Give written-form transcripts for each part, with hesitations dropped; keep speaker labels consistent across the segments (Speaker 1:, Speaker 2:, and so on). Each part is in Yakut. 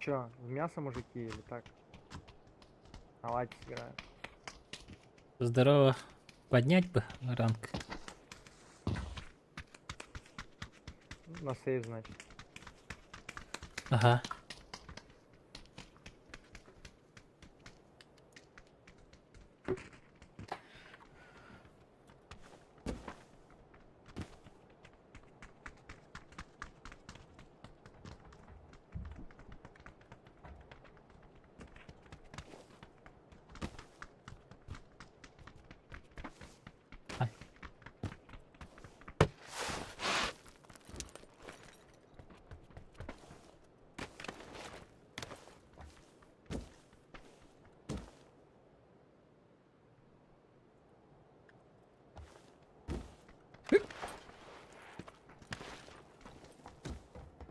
Speaker 1: Чё, в мясо мужики или так? На лайте сыграем.
Speaker 2: Здорово. Поднять бы ранг.
Speaker 1: На сейв, значит.
Speaker 2: Ага.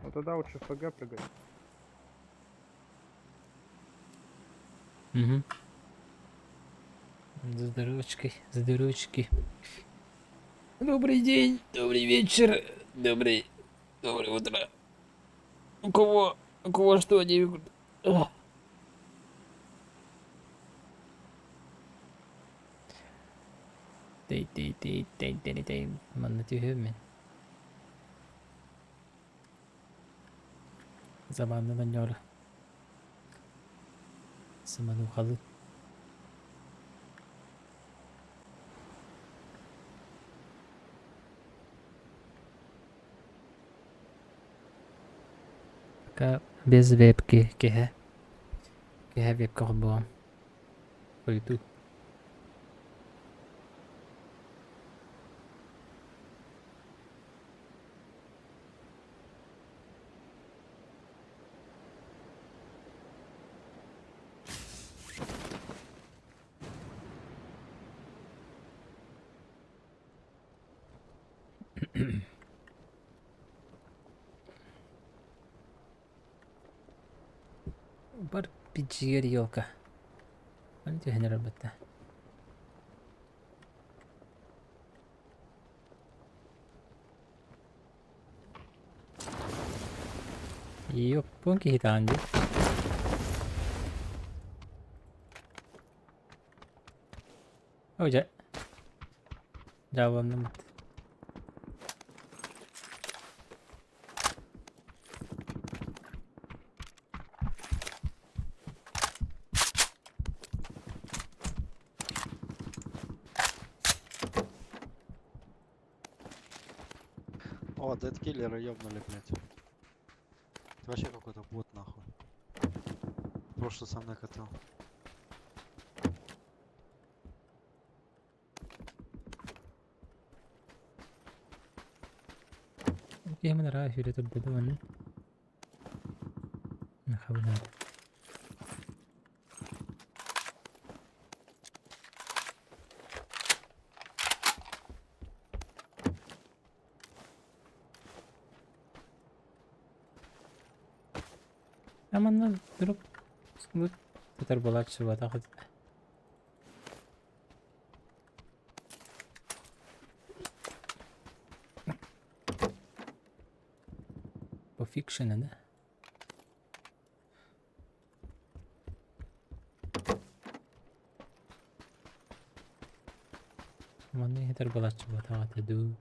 Speaker 1: Ну тогда лучше ФГ прыгать.
Speaker 2: Угу. За здоровочкой, за здоровочки. Добрый день, добрый вечер, добрый, доброе утро. У кого что не Ох. Тей тей тей тей тей тей Манна түһүөм мин. Заманнан онньоору. Сыманухалы. Пока без вебки киһэ. Киһэ вебка холбуом. Хойутуу. Бар пиджигер елка. Аны түһэн эрэр батта. Йоппун киһи таҕан дии. О дьэ. Дьаабыланныммыт.
Speaker 3: О, Дедкиллера ёбнули, блядь. Это вообще какой-то бот, нахуй. Прошлый со мной катал.
Speaker 2: Киһи араа сүүрэ турда да манна. Хабынаар. А манна вдруг сытар буолааччы буотах По фикшена, да? Манна иһитэр буолааччы буотах этэ дуу.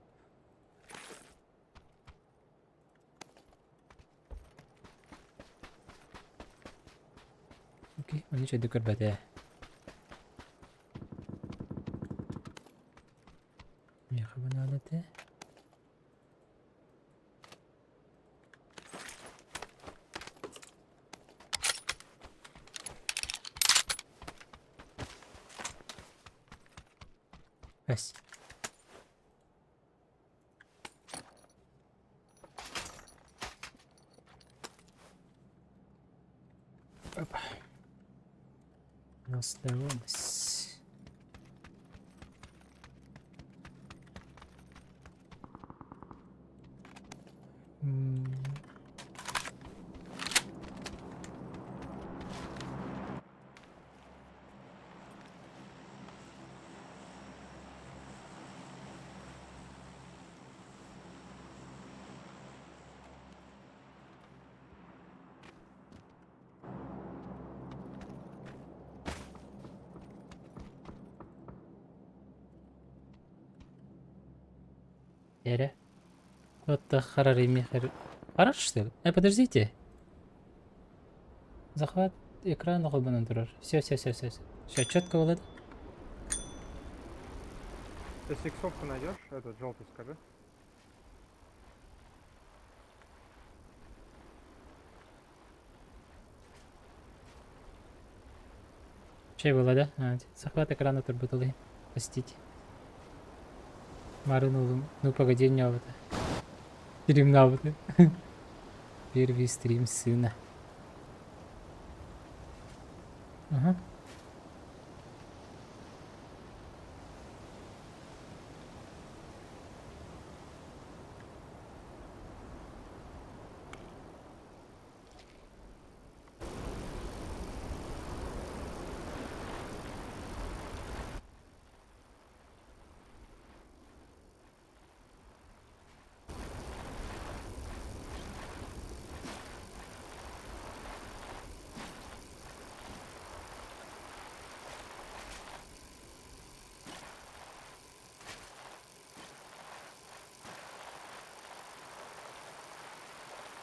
Speaker 2: Окей, ону үчүгэйдик көрбөтө. Миэхэ бу наада этэ. Эс. Опа. Осталось. М. Эрэ. Вот харар Хорош, что ли? Подождите. Захват экрана холбонон турар. Все, все, все, все. Все, четко было.
Speaker 1: Если иксовку найдешь, этот желтый скажи.
Speaker 2: Чей было, да? А, захват экрана турбутулы. Простите. Марынулым. Ну погоди, не вот. Стрим на вот. Первый стрим сына. Ага.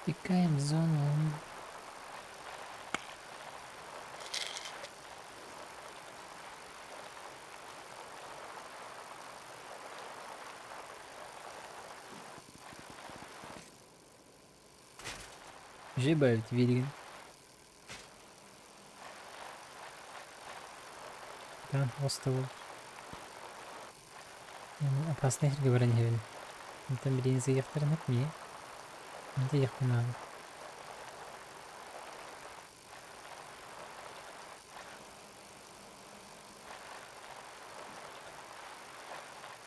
Speaker 2: Пикаем зону. Жибают Вильгин. Да, остову. Опасный говоря не Там блин заехтарнак ми. Это ехнаа.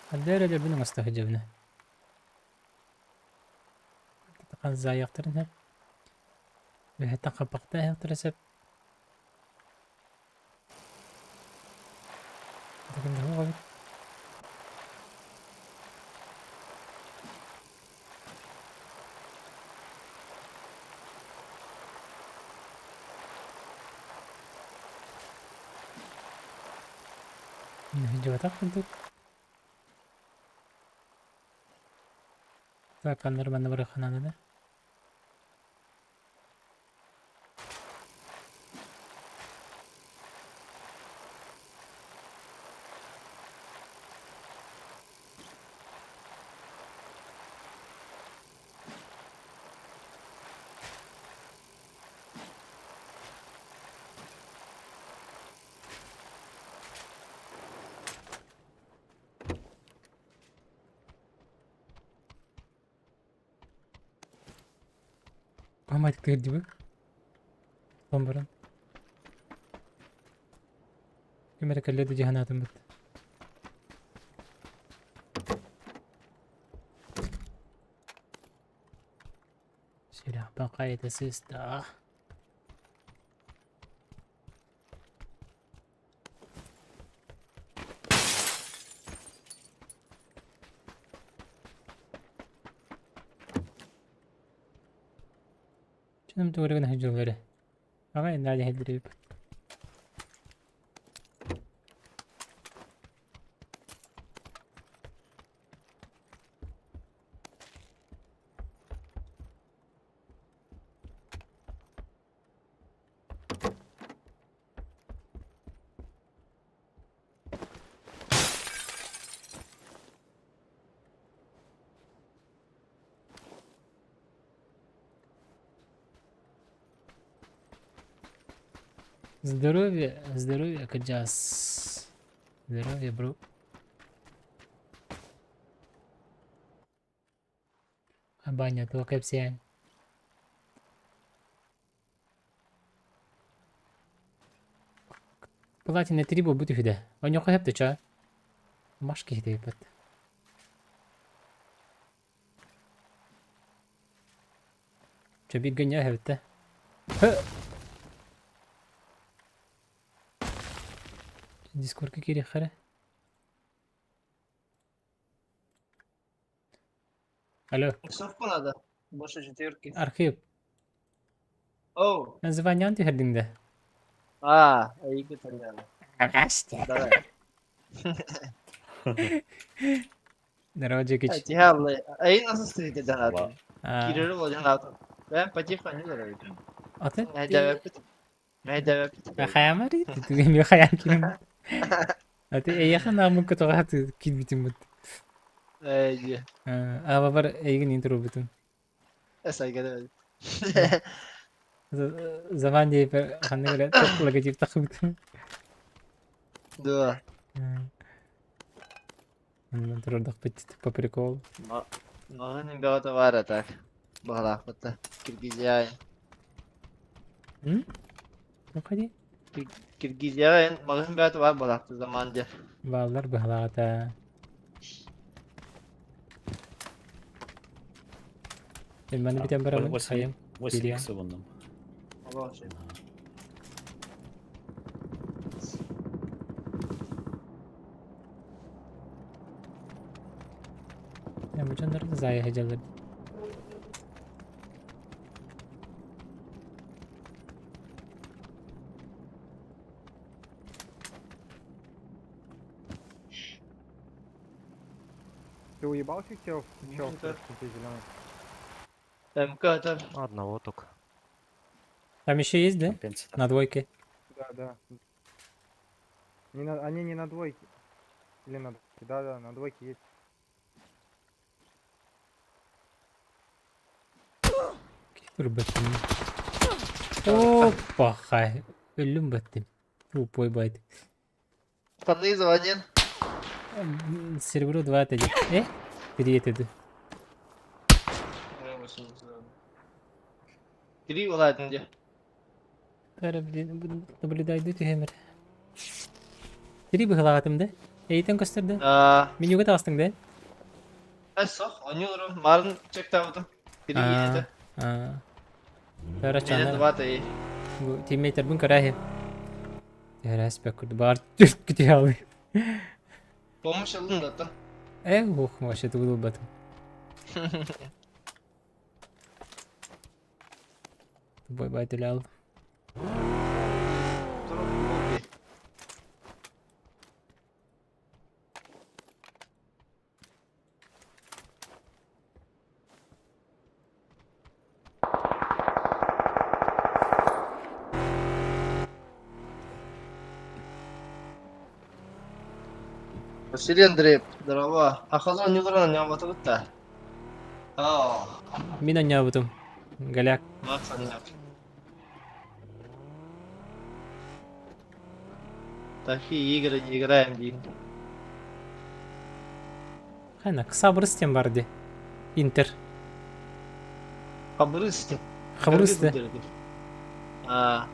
Speaker 2: Хаддара лебин мастахджабна. Тақан зааяқтарын Бэһэттэн хаппахтаа хахтара сөп. Такын эбит. Жыбатах курдук. Так, нормально барахананы да? Мама тырдибы. Бомбаран. Кимere кэллэ дьиһанаатын бит. Сюда, пока это сестра. Чыным тугурыгын хыжылары. Ага, надо хедрип. Здоровья, здоровья, Каджас. Здоровья, бро. Баня, то кэпсиан. Платина 3 будет хиде. Он не хочет ча. Машки хиде бат. Чо бир гөня хепте. Дискордка кире хара. Алло,
Speaker 4: Иксовку надо. Больше четверки.
Speaker 2: Архип.
Speaker 4: Оу.
Speaker 2: Название түһэрдиҥ да?
Speaker 4: А, эйги тогда. Давай.
Speaker 2: Здорово, Джекич.
Speaker 4: Тихо, а nasıl sıydı
Speaker 5: Ла-
Speaker 2: А,
Speaker 4: Кирилл один. Ben потихоньку
Speaker 2: Аты?
Speaker 4: Не
Speaker 2: Хайамари? Түгэн хайам ким? Аты эйэхэн намын көтөҕө киирбитим бут. Аабар эйигин интервью. Заман диэпэр ханнык эрэ логотип тахсыбытым.
Speaker 4: Да.
Speaker 2: Онон турардахпыт по приколу.
Speaker 4: Маҕын бөҕөтө баар так. Баҕалаахпыт Киргизия.
Speaker 2: М? Ходи.
Speaker 4: Киргизия маҕын бөҕөтө баар балаахты заман дьэ.
Speaker 2: Бааллар быһалаата. Маны бүтэн барамын
Speaker 5: Восемь-
Speaker 2: хайым.
Speaker 5: 8
Speaker 2: Бильян.
Speaker 5: иксов онном.
Speaker 2: Я бу дьоннор зая хадьаллар.
Speaker 1: Ты уебал всех телов? Чел,
Speaker 4: Ну, да.
Speaker 1: зеленый.
Speaker 4: МК там.
Speaker 3: Одного только.
Speaker 2: Там еще есть, да?
Speaker 5: Компенсия.
Speaker 2: На двойке.
Speaker 1: Да, да. Не на, они не на двойке. Или на двойке. Да, да, на двойке есть.
Speaker 2: Турбаттым. Опа, хай. Өллүм баттым. Тупой байт.
Speaker 4: Поднизу один.
Speaker 2: Серебро 2 это. Э? 3 это.
Speaker 4: Три ладно где.
Speaker 2: Кара, блин, буду наблюдать дути хемер. Три быһалаатым да? Эйтен көстөрдө.
Speaker 4: А,
Speaker 2: Менюга тастың да?
Speaker 4: сох, они уже марын чектабытым. Три это.
Speaker 2: А. Кара
Speaker 4: Или
Speaker 2: чана.
Speaker 4: два то и.
Speaker 2: Бу тиммейтербин карахи. Терәс бәкүрд бар түрт күтә алый.
Speaker 4: Помощь алын да то.
Speaker 2: Э, ух, вообще тугыл батым. Бой бай түләл.
Speaker 4: Василий Андреев, здорово. А хазон не уран не абатыбыт А,
Speaker 2: Мин онньообутум. Голяк.
Speaker 4: Макс аннап. Такие игры не играем, Дим.
Speaker 2: Хайна, ксабрыс тем барды. Интер.
Speaker 4: Хабрысты.
Speaker 2: Хабрысты.
Speaker 4: А,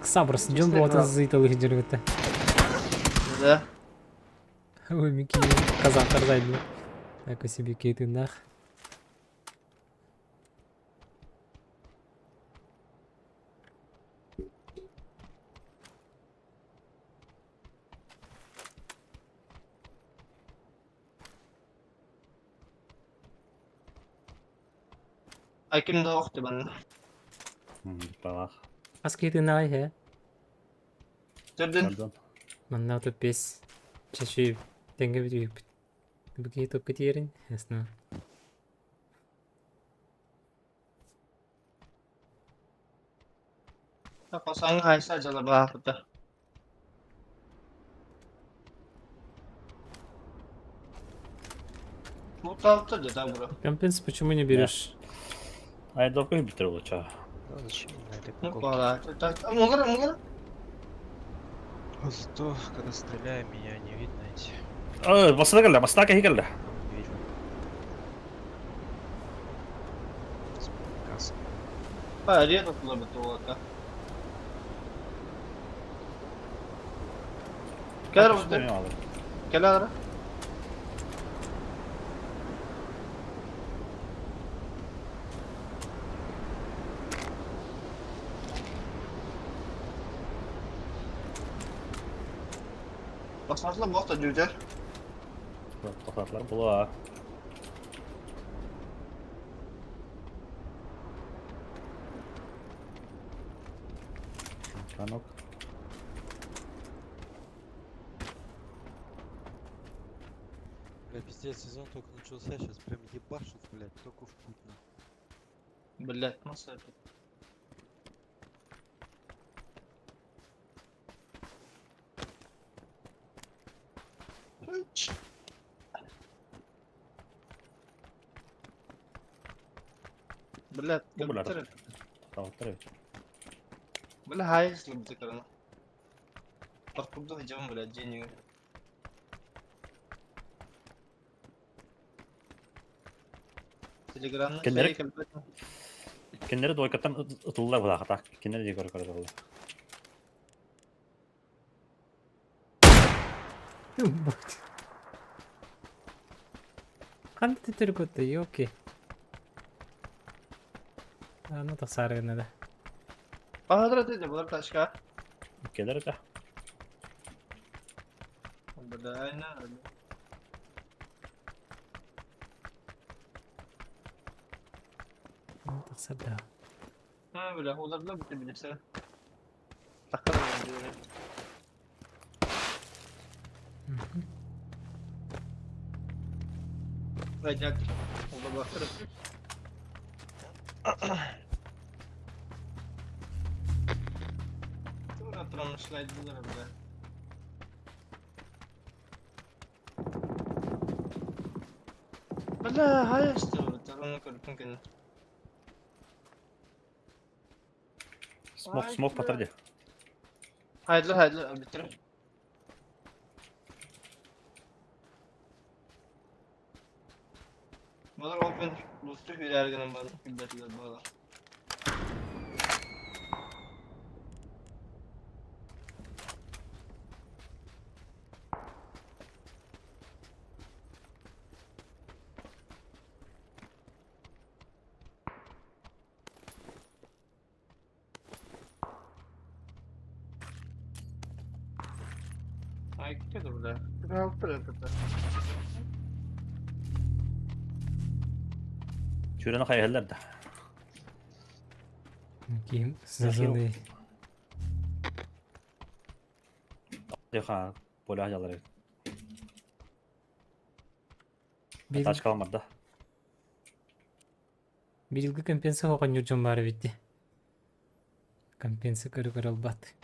Speaker 2: Ксабрыс. Дьон буотын зыйтылы жүргүтэ.
Speaker 4: да.
Speaker 2: Ой, мики казахтар зайды. Так себе кейтынах.
Speaker 4: А ким да охты бан.
Speaker 5: Балах.
Speaker 2: Ас кейтынах хэ.
Speaker 4: Төрдүн.
Speaker 5: Пардон.
Speaker 2: Манна тут бес. Чеши теңге бит. Бүки топ кетерин. Ясно.
Speaker 4: Косаң хайса жала баахыта. Ну там-то где-то бро.
Speaker 2: Компенс почему не берешь?
Speaker 5: А я долго битер улуча.
Speaker 3: Да, зачем мне этой
Speaker 4: Ну
Speaker 3: куколки?
Speaker 4: пора. Так, мулар, мулар.
Speaker 3: А Зато, когда стреляю, меня не видно эти.
Speaker 5: Ой, баста келді, баста келді.
Speaker 3: Не видно. Касса.
Speaker 4: А, редко лобит вот. Кәлер бұты, кәлер. Басмашлы боқта жүдер.
Speaker 5: Тоқтатылар була. Танок.
Speaker 3: Бля, пиздец, сезон только начался, сейчас прям ебашит, блядь, только в путь, нахуй.
Speaker 4: Блядь, масса опять. Блядь,
Speaker 5: Бу булар.
Speaker 4: компьютер.
Speaker 5: Тохтообуттар эбит.
Speaker 4: Бля, хай, слабды Паркурда идем, блядь, денег. Телеграмна
Speaker 5: Кинилэри кинилэри двойкаттан ытыллар былаахата. Кинилэри диэки көрө көрө
Speaker 2: Ханна төттөрү кутта, ёлки. Аны тахсаары гынна да.
Speaker 4: Баһадыр этэ булар тачка.
Speaker 5: Кэлэр этэ.
Speaker 4: Бля, айна.
Speaker 2: Тахсар да.
Speaker 4: Ha, бля, олар бите билирсэ. Таккар диye. Gel. Ola bakarız. Тура промышляйдылар, бля. Бля, хайасты, тараны көрүпүн кэннэ.
Speaker 5: Смок, смок батар дии.
Speaker 4: Хайдылар, хайдылар, биттер. Балар open loot'у хүрэргэнэн бар, күлбэтилэр балар. Ay, кто бля? Это.
Speaker 5: Сүүрэн хайыһаллар да.
Speaker 2: Ким зазоны.
Speaker 5: Диха поля жалар. Тачкаламар да.
Speaker 2: Бирилги компенса хоқон юржон бары битти. Компенса көрі көрі албат.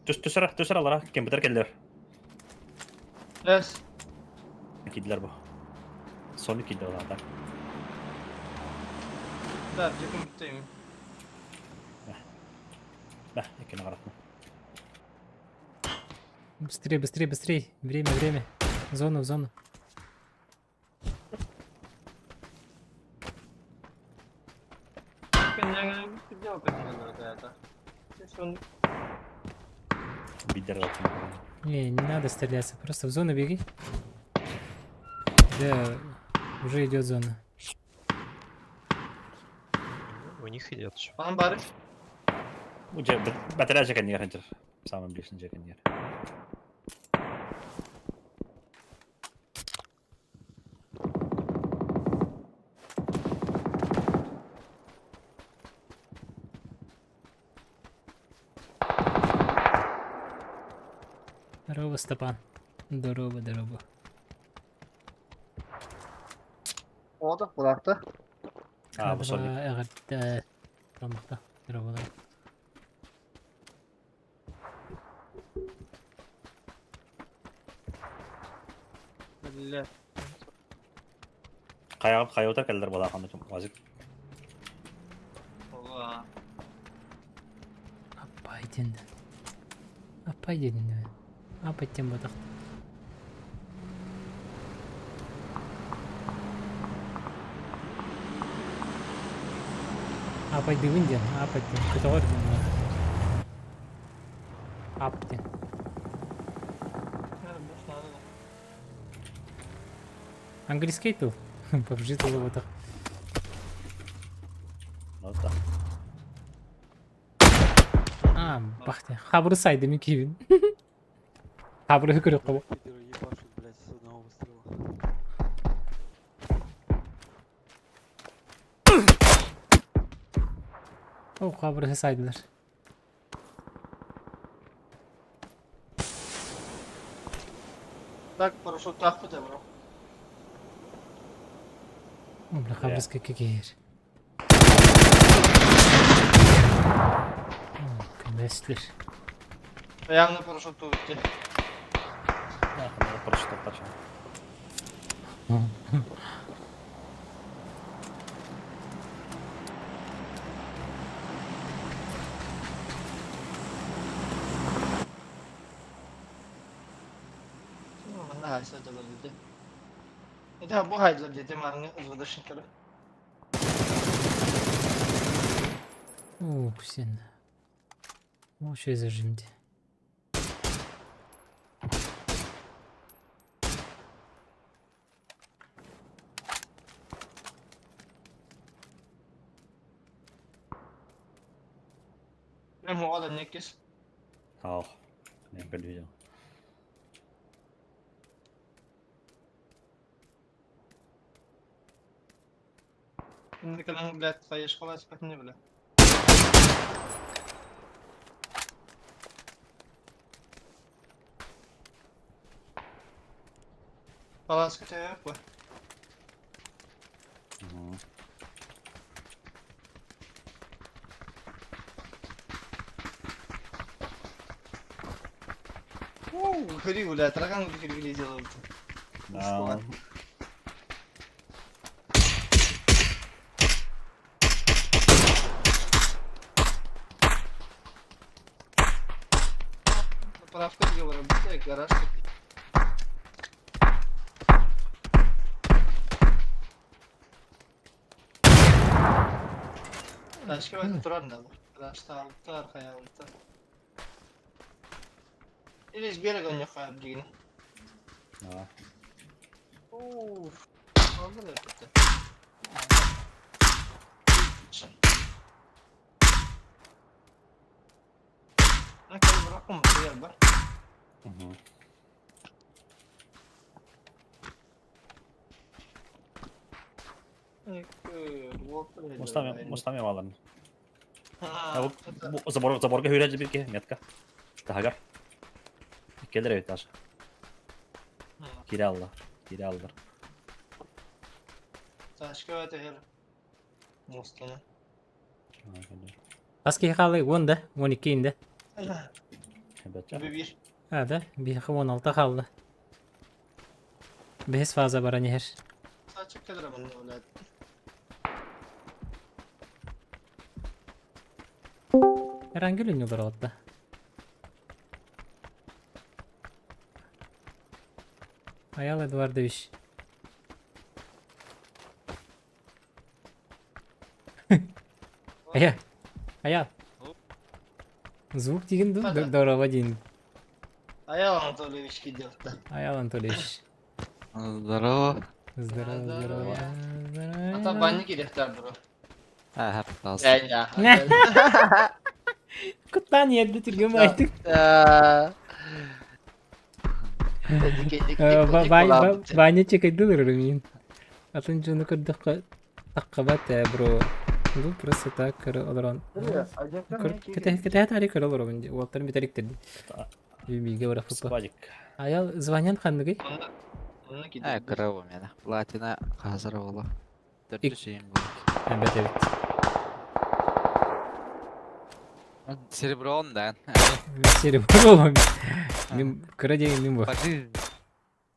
Speaker 5: Түс түсер түсер алара компьютер келлер.
Speaker 4: Yes.
Speaker 5: Кидилер бу. Соны кидилер алар.
Speaker 4: Да, жеким биттейм.
Speaker 5: Бә, икене каратма.
Speaker 2: Быстрее, быстрее, быстрее. Время, время. В зону, в зону. Не, не надо стреляться, просто в зону беги. Да, уже идет зона.
Speaker 6: У них идет еще.
Speaker 4: Анам бары.
Speaker 5: Уже батарея жекеннер ханчер. Самый ближний жекеннер.
Speaker 2: Здорово, Степан. Здорово, здорово.
Speaker 4: Ода булакта.
Speaker 5: А, бу соник.
Speaker 2: Эҕэрдэ. Тамакта. Здорово.
Speaker 4: Бля.
Speaker 5: Кая кая келлер бала ханды вазик.
Speaker 4: Ола.
Speaker 2: Апай ден. Апай дедин. Апай тем батақ. Апай дыбын ден, апай ден. Көтөҕөр ден. Ап ден. Английский тыл. PUBG тылы батақ.
Speaker 5: Ну да.
Speaker 2: А, бахте. Хабыры сайды мен кийбин. Хабыры көрөк қобо.
Speaker 3: Пидоры ебашут, блядь, с одного выстрела.
Speaker 2: О, хабырыһы сайдылар.
Speaker 4: Так, парашюттаахпыт ээ, бро.
Speaker 2: О, бля, хабырыска кикиһэр. Көмөслөр.
Speaker 4: Явно парашют уйти.
Speaker 5: Да, надо прочитать точно.
Speaker 4: Манна хайса дьалар дии. Ити бу хайдылар диэтим арыҥы ызбыдашникары.
Speaker 2: Ух, сен. Вообще зажимди.
Speaker 4: Мен оҕо неккис.
Speaker 5: Ах, не видел.
Speaker 4: Инникелен, блядь, хайышкала испэтини бля. Паласка төйөк бу.
Speaker 5: Угу.
Speaker 4: Уу, көрүү, бля, таракан көрүү делал.
Speaker 5: Да.
Speaker 4: Заправка договора, будет гараж. Ташка бak турар да бу. Гаражта алыптар, хаялыптар. Или с берега не хаяп дигин.
Speaker 5: Да.
Speaker 4: Уф. Алды это.
Speaker 5: Угу. Мустами малын. Забор, заборга хүрәҗи бирке метка. Тагар. Келер evet даже. Кире алла. Кире аллар.
Speaker 4: Ташка это Мустана.
Speaker 2: Бас киһи хаалый 10 да, 12 инде.
Speaker 5: Evet.
Speaker 4: Bir.
Speaker 2: Ha да, биһиэхэ 16 хаалла. Бэһис фаза баран иһэр.
Speaker 4: Saçık kadar bunu öyle.
Speaker 2: Эрангел үнүлөр отта. Аял Эдуардович. Ая, Аял. Звук деген ду, здорово дейін.
Speaker 4: Аял Анатольевич кидел-то.
Speaker 2: Аял Анатольевич.
Speaker 7: Здорово.
Speaker 2: Здорово, здорово.
Speaker 4: А там банники дехтар бро.
Speaker 7: А, пытался.
Speaker 4: Я
Speaker 2: Куттан ерді түрген айтып. Баня чекайдылар мен. Атын жону көрдөхкө таккабат бро. Бу просто так көрө олорон. Кете тари көрө олорон. Уолтарын битәриктерди. Биге бара футбол.
Speaker 5: Сквадик.
Speaker 2: Аял звонят ханныгы?
Speaker 7: Э, крыво меня. Платина хазар ола. Төртү был.
Speaker 2: Әбәт әбәт.
Speaker 7: Сереброн, да.
Speaker 2: Серебро. Мен кыра деген мен бу.
Speaker 7: По жизни.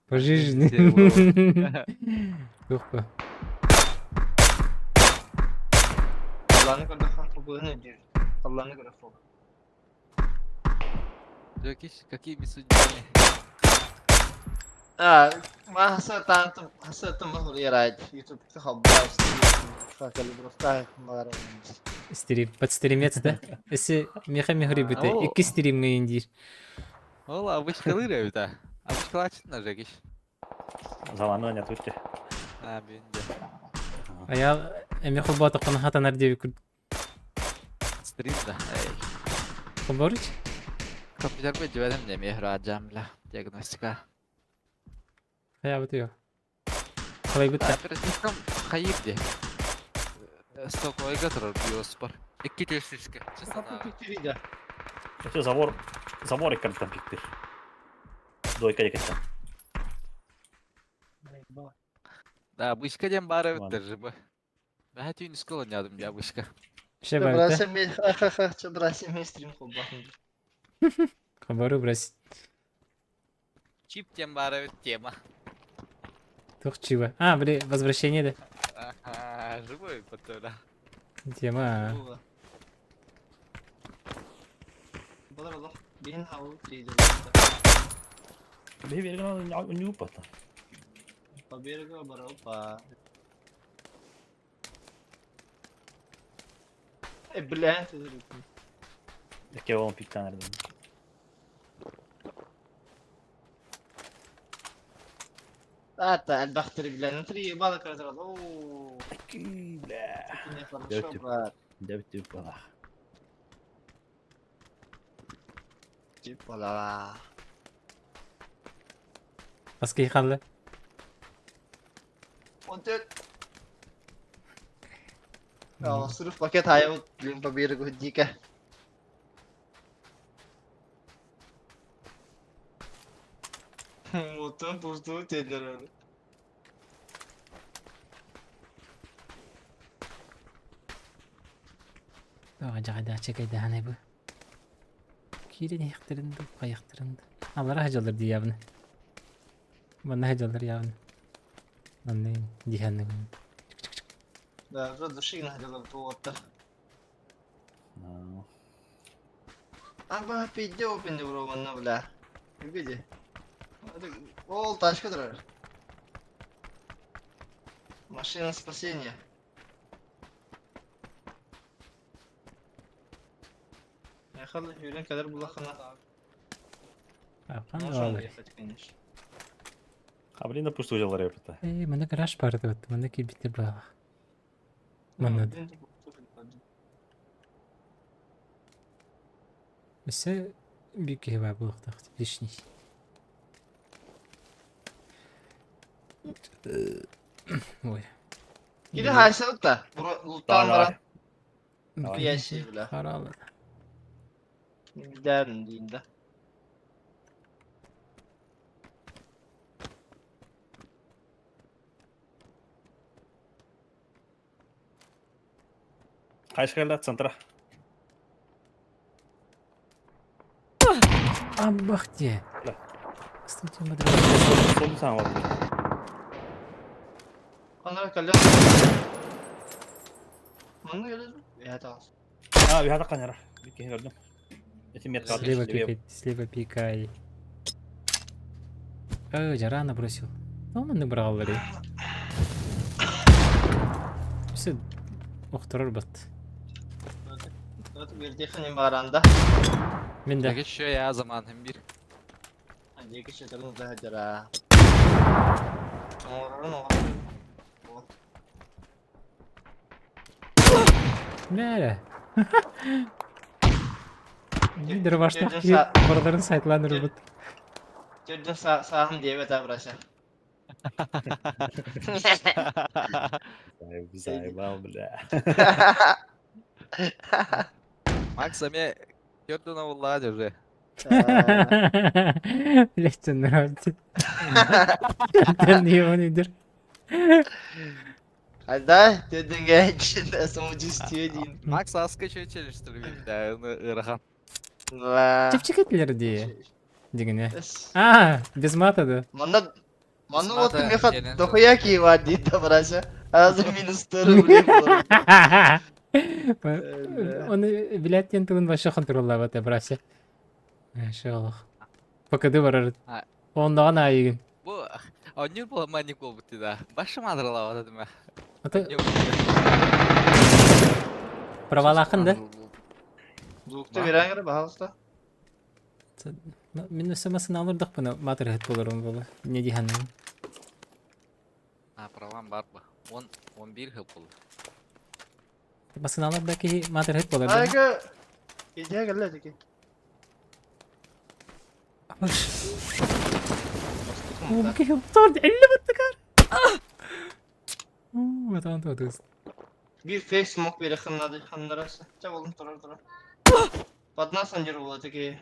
Speaker 2: По жизни.
Speaker 7: Серебро.
Speaker 2: Yok bu.
Speaker 4: Allah'ını göre bu ne diyor? Allah'ını göre bu.
Speaker 7: Жокиш, какими судьбами?
Speaker 4: А, ما حسيت انت حسيت ما يرايد يوتيوب تخبر
Speaker 2: Стрим. Под стримец да? Эси меха мехри бите. Икки стрим индир.
Speaker 7: Ола, обычкалыр это. Обычкалачын Жокиш.
Speaker 5: Заланы не tuttu.
Speaker 7: А, бинде.
Speaker 2: Аял эми холбо токкон хатанар деп күл.
Speaker 7: Стрим да. Эй.
Speaker 2: Холборуч?
Speaker 7: Компьютер бы дебедем деме раджам бля. Диагностика.
Speaker 2: Хая бутыё. Қалай бітті?
Speaker 7: Оперативкам хайыр де. Сток ойга турар биоспор. Икки тесүскэ.
Speaker 5: Все, забор, забор иккардыттан пиктир. Двойка диэкиттэн.
Speaker 7: Да, бышка диэн баар эбит
Speaker 5: Ладно.
Speaker 7: даже бы. Бэһэ түүн искал оонньоодум дьэ бышка.
Speaker 2: Ще барыта.
Speaker 4: Брася мейстрим холбахын.
Speaker 2: Хабары бросить.
Speaker 7: Чип диэн баар эбит тема.
Speaker 2: Тух чива. А, бли, возвращение да.
Speaker 7: Ага, живой потом.
Speaker 2: Тема.
Speaker 4: Балар Аллах, бин хау трейдер.
Speaker 5: Биһи берген ньууппата.
Speaker 4: Поберга баропа. Э, блядь,
Speaker 5: Икки оҕом пиктан эрдим.
Speaker 4: Ата, элбэхтэр билэн, три балла кыратар. Оо,
Speaker 5: Бля.
Speaker 4: это хорошо,
Speaker 5: Дётю.
Speaker 4: брат.
Speaker 5: Дебит балах.
Speaker 4: Типа, ла.
Speaker 2: Аскей халла.
Speaker 4: Он тет. Ja, сырыв пакет хайы, блин, поберегу дико. Оттон пустую теллер.
Speaker 2: Аҕа чекайдаһанай бу. Киирэн иһиэхтэрин дуу, хайыахтарын дуу. Аллара сылдьаллар дии явно. Манна сылдьаллар явно. Манна дии
Speaker 4: Да, уже души находила вот. Аба пиздел пиндеврован, бля. Види. Ол тачка драйвер. Машина спасения. Яхал юрен кадр булахана.
Speaker 2: Апан
Speaker 4: Можем
Speaker 2: алар.
Speaker 4: уехать, конечно.
Speaker 5: А блин, допустил жалар это.
Speaker 2: Эй, манна гараж барды вот, манна кирбитер баах. Манна. Өссө биир киһи баар буолуохтаах лишний. Ой.
Speaker 4: Или хайсалта. Лутан
Speaker 5: Давай,
Speaker 4: баран. Ящик, бля.
Speaker 2: Харалар.
Speaker 4: Дәрін дейін да.
Speaker 5: Хайшкалда центра.
Speaker 2: Абах те.
Speaker 5: Да.
Speaker 2: Кстати, мы
Speaker 5: Сол сам вот.
Speaker 4: Анара калля. Манна келеді. Я тағыз.
Speaker 5: А, бихата канера. Бикки көрдүм. Эти метка
Speaker 2: Слева пикай, слева пикай. Эй, рано бросил. Он набрал ли? Все, охторор бат.
Speaker 4: Бердехін баранда.
Speaker 2: Мен да.
Speaker 7: Еще я заман бир.
Speaker 4: Екі шетірін жара. Оңырын
Speaker 2: Бәрі. Лидер баштақ
Speaker 4: Жерден
Speaker 2: киіп, бардарын сайтланыр бут.
Speaker 4: Жерден сағым деп ета браша.
Speaker 5: Заебал, бля.
Speaker 7: Макс, а мне Керду на Владе уже.
Speaker 2: Блять, он нравится. его не дер.
Speaker 4: Айда, дедіңге самоучувствие дейін.
Speaker 7: Макс аска чё челлендж да, ырахан.
Speaker 4: Ла.
Speaker 2: Чепчик етлер де. Дегене. А, без мата да.
Speaker 4: Манна Манна
Speaker 7: Без
Speaker 4: вот
Speaker 7: мата
Speaker 4: меха
Speaker 7: челлендж.
Speaker 4: дохуя киева дейді браша. Азыр минус төрі блин.
Speaker 2: Он билет тен вообще контроллабат брася. Шалах. Пока барар.
Speaker 7: А.
Speaker 2: Ондан айыгын.
Speaker 7: Бу оннюр була маник болбут да. Башы мадыралап атады ма.
Speaker 2: Ата правалахын да.
Speaker 4: Звукты берәңгір, пожалуйста.
Speaker 2: Мин өсө алырдык буну матыр хет болорум болу. Не диханын.
Speaker 7: А, правам бар ба. 10 11 хыл болду.
Speaker 2: Масын алыр да ки матыр хет болор. да.
Speaker 4: Айга. Идея келді теке.
Speaker 2: Ки торд элли баттыкар. Оо, атан тотус.
Speaker 4: Bir fake smoke берехин надо хандарасы. Ча болдум турар турар. Под нас андер була такие.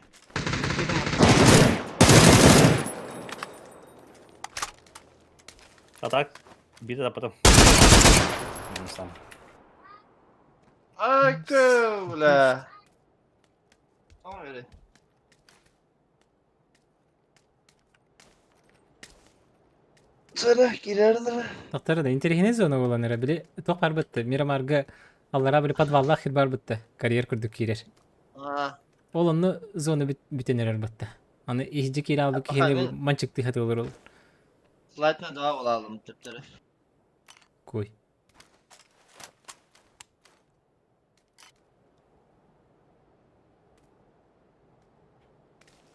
Speaker 5: А так, биты да потом. Не сам.
Speaker 4: Ай, бля. Tamam öyle. Сара кирердер.
Speaker 2: Тохтор да интэриэһинэй зона буолан эрэ били туох барбытты Мирамарга аллараа били подваллаах хир барбытта карьер курдук киирэр.
Speaker 4: Аа.
Speaker 2: Ол онно зона бүтэн эрэр батта. Аны иһдьи киирэ албыт киһини манчыктыы хатылар ол.
Speaker 4: Слайдна два буолалым төптөрү.
Speaker 2: Кой.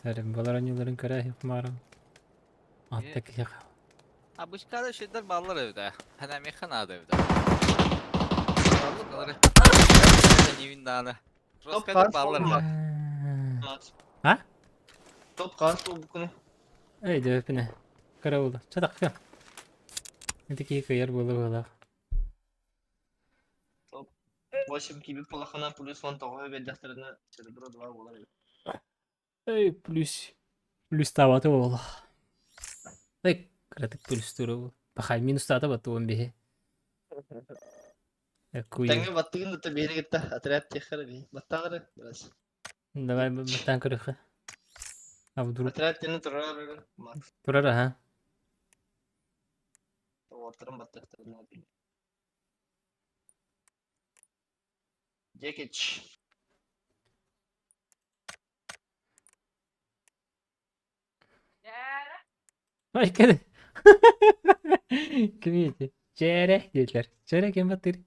Speaker 2: Эрим балар аньыларын көрө маарам. Атта киһи
Speaker 7: Обычкада şeyler ballar evde. Hemen mekana evde. Невин даны.
Speaker 4: Топ
Speaker 7: Роскада
Speaker 4: қас
Speaker 7: баллар
Speaker 4: болма.
Speaker 7: бар.
Speaker 2: А?
Speaker 4: Топ қас бол бүкіні.
Speaker 2: Эй, дөпүнэ. Кыра буолла. Чатакка. Ити киһи кыйар буола буолаах.
Speaker 4: 8 киби полахана плюс он тоҕо бердехтерine серебро 2 болар.
Speaker 2: Эй, плюс. Плюс табаты буола. Эй, кыратык плюс тура бу. Пахай минус тата баттуон биһи. Куй.
Speaker 4: Тэҥҥэ баттыгын да биһири кытта отряд техара би. Баттаҕары biraz.
Speaker 2: Давай баттаан көрүөххэ. А вдруг
Speaker 4: Отряд тени турар Макс.
Speaker 2: турар аха.
Speaker 4: Оттырын баттахтарына. Жекич.
Speaker 2: Ай, кэлэ. Ким ити? Чээрэ диэтилэр. Чээрэ ким баттыыр?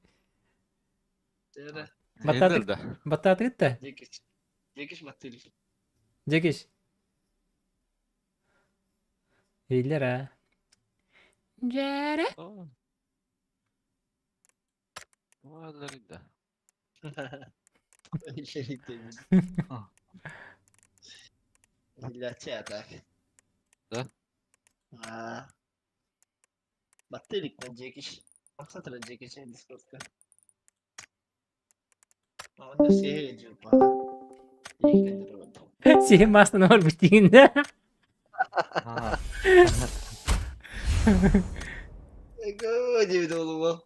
Speaker 4: Чээрэ.
Speaker 2: Баттаатык баттаатыгыт да?
Speaker 4: Жекич. Жекич баттыыр.
Speaker 2: Жекиш. Ииллэр аа. Дьээрэ.
Speaker 7: Да.
Speaker 4: Илляче так.
Speaker 7: Да?
Speaker 4: Аа. Баттыыр Жекич. Максатра Жекич Дискордка. Онда сиһи жупа.
Speaker 2: Сиһи маастан олорбут диигин да.
Speaker 4: Эго диэбит уолума.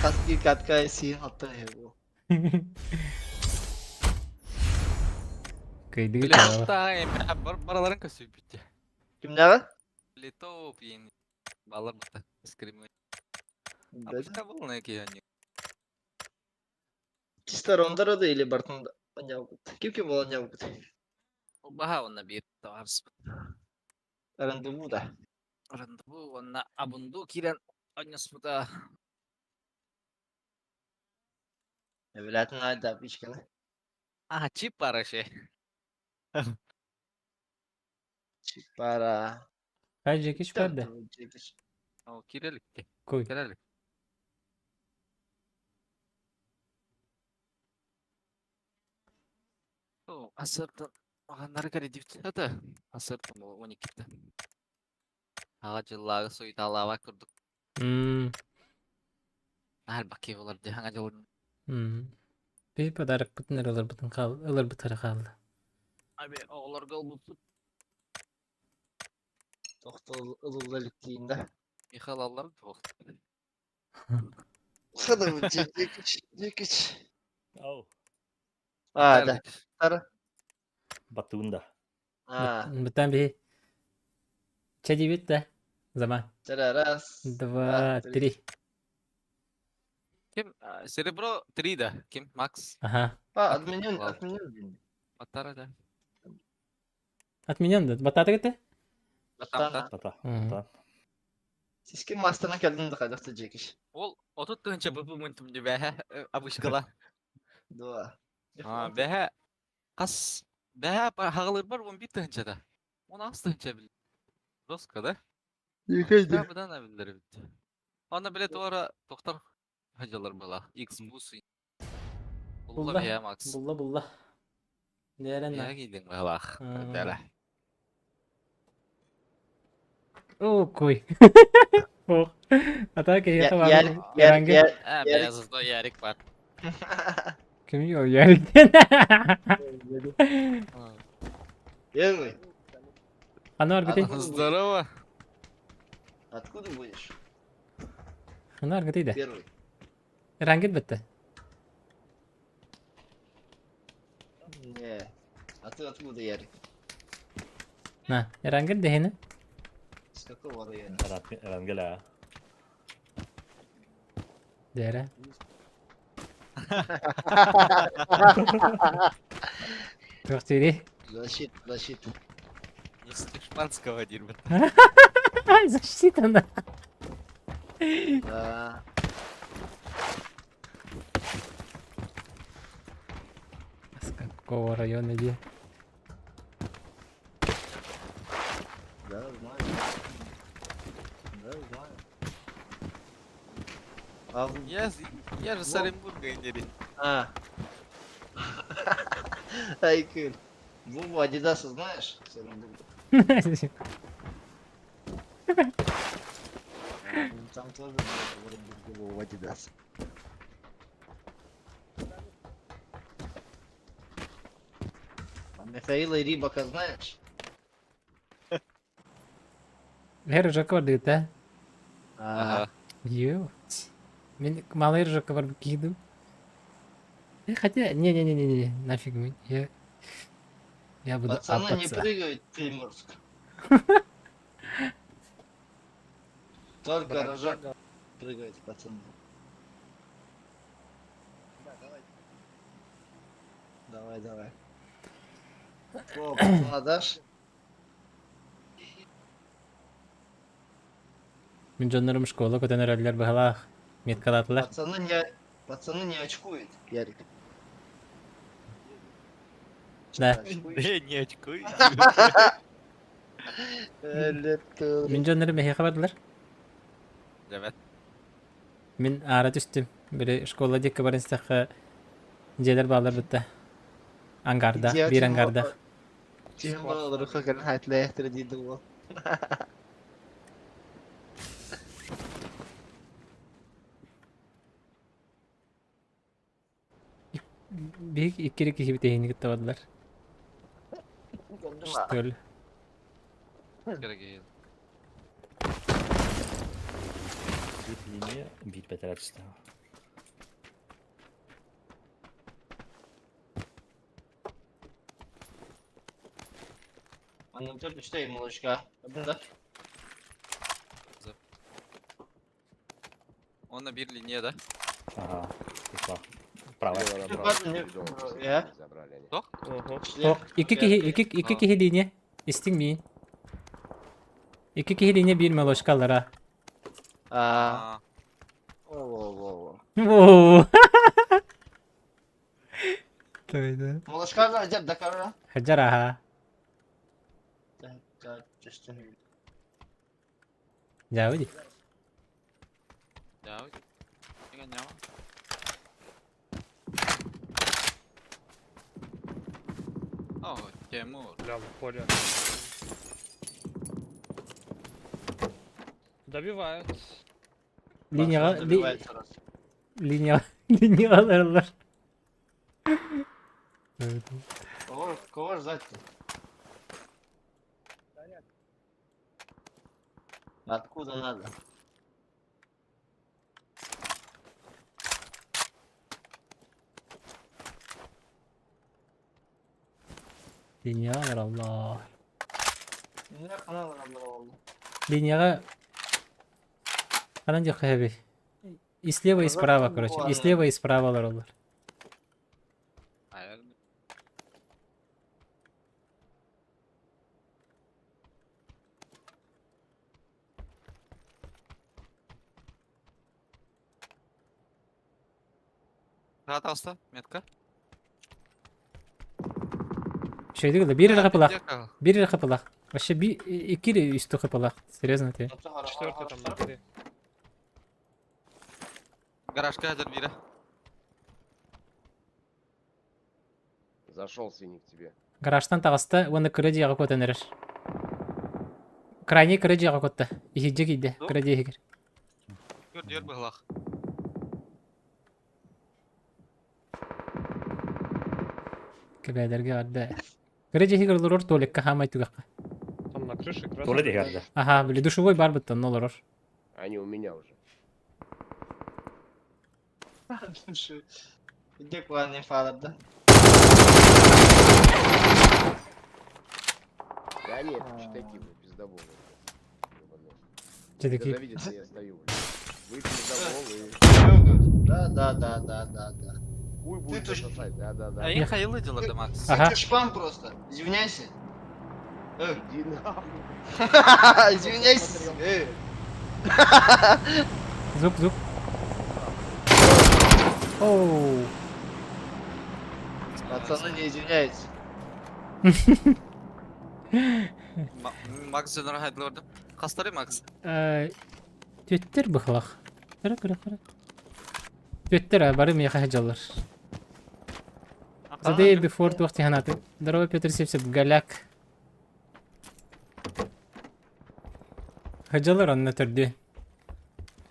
Speaker 4: Хас биир катка сиһи хатта эһэ
Speaker 2: Кыйдыгыт
Speaker 7: Бараларын көсүйбүттэ.
Speaker 4: Кимнээҕи?
Speaker 7: Литоп иин балар бутта. Скримы. Абышка болна киһи
Speaker 4: Чисто рондара да или бартын анньаабыт. Ким ким буолан анньаабыт?
Speaker 7: Баха онна биир таварс.
Speaker 4: Рандеву да.
Speaker 7: Рандеву онна абунду кирен анньаспыта.
Speaker 4: Эбилээтин айда пичканы.
Speaker 7: А, чип бара ше.
Speaker 4: Чип бара.
Speaker 2: Хай Жекиш бар да.
Speaker 4: Жекиш.
Speaker 7: О, кирелик.
Speaker 2: Кой.
Speaker 7: Кирелик. О, асыртын Аганнары кредит да. Асыртын ол 12-те. Ага жыллағы суйталаба курдук. Ар баки болар де аңа жыл.
Speaker 2: Bir подарок бутын ылыр бутын кал, ылыр бутары калды.
Speaker 7: Аби оғлар гол буту.
Speaker 4: Тохтол ылылла ликтиинде.
Speaker 7: Михал аллар тохт.
Speaker 4: Хада жекич, жекич.
Speaker 5: Ау.
Speaker 4: А, да. Тара.
Speaker 5: Баттыгын да.
Speaker 4: А.
Speaker 2: Бутан би. Ча дебит да. Заман.
Speaker 4: Тара раз.
Speaker 2: Два, три.
Speaker 7: Ким Серебро 3 да. Ким Макс.
Speaker 2: Ага.
Speaker 4: А, отменен, отменен.
Speaker 7: Батара да.
Speaker 2: Отменен да. Бататы кетті?
Speaker 4: Баттана.
Speaker 5: Бата. Бата.
Speaker 4: Сиски мастана келдин да кадакты жекиш.
Speaker 7: Ол отут тыгынча бу мынтым ди бәһә абышкала.
Speaker 4: Два.
Speaker 7: А, бәһә кас бәһә хагалыр бар 11 тыгынча да. 16 тыгынча бил. Доска да.
Speaker 4: Екейди.
Speaker 7: Бұдан әбілдер бітті. Аны біле туара тоқтар хажалар бала. X бус. Булла
Speaker 2: Булла.
Speaker 7: бия Макс.
Speaker 2: Булла булла. Дәрен
Speaker 7: Я кидин балах. Дәлә.
Speaker 2: О, кой. Ох. А так
Speaker 4: Я,
Speaker 2: я
Speaker 4: Ярик, Ярик, Ярик.
Speaker 7: Ә,
Speaker 4: Ярик.
Speaker 7: Beyazıt'ta Ярик бар.
Speaker 2: Ким ол Ярик?
Speaker 4: Первый.
Speaker 2: Аны аргыты.
Speaker 7: Здорово.
Speaker 4: Откуда будешь?
Speaker 2: Аны аргыты да.
Speaker 4: Первый.
Speaker 2: Рангет бітті.
Speaker 4: Не. А ты откуда, Ярик?
Speaker 2: На, рангет дehini.
Speaker 4: С какого района?
Speaker 5: Рангел, а.
Speaker 2: Дәрі. Туох тири.
Speaker 4: Защита, защита.
Speaker 7: Не с шпанского дерьма.
Speaker 2: Защита на.
Speaker 4: Да.
Speaker 2: С какого района иди?
Speaker 4: Да, знаю. Да, знаю. А, в-
Speaker 7: Я, я же с Оренбурга, Индири.
Speaker 4: а. Айкын. Вову Адидаса знаешь? С Оренбурга. Ну, Там тоже был в Оренбурге Вова Адидас. А Михаила Рибака знаешь?
Speaker 2: Лер жака бар дигит,
Speaker 4: А,
Speaker 7: Ага.
Speaker 2: Ё. Мин малый жака бар кидым. Хотя, не-не-не-не, нафиг мне. Я буду
Speaker 4: Пацаны не
Speaker 2: апаться.
Speaker 4: прыгают в Приморск. Только рожок прыгают, пацаны. Давай, давай. О, пацана дашь?
Speaker 2: Мин дьоннорум школа көтөн эрэллэр быһалаах. Меткалаатылар.
Speaker 4: Пацаны не очкуют, Ярик.
Speaker 2: Да.
Speaker 4: Очкуешь?
Speaker 6: Да не очкуй.
Speaker 4: Э,
Speaker 2: Мин дьоннорум эһиэхэ бардылар.
Speaker 7: Evet.
Speaker 2: Мин аара түстүм. Били школа диэки баран истэххэ дьиэлэр бааллар бытта. Ангарда, биир ангарда. Биһик иккири киһи битэһини кытта бардылар. Что ли?
Speaker 7: Керек
Speaker 5: Биир линия, биир бэтэрэ түстэ.
Speaker 4: Анам только что и молочка. Да?
Speaker 7: Онна бир линия да.
Speaker 5: Ага. Пришла. Правая.
Speaker 4: Я?
Speaker 8: Забрали они.
Speaker 7: Тох?
Speaker 2: Ох, икки киһи, икки киһи линия. Истиҥ миин. Икки киһи линия биир молочкалара.
Speaker 4: А.
Speaker 7: А,
Speaker 4: Во-во-во.
Speaker 2: Воу. Тойда.
Speaker 4: Молочка да, да, кара.
Speaker 2: Хаджар аха.
Speaker 4: Так, так, что
Speaker 2: Дьэ,
Speaker 7: я. Деген не О, Тимур.
Speaker 9: Бля, в поле. Добивают.
Speaker 2: Линияҕа линия линияҕа олороллор.
Speaker 4: Кого, кого ждать-то? Откуда надо?
Speaker 2: Линияҕа олороллор.
Speaker 4: Не канал надо
Speaker 2: Линияҕа ханан диэххэ сөбүй? И слева, и справа, короче. И слева, и справа олороллор.
Speaker 7: Наверное. Пожалуйста, метка.
Speaker 2: Үчүгэйдик ылла. Биир эрэ хапылаах.
Speaker 7: Где кал?
Speaker 2: Биир эрэ хапылаах. Вообще би икки или үстүү хапылаах. Серьезно ты.
Speaker 9: Четвертый там на горе.
Speaker 7: Гаражка хәзер бирә.
Speaker 8: Зашел синий к тебе.
Speaker 2: Гаражтан таҕыста уонна кыра дьиэҕэ куотан эрэр. Крайний кыра дьиэҕэ куотта. Иһирдьэ киирдэ. Кыра дьиэ иһигэр.
Speaker 7: көрдүөр быһылах.
Speaker 2: Кэбээлэргэ эҕэрдэ. Кыра дьиэһигэр олорор туалекка хаамай түгэххэ.
Speaker 9: Там на крыше красный.
Speaker 5: Туалет иһэрдэ.
Speaker 2: Аха, били душевой бар быттан онно олорор.
Speaker 8: Они у меня уже.
Speaker 4: Иди куда фаларда.
Speaker 8: Да нет, читаки, вы пиздоболы. Ебаные.
Speaker 2: Дьэ
Speaker 8: Когда
Speaker 2: такие
Speaker 8: завидят, я стою, блядь. Вы пиздоболы.
Speaker 4: Да, да, да, да, да, да.
Speaker 8: Хуй будет
Speaker 4: тоже-
Speaker 8: сосать, да, да, да.
Speaker 7: А я ходил и да, Макс.
Speaker 2: Ага.
Speaker 4: Ты шпан просто. Извиняйся.
Speaker 8: Иди нахуй.
Speaker 4: Извиняйся.
Speaker 2: Звук, звук. Оу.
Speaker 4: Пацаны не извиняются.
Speaker 7: Макс дьонор хайдылар Хастары Макс.
Speaker 2: Түөттэр быһылах. Кыра кыра кыра. Түөттэр бары миэхэ сылдьаллар. The day before туох тиһанааты. Здорово, Петр Сивцев, голяк. Сылдьаллар онно төрдү.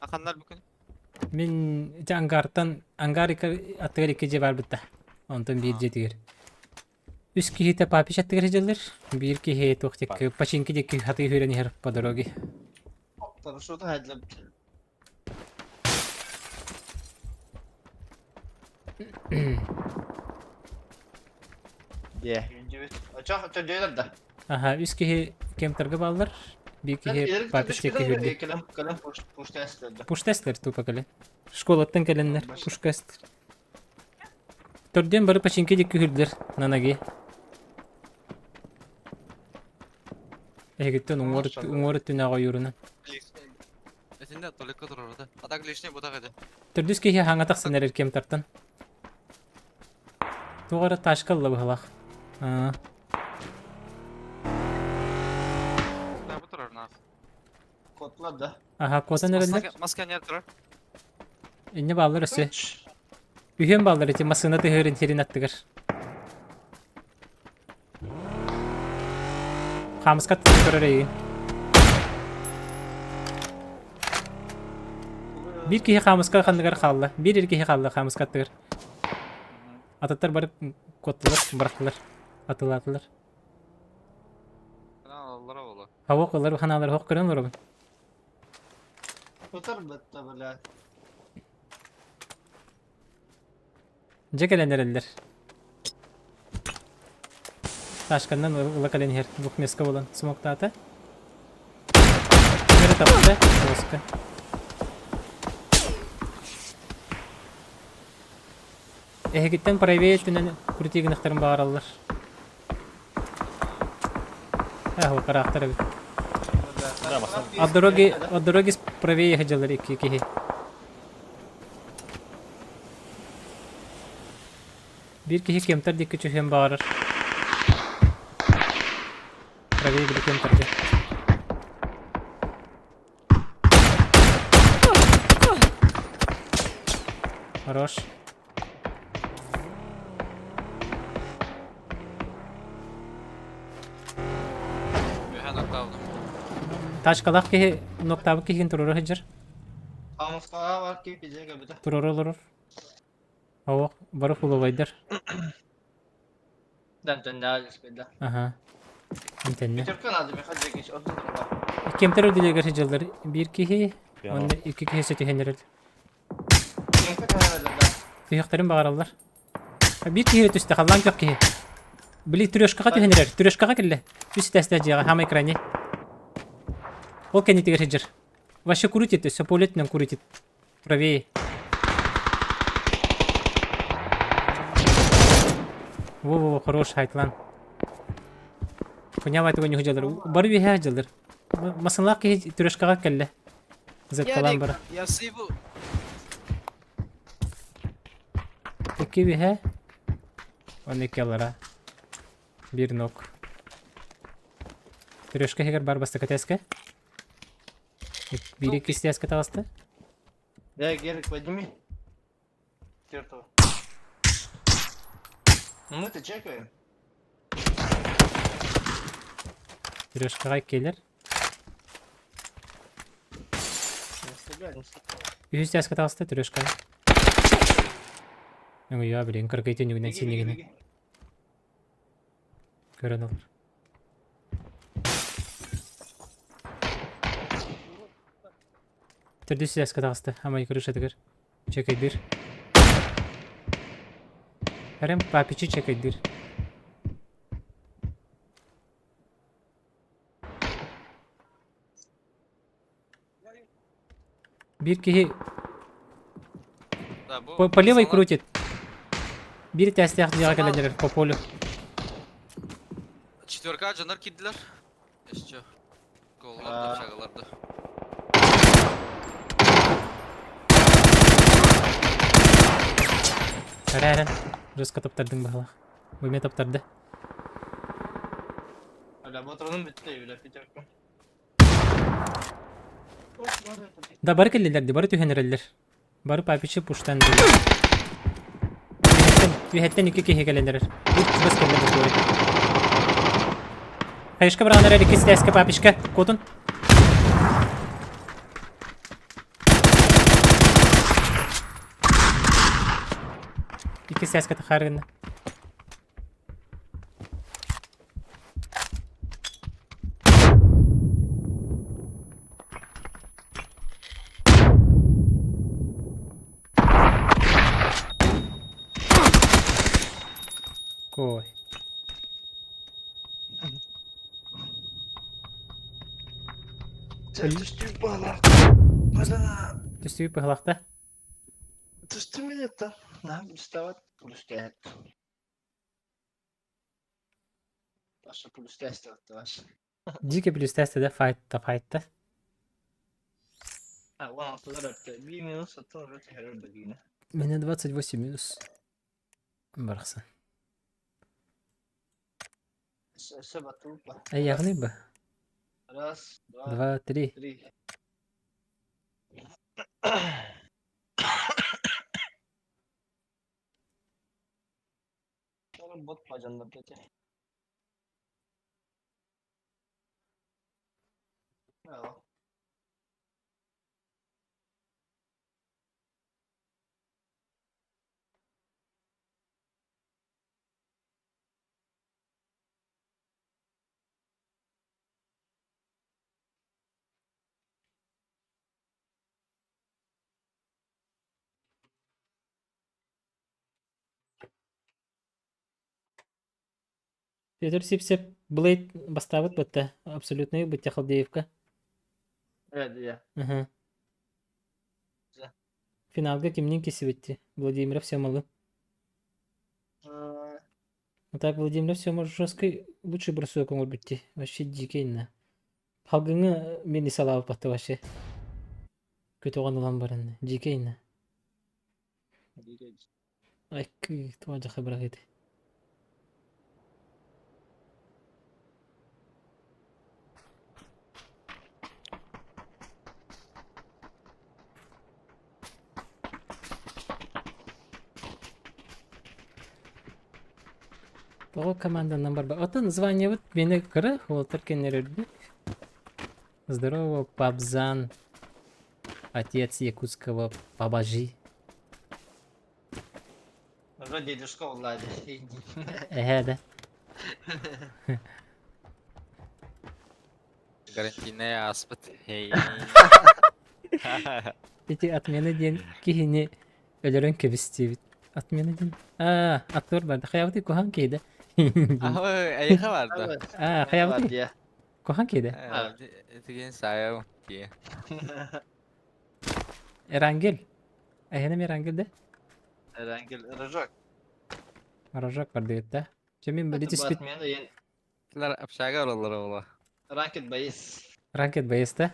Speaker 7: Аханнар бүгүн.
Speaker 2: Мин ити ангартан ангар аттыгар икки дьиэ баар бытта. Онтон биир дьиэтигэр. Үс киһитэ папич аттыгар сылдьаллар. Биир киһи туох диэки починки диэки хатыы сүүрэн иһэр по дороге.
Speaker 4: Хорошо, да, для... Да.
Speaker 2: Аха, үс киһи кемтергэ бааллар. Биир киһи папич диэки сүүрдэ.
Speaker 4: Кэлэн пуштастар.
Speaker 2: Пуштестер тупо кэлэн. Школаттан кэлэннэр пушкастер. Төрдүөн бары починки диэки сүүрдэр на ноге. Эһигиттэн уҥуор уҥуор өттүнээҕи ойуурунан.
Speaker 7: Этинде только турар да. А так лишний бутак эди.
Speaker 2: Төрдүс киһи хаҥа тахсан эрэр кэм тартан. Туох эрэ тачка ылла быһылаах. Аа.
Speaker 7: Да, бу турар нах.
Speaker 4: Котла да.
Speaker 2: Аха, куотан эрэллэр.
Speaker 7: Маска не турар.
Speaker 2: Инньэ бааллар өссө. Үһүөн бааллар ити массыына тыһыырын сирин аттыгар. Хаамыска көрөр эйигин. Биир киһи хаамыска ханныгар хаалла. Биир эр киһи хаалла хаамыска аттыгар. Атыттар бары куоттулар, бырахтылар, атылаатылар. Хавок ылар ханаалар хох көрөн олоробун.
Speaker 4: Тутар бытта, бля.
Speaker 2: Дьэ кэлэн эрэллэр. Ташканнан ыла кэлэн иһэр двухместка буолан смоктаата. Ким эрэ тапта, тоска. Эһигиттэн правее өттүнэн крути гыныахтарын баҕараллар. Ээ, хараахтар эбит. От дороги, от дороги правее сылдьаллар икки киһи. Биир киһи кемтер диэки түһүөн баҕарар. Правее били кемтергэ. Хорош.
Speaker 7: Үһэ ноктаабытым.
Speaker 2: Тачкалаах киһи ноктаабыт киһигин туруора сылдьар.
Speaker 4: Хамыскаҕа бар киһи пиздец кэлбитэ.
Speaker 2: Туруора олорор. Оох, бары фуловайдар.
Speaker 4: Да,
Speaker 2: Аха. Интенне.
Speaker 4: Пятерка надо, Михаил Жекич, отдых.
Speaker 2: Кемтер үрдүлэригэр сылдьаллар биир киһи, уонна икки киһи сөтүһэннэрэр. Түһүөхтэрин баҕараллар. Биир киһи түстэ, халлаан күөх киһи. Били трешкаҕа түһэн эрэр, трешкаҕа кэллэ. Үс этээстээх дьиэҕэ, хаамай крайний. Ол кэннитигэр сылдьар. Вообще крутит, өссө полетынан крутит. Правее. Во-во-во, хорош хайтлан. Хуйня тугу ньуһдьалар. Бары үөһээ дьаллар. Масынлаах киһи трешкаҕа кэллэ. Зеткалаан бара.
Speaker 7: Я сейву.
Speaker 2: Икки үөһээ. Он икки аллара. Биир нок. Трешка иһигэр бар бастакы тээскэ. Биир иккис тээскэ таҕыста.
Speaker 4: Да, Герик, подними. Чертова. Ну мы-то чекаем.
Speaker 2: Трешкаҕа иккиэлэр. Үһүс тээскэ таҕыста трешка. Өҥөйөө билин кыргый түннүгүнэн синнигинэн көрөн олор. Төрдүс тээскэ таҕыста амай крышатыгар. Чекайдыр. Эрем папичи чекайдыр. Биир киһи
Speaker 7: Да, бу
Speaker 2: по, по левой
Speaker 7: саҥа-
Speaker 2: крутит. Биир тээстээх дьиэҕэ кэлэн эрэр по полю.
Speaker 7: Четверка дьоннор киирдилэр. Еще. Голларды, общагаларды.
Speaker 2: Эрэ эрэн. Жестко таптардың баһылах. Бу эмиэ таптарды.
Speaker 4: Бля, патроным бүттэ, бля, пятерка.
Speaker 2: Да бары кэллилэр дии, бары түһэн эрэллэр. Бары папичи пуштан дии. Түһэттэн, түһэттэн икки киһи кэлэн эрэр. Биир чугас кэллэ бу Хаешка быраҕан эрэр иккис тээскэ папичка. Куотун. Иккис тээскэ тахаар гынна. Кой. Түстүү быһалахта.
Speaker 4: Түстүү минутта. Наһаа үстават плюс 5. Паша плюс 5 Паша.
Speaker 2: Дикий плюс тест да файтта файтта.
Speaker 4: А, 16 öptü. 1 минус аттан уже tehrir бегине.
Speaker 2: Меня 28 минус. Барахсан.
Speaker 4: Все тупо.
Speaker 2: Эй, ягны бы.
Speaker 4: Раз, два,
Speaker 2: Два, три.
Speaker 4: три. Бот пажанда пете.
Speaker 2: Петр Сипсеп Блейд бастаабыт бытта. Абсолютный бытта Халдеевка.
Speaker 4: Да.
Speaker 2: Ага. Финалга кимнин кисибитти? Владимиров Семалы. А так Владимиров Сема жесткий лучший бросок он битти. Вообще дикий на. Халгыңы мени салабы батты вообще. Көтөҕөн ылан баран. Дикий на. Ай, туа жаха бирак ити. Тоҕо команданан барба. Оттон названиебыт мени кыра, уолтар кэннэрэрбит. Здорово, Пабзан, отец якутского пабажи.
Speaker 4: Уже дедушка Влади.
Speaker 2: Эһээ да.
Speaker 7: Гарантийная аспыт.
Speaker 2: Ити отмена диэн киһини өлөрөн кэбистиэбит. Отмена диэн. Аа, аттыгар барда. Хайабытый куһаҕан киһи да.
Speaker 7: Эйиэхэ барда.
Speaker 2: Аа, хайабытый куһаҕан киһи да.
Speaker 7: Итигин саайау дии.
Speaker 2: Эрангел. Эһэним Эрангел да?
Speaker 4: Эрангел, Рожок.
Speaker 2: Рожок бар диэбит да. Чэ мин били түспүт.
Speaker 7: Лар общага олороллор ола.
Speaker 4: Ранкет боец.
Speaker 2: Ранкет боец да?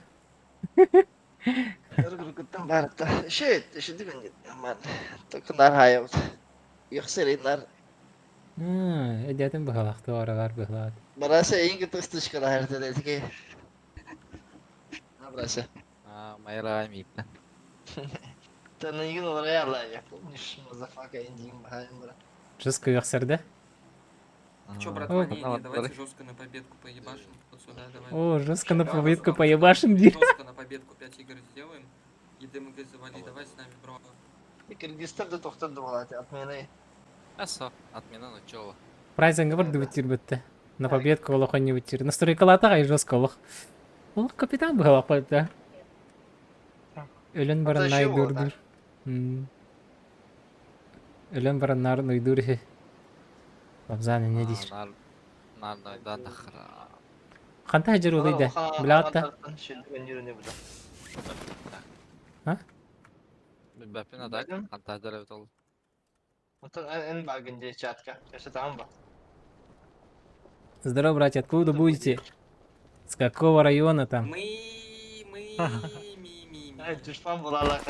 Speaker 4: Рукуттан барыта. Шит, шити мен ман. Только нар хайабыт. Яхсы нар.
Speaker 2: Эдиэтин быһалаахты оралар быһалаат.
Speaker 4: Бараса инги тыстышка да херте дедики. Абраса.
Speaker 7: А, майра мииппен.
Speaker 4: Таны игин олар яла я помнишь, мазафака индин бахайм бра.
Speaker 2: Жестко үөхсэр да?
Speaker 9: Че, братва,
Speaker 2: О.
Speaker 9: не, не, давайте жестко на победку поебашим. Вот сюда давай.
Speaker 2: О, жестко на
Speaker 9: Да,
Speaker 2: победку
Speaker 9: да.
Speaker 2: поебашим диир.
Speaker 9: Жестко на победку 5 игр сделаем. И ДМГ завали, давай с нами, бро.
Speaker 4: Киргизстар да тохтор да отмены.
Speaker 7: Асо, отмена начала.
Speaker 2: Прайзанга бар дыбытир бітті. На победку олох не бытир. Настройкалата гай жестко олох. Олох капитан был да. Өлөн баран
Speaker 4: Это еще вот,
Speaker 2: найдурдур. Өлөн баран нар найдур. Бабзан не дейсің.
Speaker 7: Нар, нар, нар, да, нахра.
Speaker 2: Қанта жер олайды? Білатта. А?
Speaker 7: Бәпін адак, қанта жер ол.
Speaker 2: Здорово, братья, откуда будете? С какого района там?
Speaker 9: Мы, мы, ми, ми, ми.
Speaker 4: Душман була
Speaker 9: Я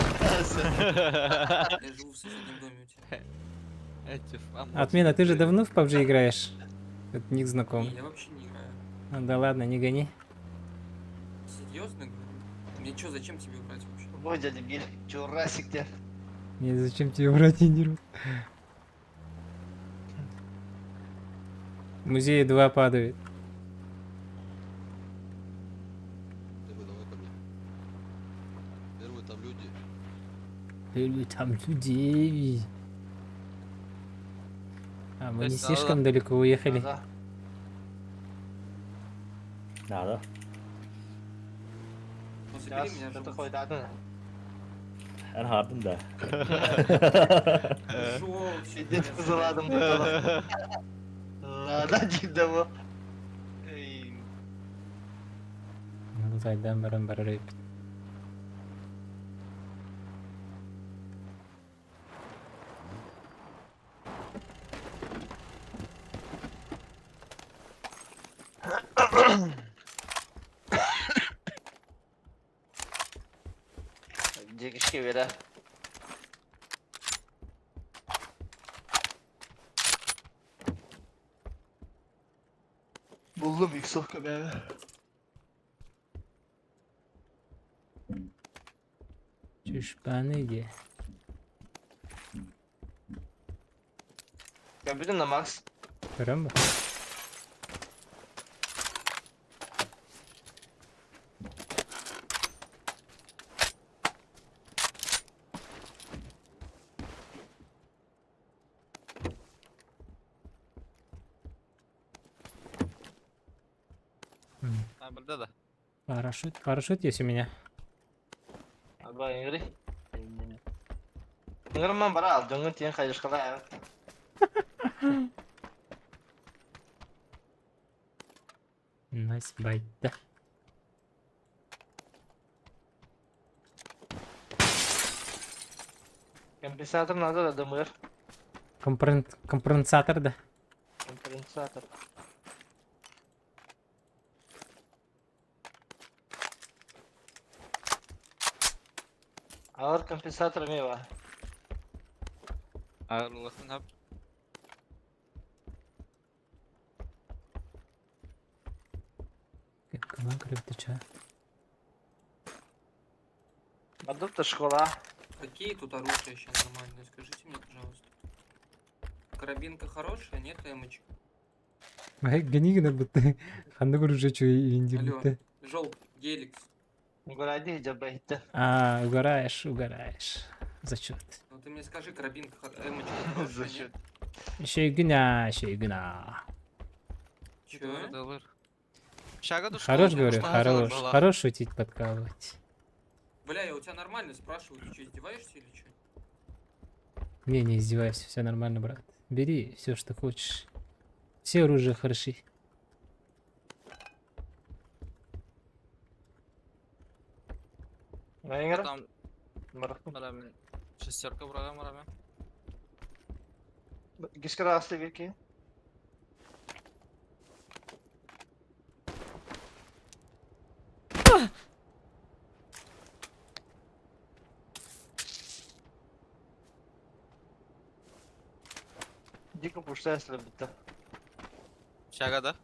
Speaker 9: живу в соседнем доме у тебя.
Speaker 2: Отмена, ты же давно в PUBG играешь? Это ник знакомый.
Speaker 9: Не, я вообще не играю.
Speaker 2: Ну да ладно, не гони.
Speaker 9: Серьезно говорю? Мне чё, зачем тебе брать вообще?
Speaker 4: Ой, дядя Биль, Джурасик те.
Speaker 2: Не, зачем тебе брать, я не ру. Музеи 2 падают.
Speaker 10: Первый, давай ко мне. Первый там люди.
Speaker 2: Или там людей. А, мы не
Speaker 7: есть надо-
Speaker 2: слишком далеко уехали.
Speaker 4: Да.
Speaker 5: Надо.
Speaker 9: Ну забери меня,
Speaker 4: Это
Speaker 9: жёлтый.
Speaker 4: хоть одна.
Speaker 5: Эн хардым да.
Speaker 9: Жёлтый,
Speaker 4: Сидит
Speaker 9: бля,
Speaker 4: за ладом. Надо дидово.
Speaker 2: Ну, зайдем, барам, барарып.
Speaker 4: Дикишке бере. Buldum Yusuf be.
Speaker 2: Чушпаны где?
Speaker 4: Ya bilin de Max.
Speaker 2: Карамба.
Speaker 7: А, білді да.
Speaker 2: Парашют, парашют есть у меня.
Speaker 4: Abi ingri. Ingri man bara al. Döngün tiyen kayışkala ya.
Speaker 2: Найс байт, да.
Speaker 4: Kompensator надо da dımır.
Speaker 2: Компенсатор, да.
Speaker 4: Kompensator. Ağır kompensator mi var?
Speaker 7: Ağırlığın hap.
Speaker 2: Кабан крыптыча.
Speaker 4: Адопта школа.
Speaker 9: Какие тут оружия сейчас нормальные? Скажите мне, пожалуйста. Карабинка хорошая, нет эмочка?
Speaker 2: Гони на будто. Ханды уже чуи
Speaker 9: Алло.
Speaker 2: индирты.
Speaker 9: Желтый, геликс.
Speaker 4: Горади жабайты.
Speaker 2: А, угораешь, угораешь. Зачет.
Speaker 9: Ну ты мне скажи, карабинка, эмочка хорошая,
Speaker 4: Зачет.
Speaker 9: нет?
Speaker 2: Еще и гна, еще и гна.
Speaker 9: Чё?
Speaker 7: Шага душкола.
Speaker 2: Хорош, говорю, хорош. Хорош шутить, подкалывать.
Speaker 9: Бля, я у тебя нормально спрашиваю, ты что, издеваешься или что?
Speaker 2: Не, не издевайся, все нормально, брат. Бери все, что хочешь. Все оружия хороши.
Speaker 4: Ingri.
Speaker 7: Там,
Speaker 4: Мара.
Speaker 7: мара Шестерка брага мара
Speaker 4: Гишкара асты бирки. Дико пуштая bitti.
Speaker 7: Шага да?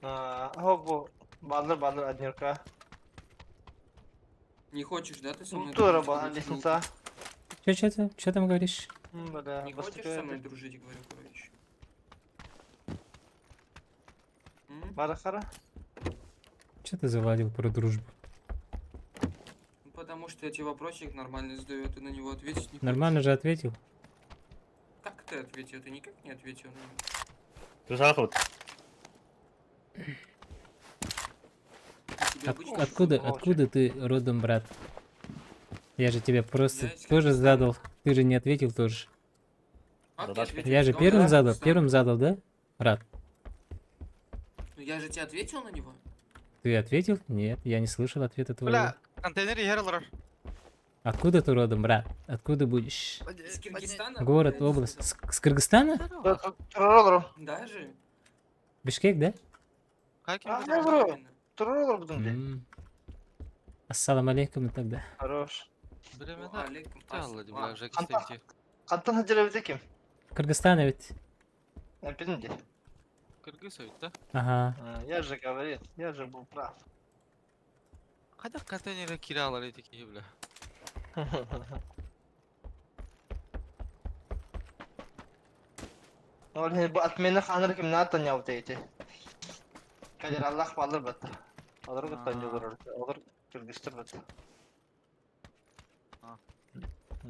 Speaker 4: А, bu Баллар баллар однерка.
Speaker 9: Не хочешь, да, ты со мной
Speaker 4: Тура
Speaker 9: дружить,
Speaker 4: была
Speaker 9: короче,
Speaker 4: лестница.
Speaker 2: Че, че ты? Че там говоришь?
Speaker 4: Бля,
Speaker 9: Не хочешь со мной дружить, говорю, короче. М?
Speaker 4: Барахара.
Speaker 2: Че ты заладил про дружбу?
Speaker 9: Ну, потому, что я тебе вопросик нормально задаю, а ты на него ответить не
Speaker 2: Нормально
Speaker 9: хочешь.
Speaker 2: же ответил.
Speaker 9: Как ты ответил? Ты никак не ответил на него.
Speaker 5: Крысахов.
Speaker 9: Я тебе
Speaker 2: От-
Speaker 9: обычно
Speaker 2: откуда,
Speaker 9: шутку.
Speaker 2: откуда ты родом, брат? Я же тебе просто
Speaker 9: Я из
Speaker 2: тоже
Speaker 9: Кыргызстана.
Speaker 2: задал. Ты же не ответил тоже.
Speaker 9: Как ты
Speaker 5: Задачка.
Speaker 9: ответил?
Speaker 2: Я же
Speaker 9: Сказал,
Speaker 2: первым
Speaker 9: да,
Speaker 2: задал,
Speaker 9: Кыргызстан.
Speaker 2: первым задал, да? Брат,
Speaker 9: Ну я же тебе ответил на него.
Speaker 2: ты ответил? Нет, я не слышал ответа твоего.
Speaker 3: Бля, контейнер ехал.
Speaker 2: Откуда ты родом, брат? Откуда будешь?
Speaker 9: Из Киргизстана?
Speaker 2: Город,
Speaker 9: блядь,
Speaker 2: область.
Speaker 9: сказал.
Speaker 2: С Кыргызстана?
Speaker 4: Туролору.
Speaker 9: Даже?
Speaker 2: Бишкек, да?
Speaker 4: А, ну, бро. Туролору будем, блядь.
Speaker 2: М. Ассалам алейкум тогда.
Speaker 4: Хорош.
Speaker 9: Алейкум ассалам.
Speaker 4: Хантан хаджара ким?
Speaker 2: Кыргызстана ведь.
Speaker 4: Напинди.
Speaker 2: Ага.
Speaker 4: Я же говорил, я же был прав.
Speaker 7: Хайдах контейнерге кире алар эдик бля.
Speaker 4: Ол бу отмена ханыр ким натан яутейти. Кадир Аллах балыр бат. Алыр гыттан жогорор. Алыр кыргызтыр бат.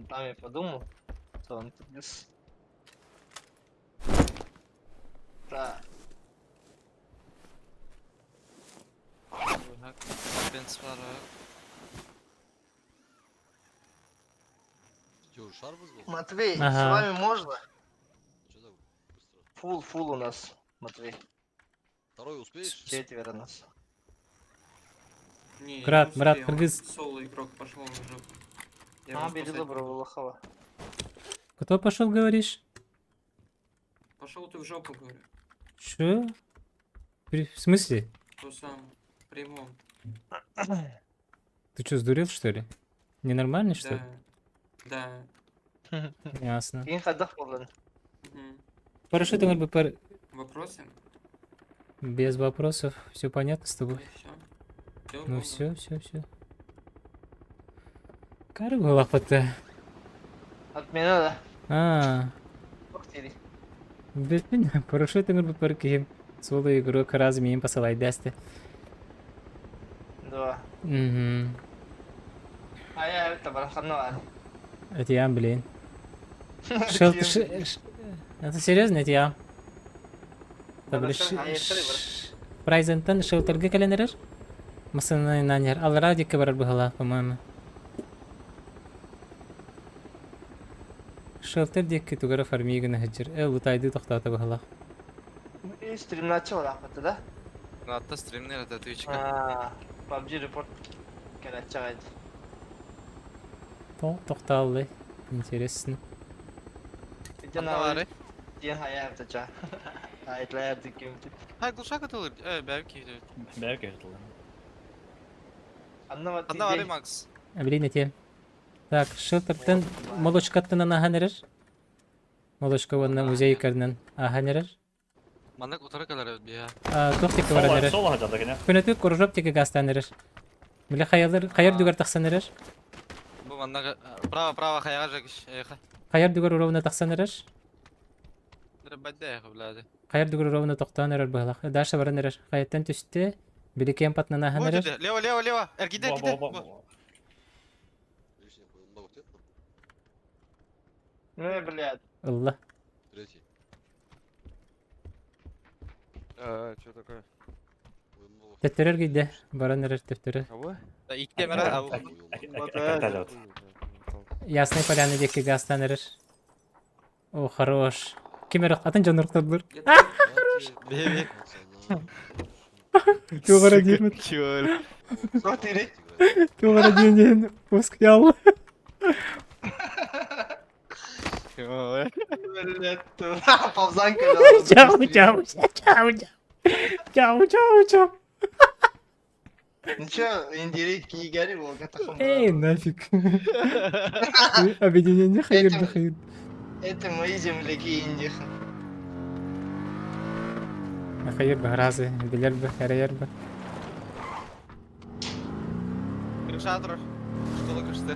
Speaker 4: Там я подумал, что он кыргыз. Да.
Speaker 10: Че, уже шар вызвал?
Speaker 4: Матвей, с
Speaker 2: Ага.
Speaker 4: вами можно?
Speaker 10: Че так быстро?
Speaker 4: Фул, фул у нас, Матвей.
Speaker 10: Второй успеешь?
Speaker 4: Четверо нас.
Speaker 9: Не, я не
Speaker 2: Брат, брат,
Speaker 9: успел.
Speaker 2: кыргыз.
Speaker 9: Соло игрок пошел в жопу. Я
Speaker 4: А,
Speaker 9: его
Speaker 4: бери
Speaker 9: спасать
Speaker 4: доброго
Speaker 9: буду.
Speaker 4: Лохова.
Speaker 2: Кто пошел, говоришь?
Speaker 9: Пошел ты в жопу, говорю.
Speaker 2: Чё? В смысле?
Speaker 9: То сам. Прямом.
Speaker 2: Ты что, сдурел, что ли? Ненормальный, что ли?
Speaker 9: Да. Да.
Speaker 2: Ясно.
Speaker 4: Кийин хайдах болдун.
Speaker 9: Мгм.
Speaker 2: Хорошо, ты бы пар...
Speaker 9: Вопросы?
Speaker 2: Без вопросов. Все понятно с тобой.
Speaker 9: Ну все.
Speaker 2: Ну все, все, все. Каргу лапота.
Speaker 4: Отмена да.
Speaker 2: А,
Speaker 4: Ох, тири.
Speaker 2: блин, хорошо, ты бы парки. Соло игрок раз мне посылай дасте.
Speaker 4: Да.
Speaker 2: Угу.
Speaker 4: А я это бараханна.
Speaker 2: Это я, блин. Шел, Это серьезно, это я. Прайзентен шелтерге календарь? Масана нанер. Ал радика барар быһала, по-моему. Шелтер диэки тугара фармигына хыджыр. Э, лутайды тохтата быһала.
Speaker 4: Стримначы олақпыты да?
Speaker 7: Ратта стримнер это ответчика.
Speaker 4: А, PUBG report келечек айды.
Speaker 2: Тохталлы. Интересно.
Speaker 4: Иден Ден хаярды жа. Айтларды кимди.
Speaker 7: Хай глушак атылыр. Э, бәбки.
Speaker 5: Бәрке жытылды.
Speaker 4: Анна
Speaker 7: Анда Макс.
Speaker 2: Блин, эти. Так, шелтертен молочкаттан аһанерер. Молочка вонна музей карнан аһанерер.
Speaker 7: Маннык утара калар бия.
Speaker 2: Тух тик баранерер.
Speaker 5: Соло хажады кене.
Speaker 2: Күнөтү кружок тик гастанерер. Биле хаялыр, хаяр дүгәр тахсанерер.
Speaker 7: Бу маннык право право хаяга жакиш. Эха.
Speaker 2: Хаяр дүгәр уровна тахсанерер.
Speaker 7: Бадда блядь.
Speaker 2: Хайар дүгәр уровна токтанерер быһалах. Даша баранерер. Хаяттан төстө. Биле кем патнан аһанерер.
Speaker 7: Лево, лево, лево. Эргиде,
Speaker 5: Во, во, во, во.
Speaker 10: Лишний много нет?
Speaker 4: Ну, блядь.
Speaker 2: Алла.
Speaker 10: Третий.
Speaker 8: А, что такое?
Speaker 10: Ой, много
Speaker 2: Төттөрөр гидде. Баранерер төттөрөр.
Speaker 8: Кого?
Speaker 7: Иккемера абу.
Speaker 5: Әкәтәләт.
Speaker 2: Ясный поляны деки гастанерер. О, хорош. Кимер атын жонурктадылар.
Speaker 9: Я тоже-
Speaker 7: Бе-бе.
Speaker 2: Тугара дирмет.
Speaker 7: Чё?
Speaker 4: Смотри.
Speaker 2: Тугара дирмет. Пуск ялла.
Speaker 4: Блядь. Павзанка.
Speaker 2: Чао, чао, чао, чао. Чао, чао, чао.
Speaker 4: Ничего, индири кигери болга
Speaker 2: Эй, нафиг. Объединение хайыр да хайыр.
Speaker 4: Это мои земляки индиха.
Speaker 2: Хайыр бы разы, билер бы, харайыр бы.
Speaker 7: Крышатор. Что лукашты?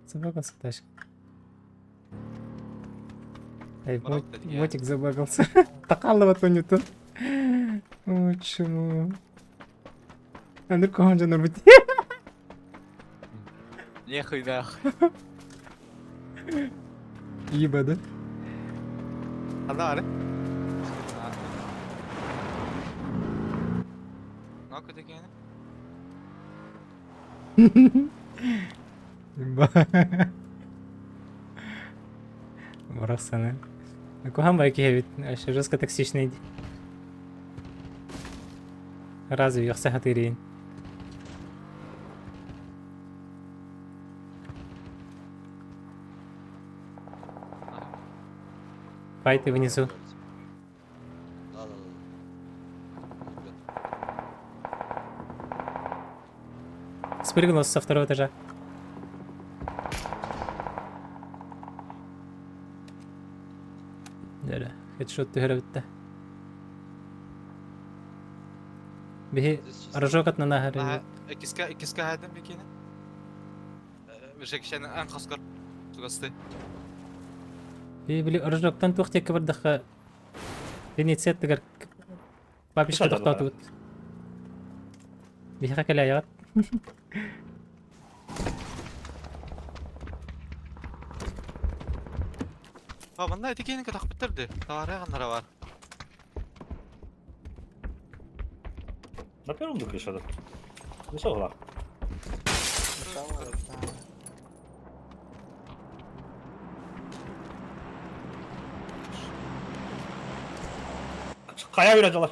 Speaker 2: Забагался тачка. Эй,
Speaker 7: Брат,
Speaker 2: мотик забагался. Такалова то не то. Ой. О, чему? Андрей куһаҕан дьоннорбут.
Speaker 7: Нехуй нахуй.
Speaker 2: Еба, да?
Speaker 7: Ханна бары? Нокка текени.
Speaker 2: Еба. Барахсаны. Куһаҕан баҕайы киһи эбит. Вообще жестко токсичный. Разве үөхсэ сатыырыйын? Файты внизу.
Speaker 10: Да, да, да. Ребят.
Speaker 2: Спрыгнул со второго этажа. Дьэ, хедшот түһэрэ бүттэ. Биһи
Speaker 10: Здесь чисто.
Speaker 2: рожок атынан
Speaker 7: Наһаа иккискэ иккискэ хаайдым бикини. Бишекшен эн хоскор чугасты.
Speaker 2: Би били рожоктан туох диэки бардахха Венеция аттыгар папишка тохтоотубут. Биһиэхэ кэлээйэҕит.
Speaker 7: А манна ити киһини көтөхпүттэр дии. Товария ханнара бар.
Speaker 5: На первом духе что-то. Ну что, гла? Хайа үрэ дьалар.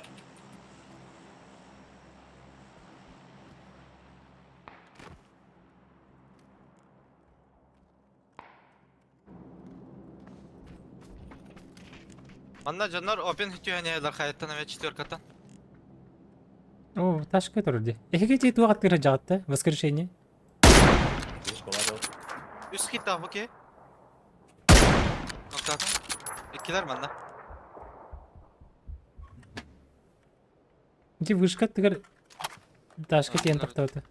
Speaker 7: Манна дьоннор опен түһэн иһэллэр хайаттан эмэ четверкаттан.
Speaker 2: О, ташка турар дии. Эһиги ити туох аттыгар сылдьаҕыт Воскрешение.
Speaker 7: Үс хиттаах бу киһи. Ноктаатын. Иккилэр манна.
Speaker 2: Ити вышка аттыгар ташка тиэн тохтоото.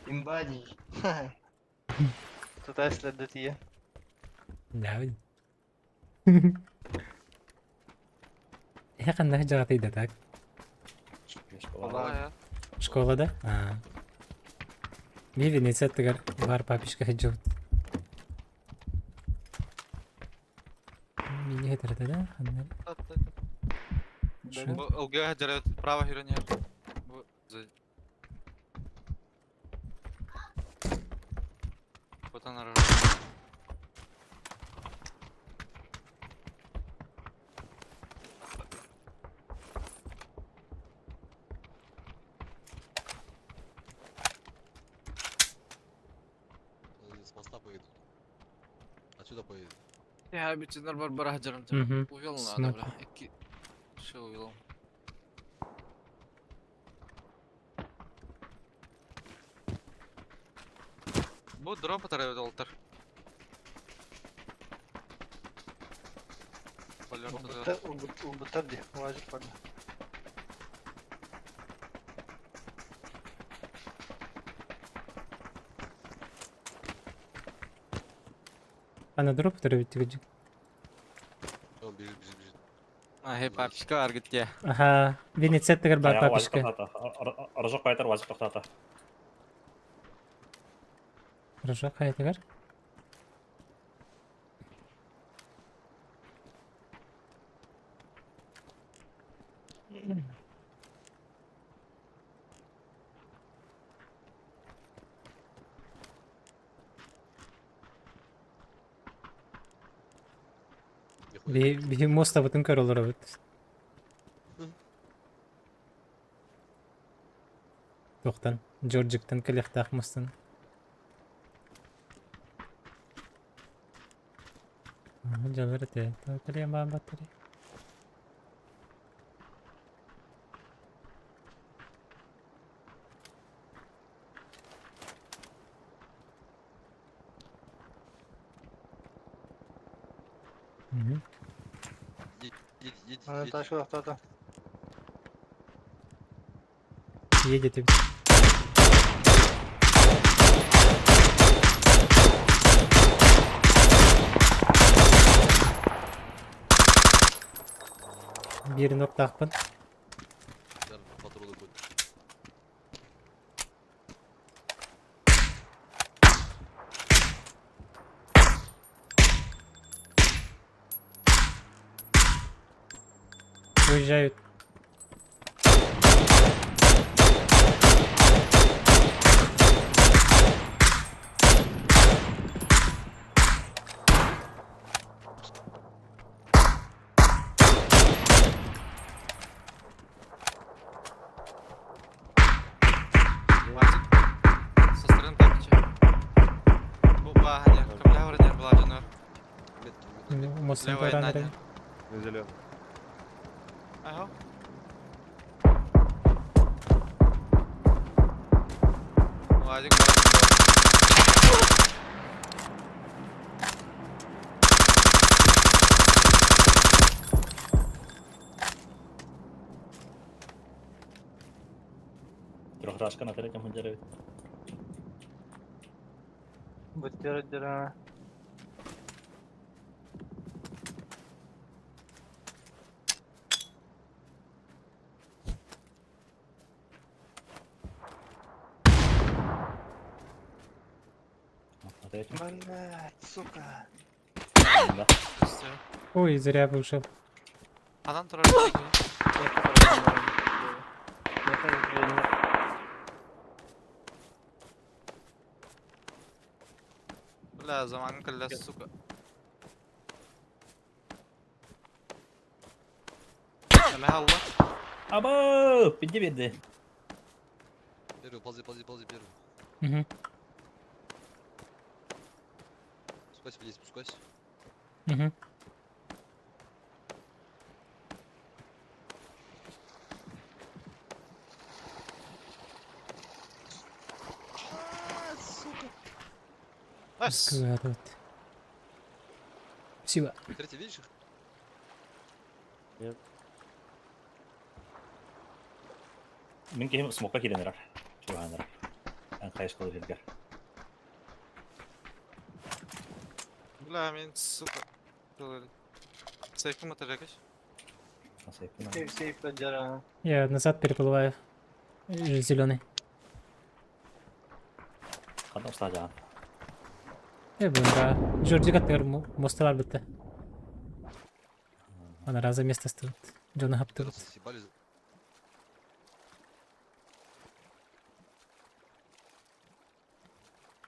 Speaker 4: Имбади. Туда следует
Speaker 2: Да. Эһэ ханна сылдьаҕытый да так?
Speaker 4: Школа.
Speaker 2: Школа да? Аа. Би Венеция аттыгар бар папишка сылдьыбыт. Мини хэтэрдэ да? Ханна?
Speaker 7: Бу ылгыга дьарыт право хирон иһэр. Бу Потом
Speaker 10: С моста поедут. Отсюда поедут.
Speaker 7: Я бичинер бар бар хаджарым.
Speaker 2: Мгм.
Speaker 7: Увел надо,
Speaker 2: Смотри.
Speaker 7: бля. Икки. Все увел. Бу дроп атарабыт олтар.
Speaker 4: Убыттар дии, уазик барда.
Speaker 2: Ана дроп төрөбүттүгү.
Speaker 10: Он бежит, бежит, бежит.
Speaker 7: А, хей, папочка аргытте.
Speaker 2: Аха, Венеция аттыгар бар папишка.
Speaker 5: Рожок кайтар, вазик тохтата.
Speaker 2: Рожок хайатыгар.
Speaker 10: Нихуя.
Speaker 2: Би биһи мостабытын көр олоробут. Туохтан, Джорджиктан кэлиэхтээх мостан. Дьалар этэ, кэлиэн баан баттары. Мгм.
Speaker 10: Едь, едь,
Speaker 4: Аны
Speaker 10: едь.
Speaker 4: ташка тохтоото.
Speaker 2: Едет эбит. Биир ноктаахпын.
Speaker 10: Патроны кончились.
Speaker 2: Уезжают.
Speaker 9: Вазик. Со стороны тапча. Бу бааһа Кымлаа вроде была
Speaker 10: Метки, метки.
Speaker 2: Мостом
Speaker 9: Левая
Speaker 2: рано.
Speaker 9: Надя.
Speaker 8: На зеленом.
Speaker 9: Ага. Вазик бар.
Speaker 5: Трехрашка на третьем дереве.
Speaker 4: Бутердера.
Speaker 5: На третьем.
Speaker 4: Блять, сука.
Speaker 5: Да.
Speaker 9: Все.
Speaker 2: Ой, зря вышел.
Speaker 9: Анан турар.
Speaker 4: Я тоже не-
Speaker 9: Бля, заман кэллэ, сука. Эме алла.
Speaker 5: Аба! Пиди беды.
Speaker 10: Первый, ползи, ползи, ползи, первый.
Speaker 2: Угу.
Speaker 10: Спускайся вниз, спускайся.
Speaker 2: Угу.
Speaker 9: Найс.
Speaker 2: Складывать. Спасибо.
Speaker 10: Третий, видишь их?
Speaker 5: Мин киһим смокка киирэн эрэр. Чугаһаан эрэр. Эн хайысхалы сиргэр.
Speaker 9: Бля, мин, сука. Сейф матыракыш.
Speaker 5: Асайпына.
Speaker 4: Сейф, сейф, дера.
Speaker 2: Я назад переплываю. Зеленый.
Speaker 5: Ханна устаажаан.
Speaker 2: Э, да. Джорджи каттыгар мосталар бітті. Ана раза место стоит. Джона хаптырыт.
Speaker 10: Раз, съебали.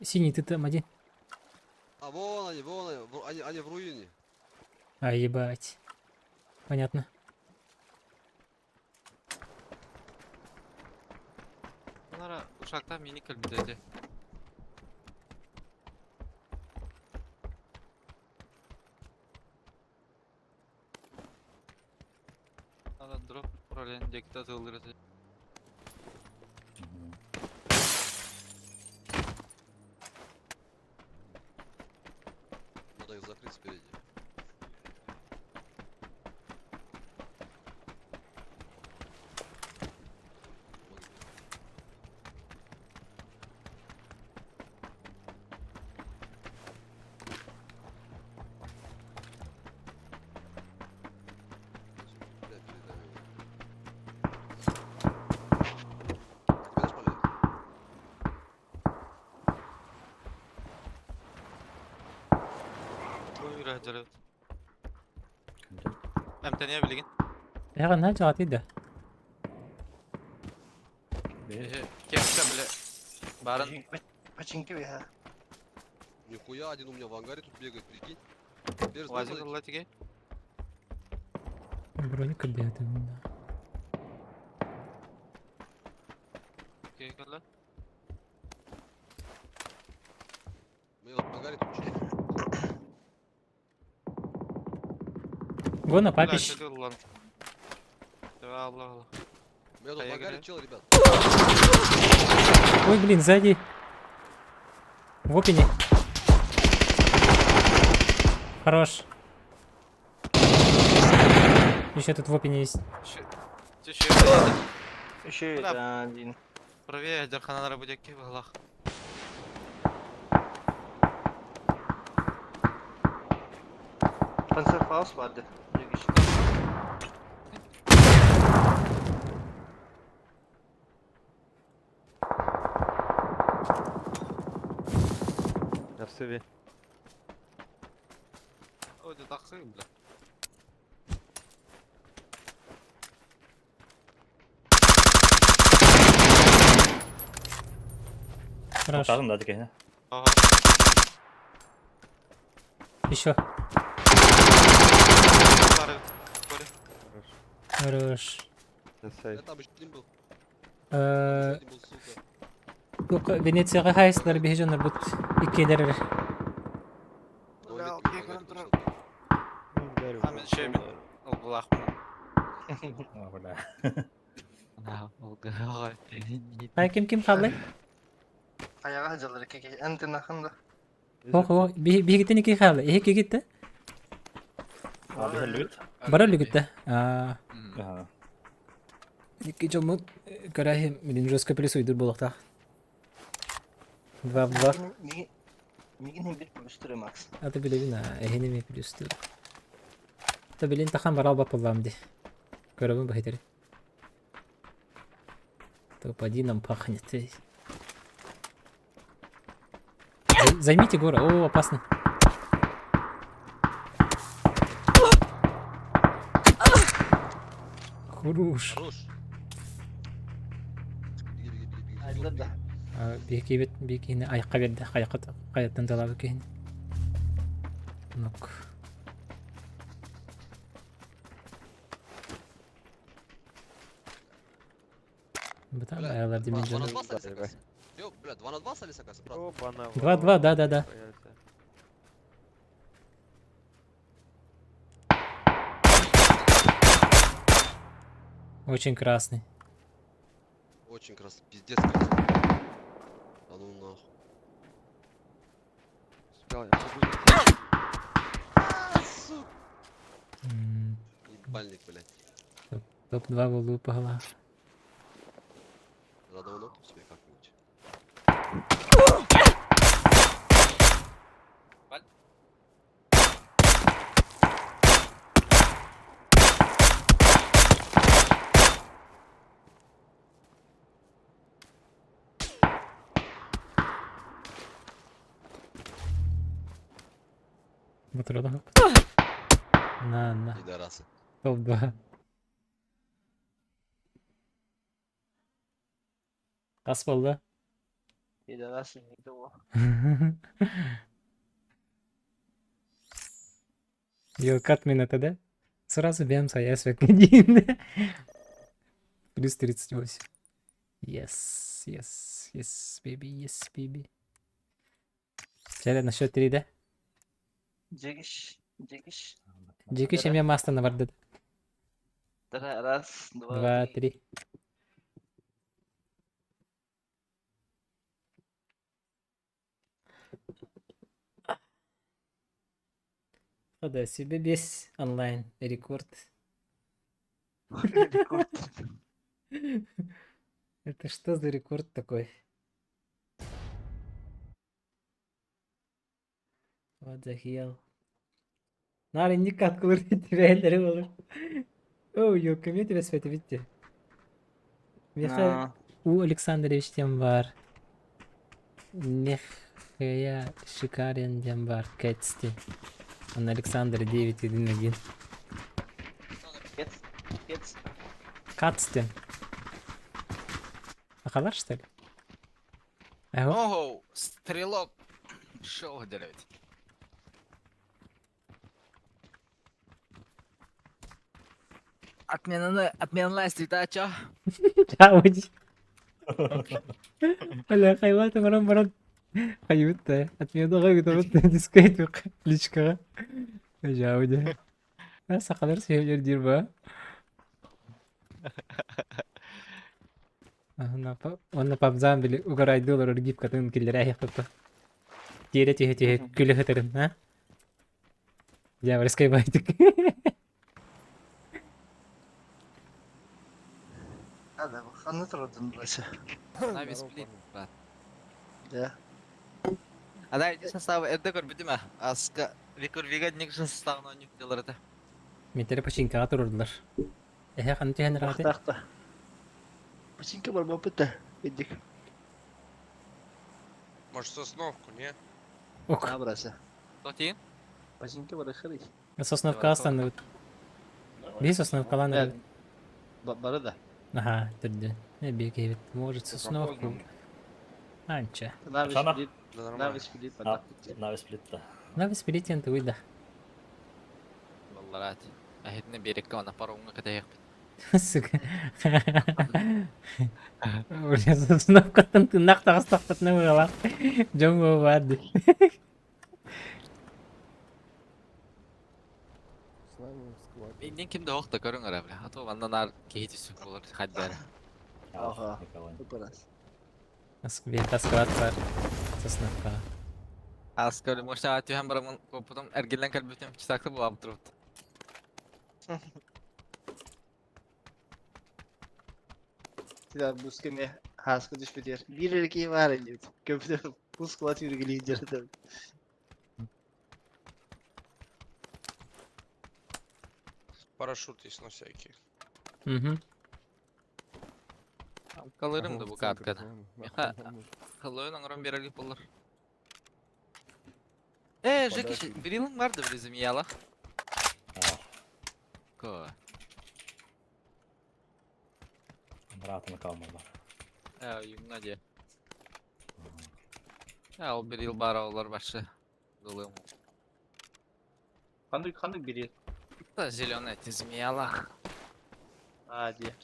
Speaker 2: Синий, ты там один.
Speaker 10: А, вон они, вон они, они в руине.
Speaker 2: А, ебать. Понятно.
Speaker 9: Bunlara uşaktan minik kalbi dedi. Ara drop prolen dekta tılırı.
Speaker 10: Надо их закрыть спереди. Помоги. Бля, передавил. Тебя нашпали?
Speaker 9: Buyur acele. Emteniye bilgin.
Speaker 2: Эҕэ на жаҕат да.
Speaker 9: Kepçe bile. Barın
Speaker 4: Починки я.
Speaker 10: Нихуя, один у меня в ангаре тут бегает, прикинь. Берз,
Speaker 9: Вазик
Speaker 10: смотри.
Speaker 9: Allah tigi.
Speaker 2: Броника беден.
Speaker 9: Kalla.
Speaker 10: У меня в ангаре тут чел.
Speaker 2: Гона папич.
Speaker 9: Allah Allah.
Speaker 10: У меня тут
Speaker 9: А
Speaker 10: в
Speaker 9: я
Speaker 10: ангаре
Speaker 9: говорю.
Speaker 10: чел, ребят.
Speaker 2: Ой, блин, сзади. В опене. Хорош. Еще тут в опене есть.
Speaker 9: Şu
Speaker 4: Еще
Speaker 9: Бля.
Speaker 4: это один.
Speaker 9: Правее Дарханара будет кивалах.
Speaker 4: Панцерфаус барды.
Speaker 6: На всеве.
Speaker 10: Ой, да тахсың, бля.
Speaker 2: Хорош.
Speaker 5: Тағын да дикене.
Speaker 10: Ага.
Speaker 2: Еще.
Speaker 10: Старый. Коля.
Speaker 2: Хорош.
Speaker 6: На сейф.
Speaker 10: Я там еще один был.
Speaker 2: Э,
Speaker 10: Один был, сука.
Speaker 2: Тук Венецияга хайсылар биһи дьоннор бут иккилэр
Speaker 10: Бля, Амен шебин. Ол
Speaker 5: Бля.
Speaker 2: Ай ким ким хааллай?
Speaker 4: Ayağa hacıları keke. Enti nakında.
Speaker 2: Хох хох биһигиттен икки хаалла. Эһи кигитте?
Speaker 5: Abi helvete.
Speaker 2: Бара лүгүттэ. Аа
Speaker 5: Ага.
Speaker 2: икки дьоммут көрәһи милин жестко плюс уйдур буолуохтаах. Два в два.
Speaker 4: Мигин bir плюс Макс.
Speaker 2: Аты билебин аа эһини ми плюс ту. Та билин тахан барал бапыллам ди. Көрөбүн баһитери. Топ-1 нам пахнет. эй. Займите гору. О, опасно. Хорош.
Speaker 10: Хорош. Беги, беги, беги, беги.
Speaker 4: Айдыр да.
Speaker 2: Бики бит бикини айққа берді қаяққа қаяттан талабы кейін. Нок. Бытан
Speaker 10: Бля,
Speaker 2: аялар демен
Speaker 10: 2 на
Speaker 2: жаны.
Speaker 10: 2 остались, оказывается. Ё, бля, 2 на 2 остались, оказывается, брат.
Speaker 6: Оба-на.
Speaker 2: 2-2, да-да-да. Очень красный.
Speaker 10: Очень красный, пиздец красный. А ну нахуй.
Speaker 6: Успел я.
Speaker 10: А, сука. Ебальник, блядь.
Speaker 2: Топ-2 болу пағала.
Speaker 10: Надо одного нокнуть себе как-нибудь.
Speaker 2: Батырда. На, на.
Speaker 10: Пидорасы.
Speaker 2: Топ-2. Қас болды.
Speaker 4: Пидорасы, neydi o?
Speaker 2: Йокат минута, да? Сразу бьем своя один. Плюс 38. Yes, yes, yes, baby, yes, baby. Чәрі, на счет 3, да?
Speaker 4: Джегиш, Джегиш.
Speaker 2: Джеки чем мастаны бар деді.
Speaker 4: Раз, два,
Speaker 2: Два, три. Да, себе весь онлайн рекорд.
Speaker 4: Рекорд.
Speaker 2: Это что за рекорд такой? What the hell? Нары никак кылыр olur. Оу, ёлка, тебе свете видите? Михаил У Александрович тем бар. Нехая шикарен дем бар. Кэтсти. Он Александр 911.
Speaker 4: Кет, кет.
Speaker 2: Катстен. Ахалар, что ли? Ого.
Speaker 7: Ого, стрелок. Шоу делать. Отмена, отмена чё?
Speaker 2: Чауди. Бля, хайлаты баран баран. Хайутта. Отмена гайда дискейт личкаға. Жауди. Сақалар сүйелер дир ба. Онна пабзан били угарайдылар гипкатын киллер аяқтыпты. Тере тихе тихе күлі хытырын, а? Дьявольская байтик.
Speaker 4: Hadi bak, anlat oradan burası.
Speaker 7: На весь блин, брат.
Speaker 4: Да.
Speaker 7: Ана иди состав эрде көрбүтүм а. Аска Викур Вигадник составын ойнуп делар это.
Speaker 2: Метері пачинкаға тұрырдылар. Эхе, қаны түйен рағаты?
Speaker 4: Тахта. Починка бар бапыта. Эдик.
Speaker 10: Может, сосновку, не?
Speaker 2: Ок.
Speaker 4: Набрася.
Speaker 7: Тотин?
Speaker 4: Базинка барахырый.
Speaker 2: Сосновка астаныбыт. Биир сосновкалан эрэ.
Speaker 4: Бары да.
Speaker 2: Аха, түрдү. Не бекебит. Может, сосновку. Анча.
Speaker 4: Навис
Speaker 5: Шана?
Speaker 4: плит,
Speaker 10: Да нормально.
Speaker 4: навис плит, подахуйте.
Speaker 5: Навес плитта.
Speaker 2: Навис билетен ты выйда.
Speaker 7: Балларат. Әһетне береккә ана паромга кәтәйек.
Speaker 2: Сука. Бля, сосновкаттан тыннак тагыстакпытны буолар. Дьон баар.
Speaker 8: С нами в складе.
Speaker 7: Миннән кимдә хакта көрүң ара бля. Ато аннан ар кейти сүк булыр хәддәр.
Speaker 4: Ага.
Speaker 5: Николай.
Speaker 4: Раз.
Speaker 2: Бета склад бар. Сосновка.
Speaker 7: Аскар мошта атыһан барамын копутум эргеллән кәлбүтем читакты булап турыпты.
Speaker 4: Тида бускеме хаска түшпетер. Бир эрки бар инде. Көптө бус кылат үргүлейин жерде.
Speaker 10: Парашют есть на всякий.
Speaker 2: Угу.
Speaker 7: Калырым да
Speaker 8: Ага,
Speaker 7: бу
Speaker 8: в центр
Speaker 7: каткада.
Speaker 8: зоны, нахуй
Speaker 7: Миха,
Speaker 8: нам нужен.
Speaker 7: Хыллойын аңырын берелик булыр. Э, Жеки,
Speaker 8: Подожди.
Speaker 7: бир елың барды бир змеяла.
Speaker 5: А,
Speaker 7: Ко.
Speaker 5: братым калмады.
Speaker 7: Э, юңна де. Э, ол бир ел бар олар башы. Дулым.
Speaker 4: Кандай кандай бир
Speaker 7: Да, зеленая ти змеяла.
Speaker 4: А, де.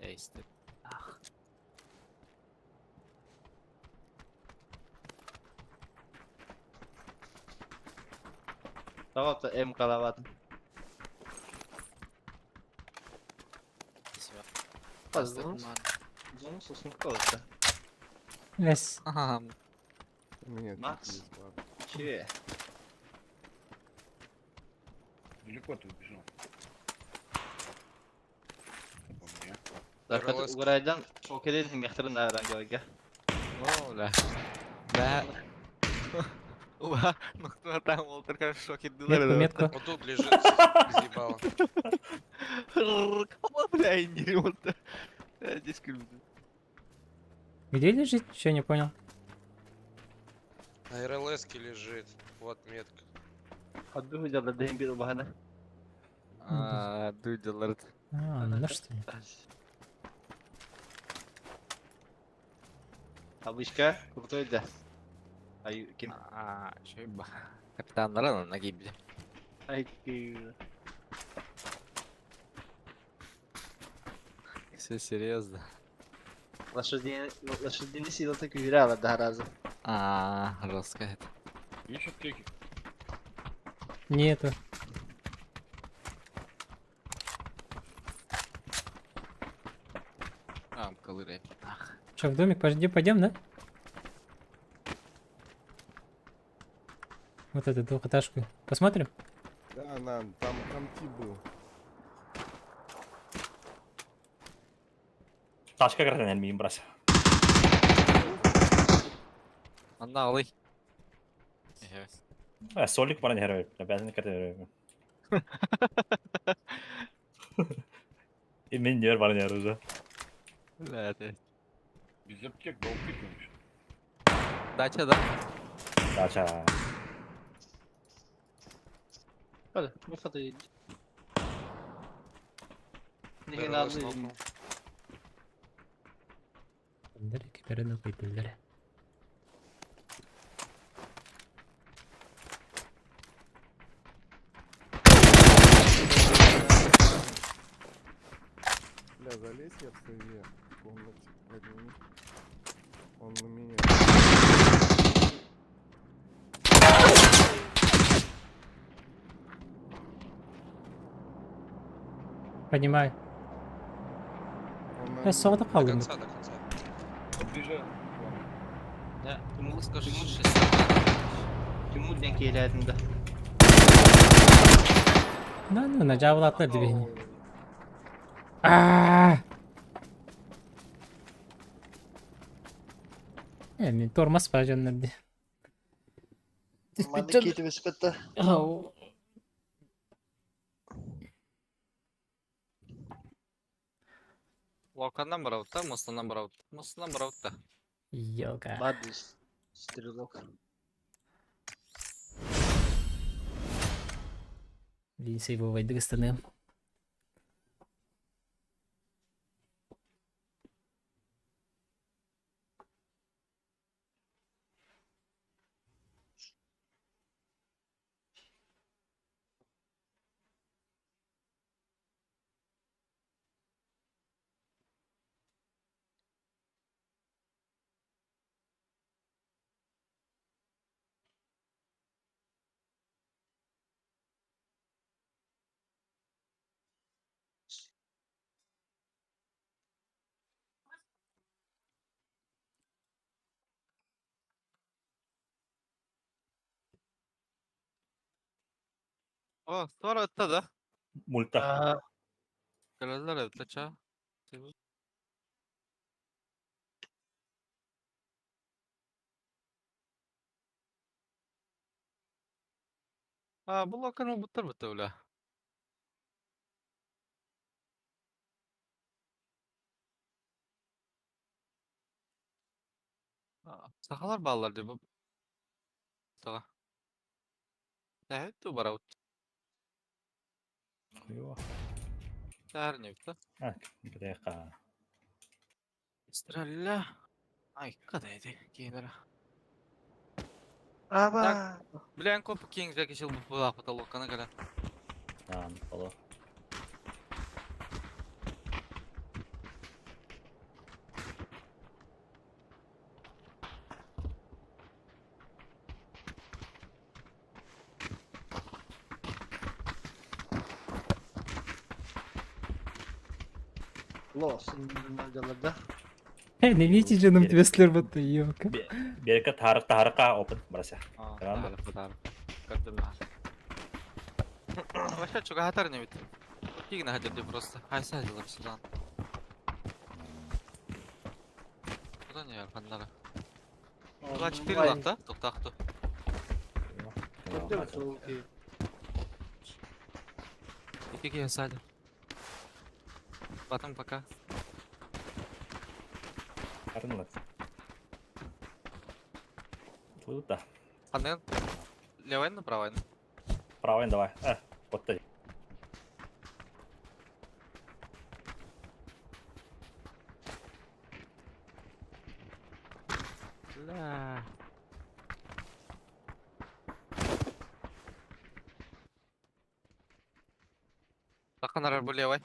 Speaker 7: Эй, степ.
Speaker 4: Тагы М калабат. Зону сосын калат.
Speaker 2: Эс.
Speaker 7: Ага.
Speaker 8: У меня тут
Speaker 4: Макс.
Speaker 8: есть бар.
Speaker 4: Че?
Speaker 11: Далеко ты убежал.
Speaker 4: Даркат
Speaker 10: РЛС.
Speaker 4: Уграйдан шокерен мехтерин арангага.
Speaker 7: О, да. Да. Уа, ну кто там Уолтер, конечно, шоке
Speaker 2: Метку, метку.
Speaker 10: Вот тут лежит, заебало.
Speaker 7: Кого, бля, не вот. Здесь круто.
Speaker 2: Где лежит? Че не понял?
Speaker 10: На РЛС лежит. Вот метка.
Speaker 4: Адды хуҗалар дәһин бир бахана.
Speaker 7: А, дуйдалар.
Speaker 2: А, ну что ли?
Speaker 4: Абышка крутой да. Ай ким?
Speaker 7: А, шойба. Капитан рано нагибли.
Speaker 4: Ай ки.
Speaker 7: Все серьезно.
Speaker 4: Лошадиный лошадиный сила так уверяла да раза.
Speaker 7: А, жестко это.
Speaker 11: Есть аптеки?
Speaker 2: Нету.
Speaker 7: А, колыры. Ах.
Speaker 2: Че, в домик пойди, пойдем, да? Вот эту двухэтажку. Посмотрим?
Speaker 8: Да, на, там, там тип был.
Speaker 5: Тачка картин миин брас.
Speaker 7: Анна алый.
Speaker 5: Э, солик баран хербе. Обязан картин. И мен нер баран хер уже.
Speaker 7: Бля, это.
Speaker 11: Без аптек, да упикаем еще.
Speaker 7: Дача, да?
Speaker 5: Дача.
Speaker 4: Hadi, bu kadar. Не
Speaker 10: РЛС
Speaker 4: надо.
Speaker 10: нокнул.
Speaker 2: Передали.
Speaker 8: Бля, залезь я в своей комнате. Подними. Он на меня.
Speaker 2: Поднимай.
Speaker 8: Он на
Speaker 2: Э,
Speaker 8: меня.
Speaker 2: соғда
Speaker 10: До
Speaker 2: қалдым.
Speaker 10: конца, до конца.
Speaker 11: Подбежал.
Speaker 4: Да,
Speaker 7: Скажи,
Speaker 4: Тимур,
Speaker 7: 60.
Speaker 4: Тимур ден келәдінде.
Speaker 2: Да, ну, на жабылаттар дебейін. А! Э, мен тормоз па жоннорди.
Speaker 4: Маны кетіп өспетті.
Speaker 2: Ау.
Speaker 7: Локаннан барабыт та, мостаннан барабыт. Мостаннан барабыт та.
Speaker 2: Елка.
Speaker 4: Бадыс. Стрелок.
Speaker 2: Блин, сейвовайдык ыстаныам.
Speaker 7: О, sonra ытта да.
Speaker 5: Мульта.
Speaker 4: Ага.
Speaker 7: Кэлэллэр эбит ча. А, бу локаны буттар бутта бля. Сахалар бааллар дии бу. Саха. Тэһит ту барабыт.
Speaker 5: Хуево.
Speaker 7: Тэһэр не битта.
Speaker 5: А, бляха.
Speaker 7: Стреля. Ай, када эти кейлера.
Speaker 4: Аба.
Speaker 7: Билен коп кинг жаки шил бу була потолок ана кала.
Speaker 5: А, поло.
Speaker 4: Лос. Да.
Speaker 2: Не видите, что нам тебе слербата, елка.
Speaker 5: Берка тарык тарыкка опыт брася. Правда?
Speaker 7: Вообще чуга хатар не бит. Кигна хатер просто. Хайса дилар сюда. Куда не арханнара? 24 лахта, токтакту. Ики сади. Потом пока.
Speaker 5: Арынлар. Тут да.
Speaker 7: Анен. Левый на правый.
Speaker 5: Правый давай. А, вот ты.
Speaker 7: Бля. Тақанар бу левый.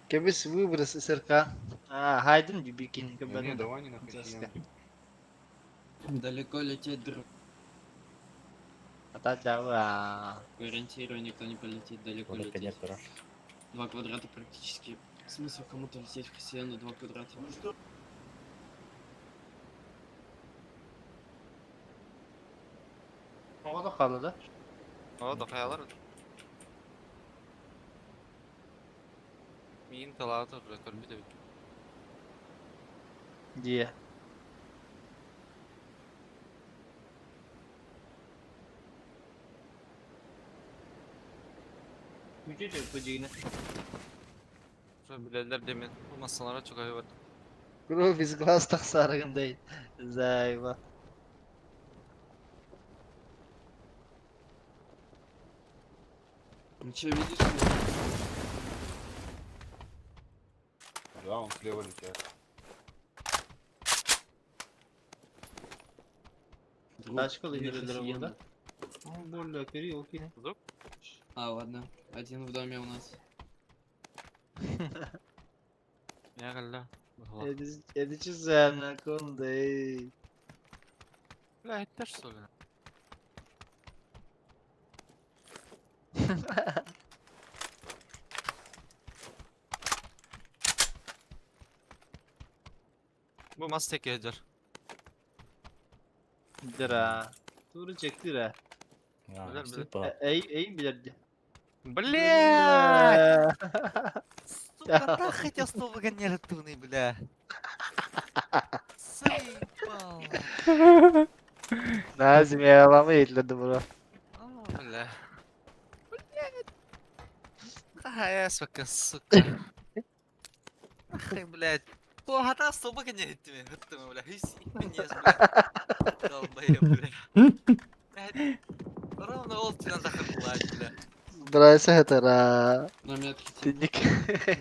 Speaker 4: Кебис выброс СРК. А, хайден бибикин.
Speaker 11: Не, давай не на хасиянке.
Speaker 9: Далеко лететь, друг.
Speaker 4: Ата
Speaker 9: Гарантирую, никто не полетит, далеко
Speaker 5: Вот
Speaker 9: лететь.
Speaker 5: коннектора.
Speaker 9: Два квадрата практически. Смысл кому-то лететь в Хасиену два квадрата?
Speaker 4: Оҕо хаалла да?
Speaker 7: О, дохаялар. Миин талаатыр, көрбүт эбит.
Speaker 4: Дие. Үчү пудигина.
Speaker 7: Уже билелер демен. Бу масалара чугай бар.
Speaker 4: Кровь из глаз тахсарыгындай. Зайва.
Speaker 9: Ну че, видишь? меня?
Speaker 11: Да, он слева летят.
Speaker 9: Друг,
Speaker 4: Тачка
Speaker 9: ты на
Speaker 4: лидер
Speaker 9: Хасиену.
Speaker 4: да? Ну, более Кирилл, кинь.
Speaker 9: А, ладно. Один в доме у нас.
Speaker 7: Я галля.
Speaker 4: Эдичи зана кундай.
Speaker 7: Бля, это что ли? Бу мас теке эдер.
Speaker 4: Дыра. Туры чектир.
Speaker 5: А,
Speaker 7: Билэр, билэр.
Speaker 5: типа.
Speaker 4: Эй, эй, билэрди.
Speaker 7: Бля! Сука, так хотел столбы гонять, бля. Заебал.
Speaker 4: Назмеламы етлedi bro.
Speaker 7: А, Бля. Блядь. А, сука, сука. Ах, блядь. Плохота столбы гонять тебе. Бля, блядь. Долбоеб, бля. Блядь. Ровно ол тебя захапылать, бля.
Speaker 4: Здрасте, это
Speaker 9: На метке тип.
Speaker 4: Тинник.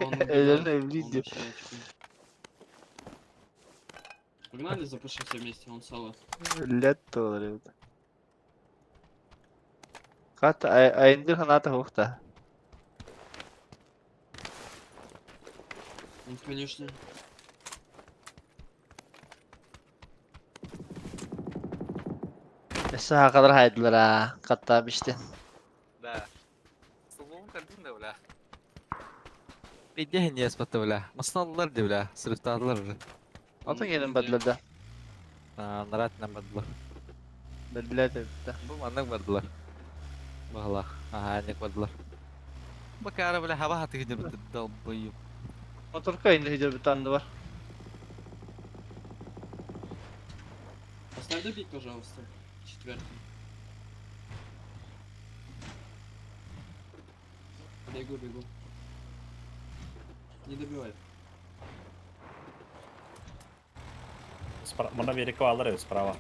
Speaker 9: Вон
Speaker 4: Элен
Speaker 9: убегает, он
Speaker 4: Эвлиди.
Speaker 9: вообще очки. Погнали, запушим все вместе, он соло.
Speaker 4: Лето, ребята. Хат айындыр ханата хохта.
Speaker 9: Он в конюшне.
Speaker 4: Эссе хакалар хайдылар а. Катта бишти.
Speaker 7: Да. Столбом кардым да, бля. Бейде не спатты, бля. Масналылар де, бля. Сырыптадылар уже.
Speaker 4: Атын келин бадларда.
Speaker 7: Наратынан бардылар.
Speaker 4: Бадлар да.
Speaker 7: Бу маннык бардылар. Бағалақ. Ага, анник бардылар. Бакара, бля, хаба хаты гидер бітті долбоеб.
Speaker 4: Моторка инде хидер битанды бар.
Speaker 9: Поставь добить, пожалуйста. Четвертый. Бегу, бегу. Не добивай.
Speaker 5: Мына береке алар эбит справа.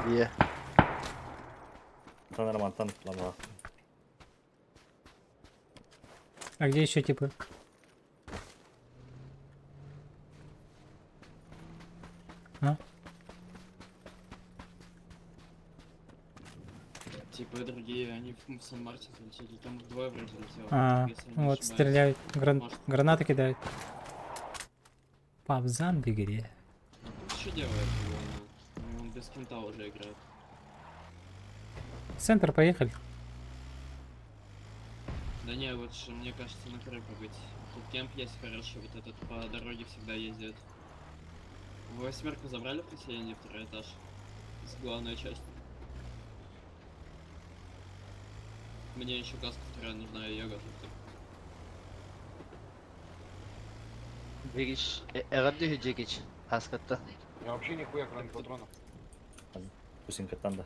Speaker 4: Дие.
Speaker 5: Танар мантан лама.
Speaker 2: А где еще типы? А?
Speaker 9: Типа другие, они в Сан-Мартин летели, там их двое вроде летело.
Speaker 2: А,
Speaker 9: если я не
Speaker 2: вот
Speaker 9: ошибаюсь.
Speaker 2: стреляют,
Speaker 9: Может.
Speaker 2: гранаты кидают. Павзан в игре.
Speaker 9: А что делает его? Ну, Он без кента уже играет.
Speaker 2: В центр поехали.
Speaker 9: Да не, лучше, мне кажется, на краю побыть. Тут кемп есть хороший, вот этот по дороге всегда ездит. Вы восьмерку забрали в поселение, второй этаж? С главной части. Мне еще каска вторая нужна, я ее готов.
Speaker 4: Жегич. Эгерди жегич. Хаскатта.
Speaker 11: Я вообще нихуя, кроме патронов.
Speaker 5: Пусинкаттан да.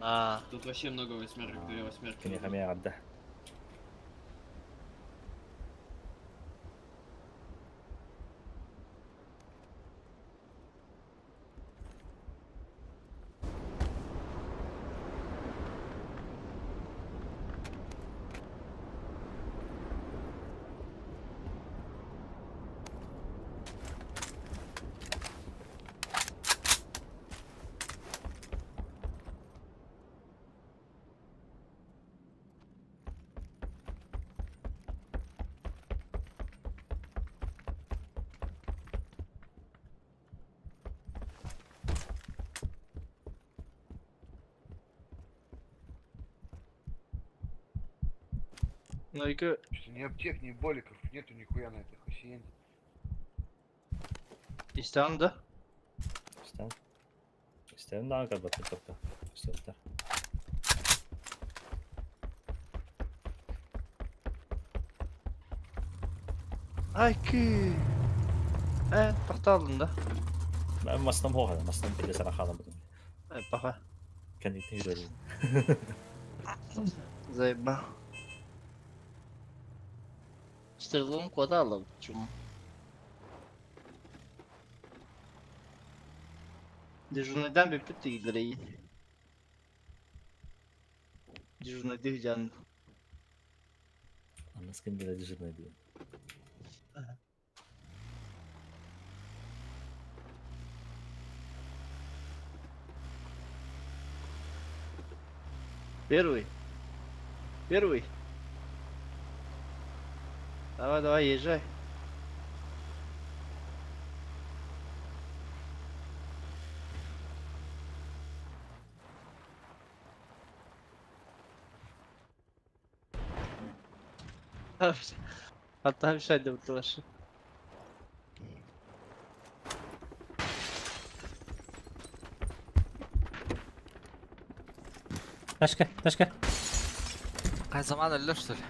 Speaker 4: А.
Speaker 9: Тут вообще много восьмерок, две восьмерки.
Speaker 5: Кини хамия адда.
Speaker 4: Ну и
Speaker 11: Что ни аптек, ни боликов нету нихуя на этой хасиенде.
Speaker 4: İstanbul'da.
Speaker 5: Истэн. Истэн даҕа карбаттар топка. Истэттэр.
Speaker 4: Ay ki. E, tahta aldın da.
Speaker 5: Мен мастам хоға, мастам беде сара қалам бұдым.
Speaker 4: E, baka.
Speaker 5: Кәндеттен жүреді.
Speaker 4: Zayba. Стрелом куда алып чум. Дежурныйдан bir püt değildir iyi. Дежурный дыхжан.
Speaker 5: Анас кемде дежурный дейін.
Speaker 4: Первый. Первый. Давай, давай, езжай. Hatta bir şey de bu.
Speaker 2: Ташка, ташка.
Speaker 7: Хайзаман өллө что ли?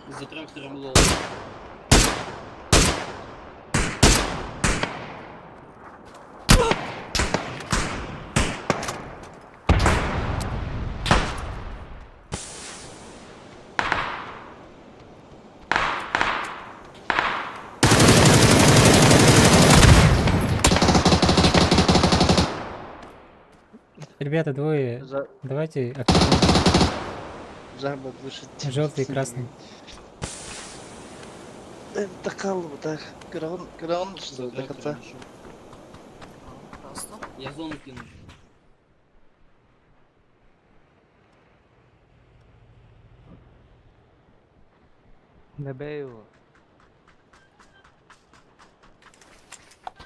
Speaker 9: За трактором лол.
Speaker 2: Ребята, двое.
Speaker 4: За...
Speaker 2: Давайте активно.
Speaker 4: Жаба дышит.
Speaker 2: Желтый и красный.
Speaker 4: Это так. Крон, крон,
Speaker 9: За
Speaker 4: что до конца.
Speaker 9: трактором еще. Я зону кину.
Speaker 1: Добей его.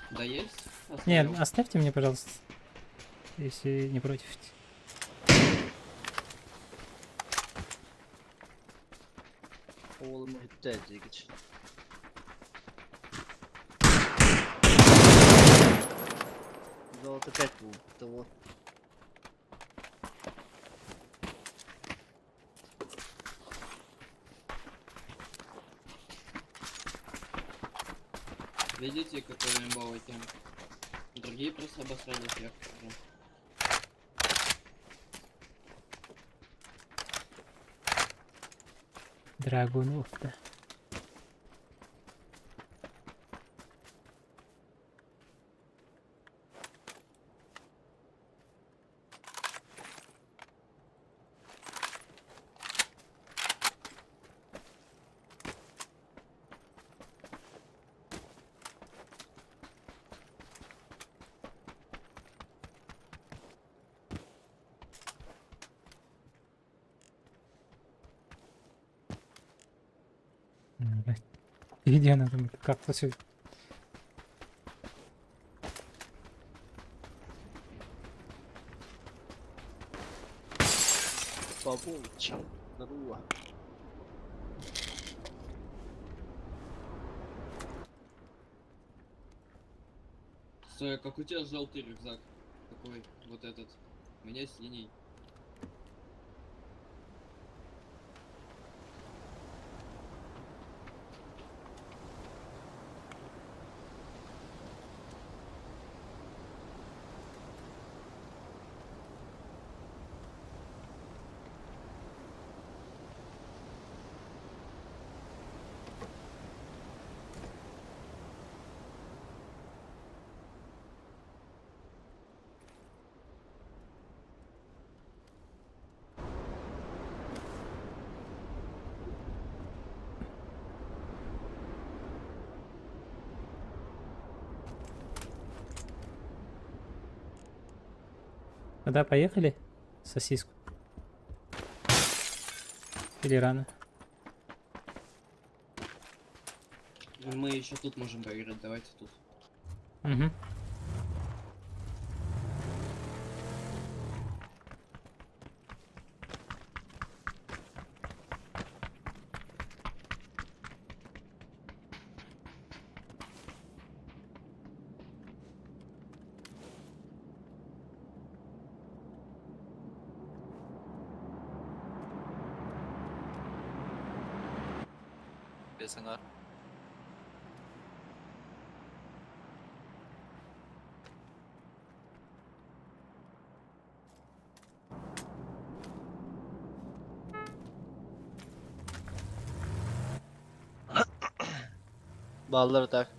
Speaker 9: Да есть?
Speaker 2: Не,
Speaker 9: Оставил.
Speaker 2: оставьте мне, пожалуйста. Если не против.
Speaker 4: Oğlum geç. Золото 5 был, того.
Speaker 9: Видите, какой имбовый кемп? Другие просто обосрали сверху. уже.
Speaker 2: Драгунов, да. Блядь. Где она там? Как-то все.
Speaker 4: Поболчал. Здорово.
Speaker 9: Стой, как у тебя желтый рюкзак? Какой? Вот этот. У меня синий.
Speaker 2: Куда поехали? Сосиску. Или рано?
Speaker 9: Мы еще тут можем поиграть, давайте тут.
Speaker 2: Угу.
Speaker 7: Бесыңар.
Speaker 4: Баллар так.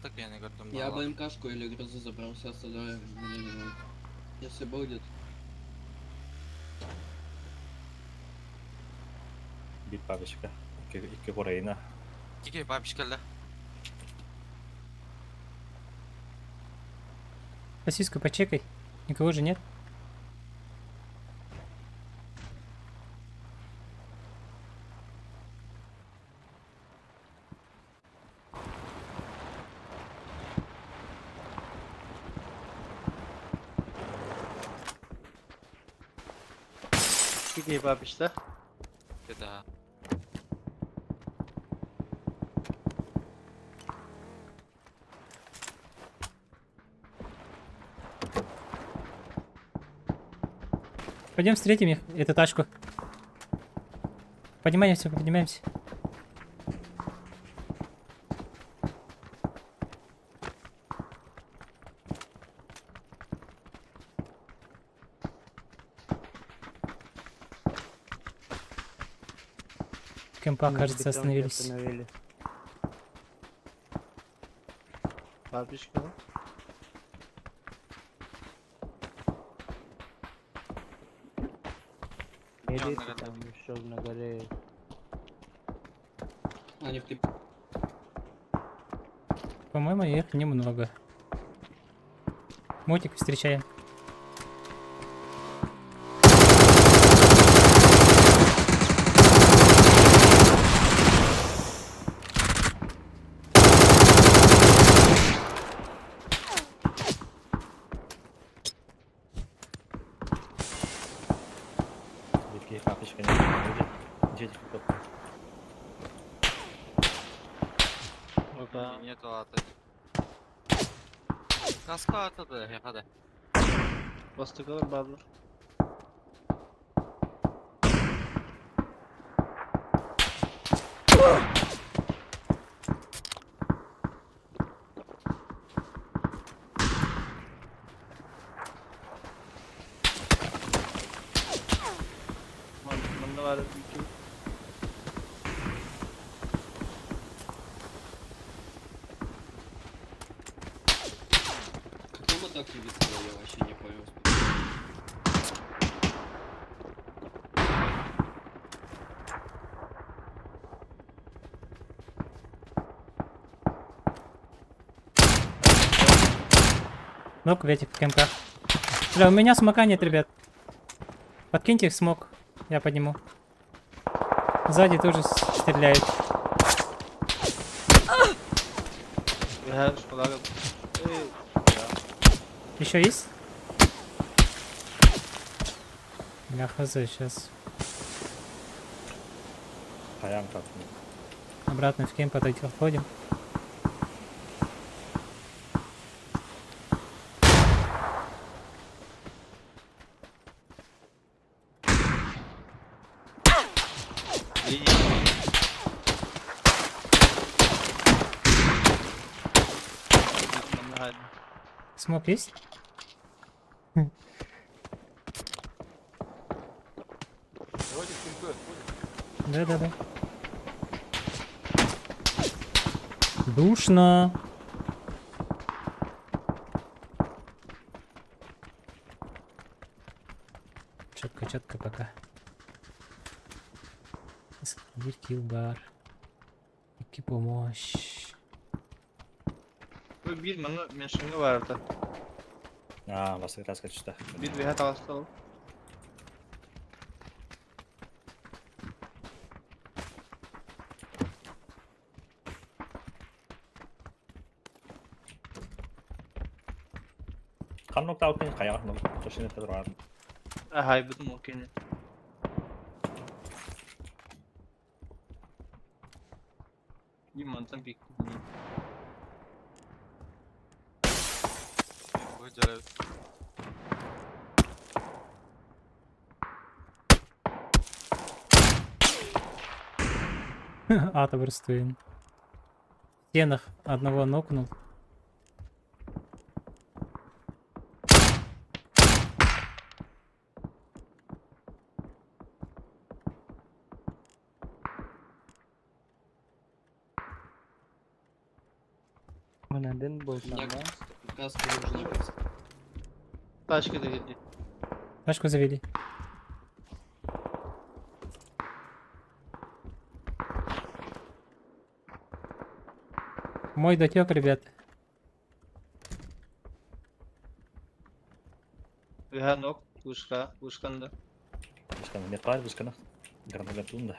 Speaker 7: Алты кені көрдім
Speaker 9: Я
Speaker 7: балалар.
Speaker 9: БМКшку или грозу забрал, все остальное мне не надо. Если будет.
Speaker 5: Bir бабочка. Икки, икки Украина.
Speaker 7: Кеке бабич келді.
Speaker 2: Сосиску почекай. Никого же нет.
Speaker 4: Икки киһи папичта.
Speaker 7: Да.
Speaker 2: Пойдем встретим их, эту тачку. Поднимаемся, поднимаемся. Кемпа,
Speaker 1: На
Speaker 2: кажется,
Speaker 1: бетонке
Speaker 2: остановились.
Speaker 1: остановились.
Speaker 4: Папичка.
Speaker 1: Или
Speaker 7: на горе.
Speaker 1: там еще на горе.
Speaker 9: Они в ты.
Speaker 2: По-моему, их немного. Мотик встречаем.
Speaker 5: Битки папочка не будет. Дети какой-то.
Speaker 4: Опа.
Speaker 7: Нету аты. Каска атады, яқады.
Speaker 4: Бастыгалар барлар. Мында бар iki.
Speaker 9: Какой моток не висел, я вообще не понял.
Speaker 2: Ног в этих кемпах. Бля, у меня смока нет, ребят. Подкиньте их смок. Я подниму. Сзади тоже стреляет.
Speaker 4: Her şuralara. Ey,
Speaker 2: Еще есть? Я хз, сейчас
Speaker 5: Хаям как.
Speaker 2: обратно в кемп отойти отходим.
Speaker 4: iyi. Мында haydi.
Speaker 2: Смок есть?
Speaker 11: Давайте в кемпы отходим.
Speaker 2: Да-да-да. Душно. Четко, четко пока. Bir kill бар. İki помощь.
Speaker 4: Bu bir mana menşinge vardı.
Speaker 5: А, вас как раз что.
Speaker 4: Bir veya tavsiye ol.
Speaker 5: Хан нокдаун хаян нок. Точно это другая.
Speaker 4: Hay bütün okeyini. Bir mantan pik.
Speaker 7: Выделяют.
Speaker 2: Ата брустуин. В стенах одного нокнул.
Speaker 1: Он один был
Speaker 9: У
Speaker 1: там,
Speaker 9: меня
Speaker 1: да?
Speaker 9: каска нужна просто.
Speaker 4: Taşka da gitti.
Speaker 2: Тачку завели. Мой дотек, ребят.
Speaker 4: Veya nok. Uşka. Uşkan da.
Speaker 5: Вышкана не пар, вышкана. Гранатунда.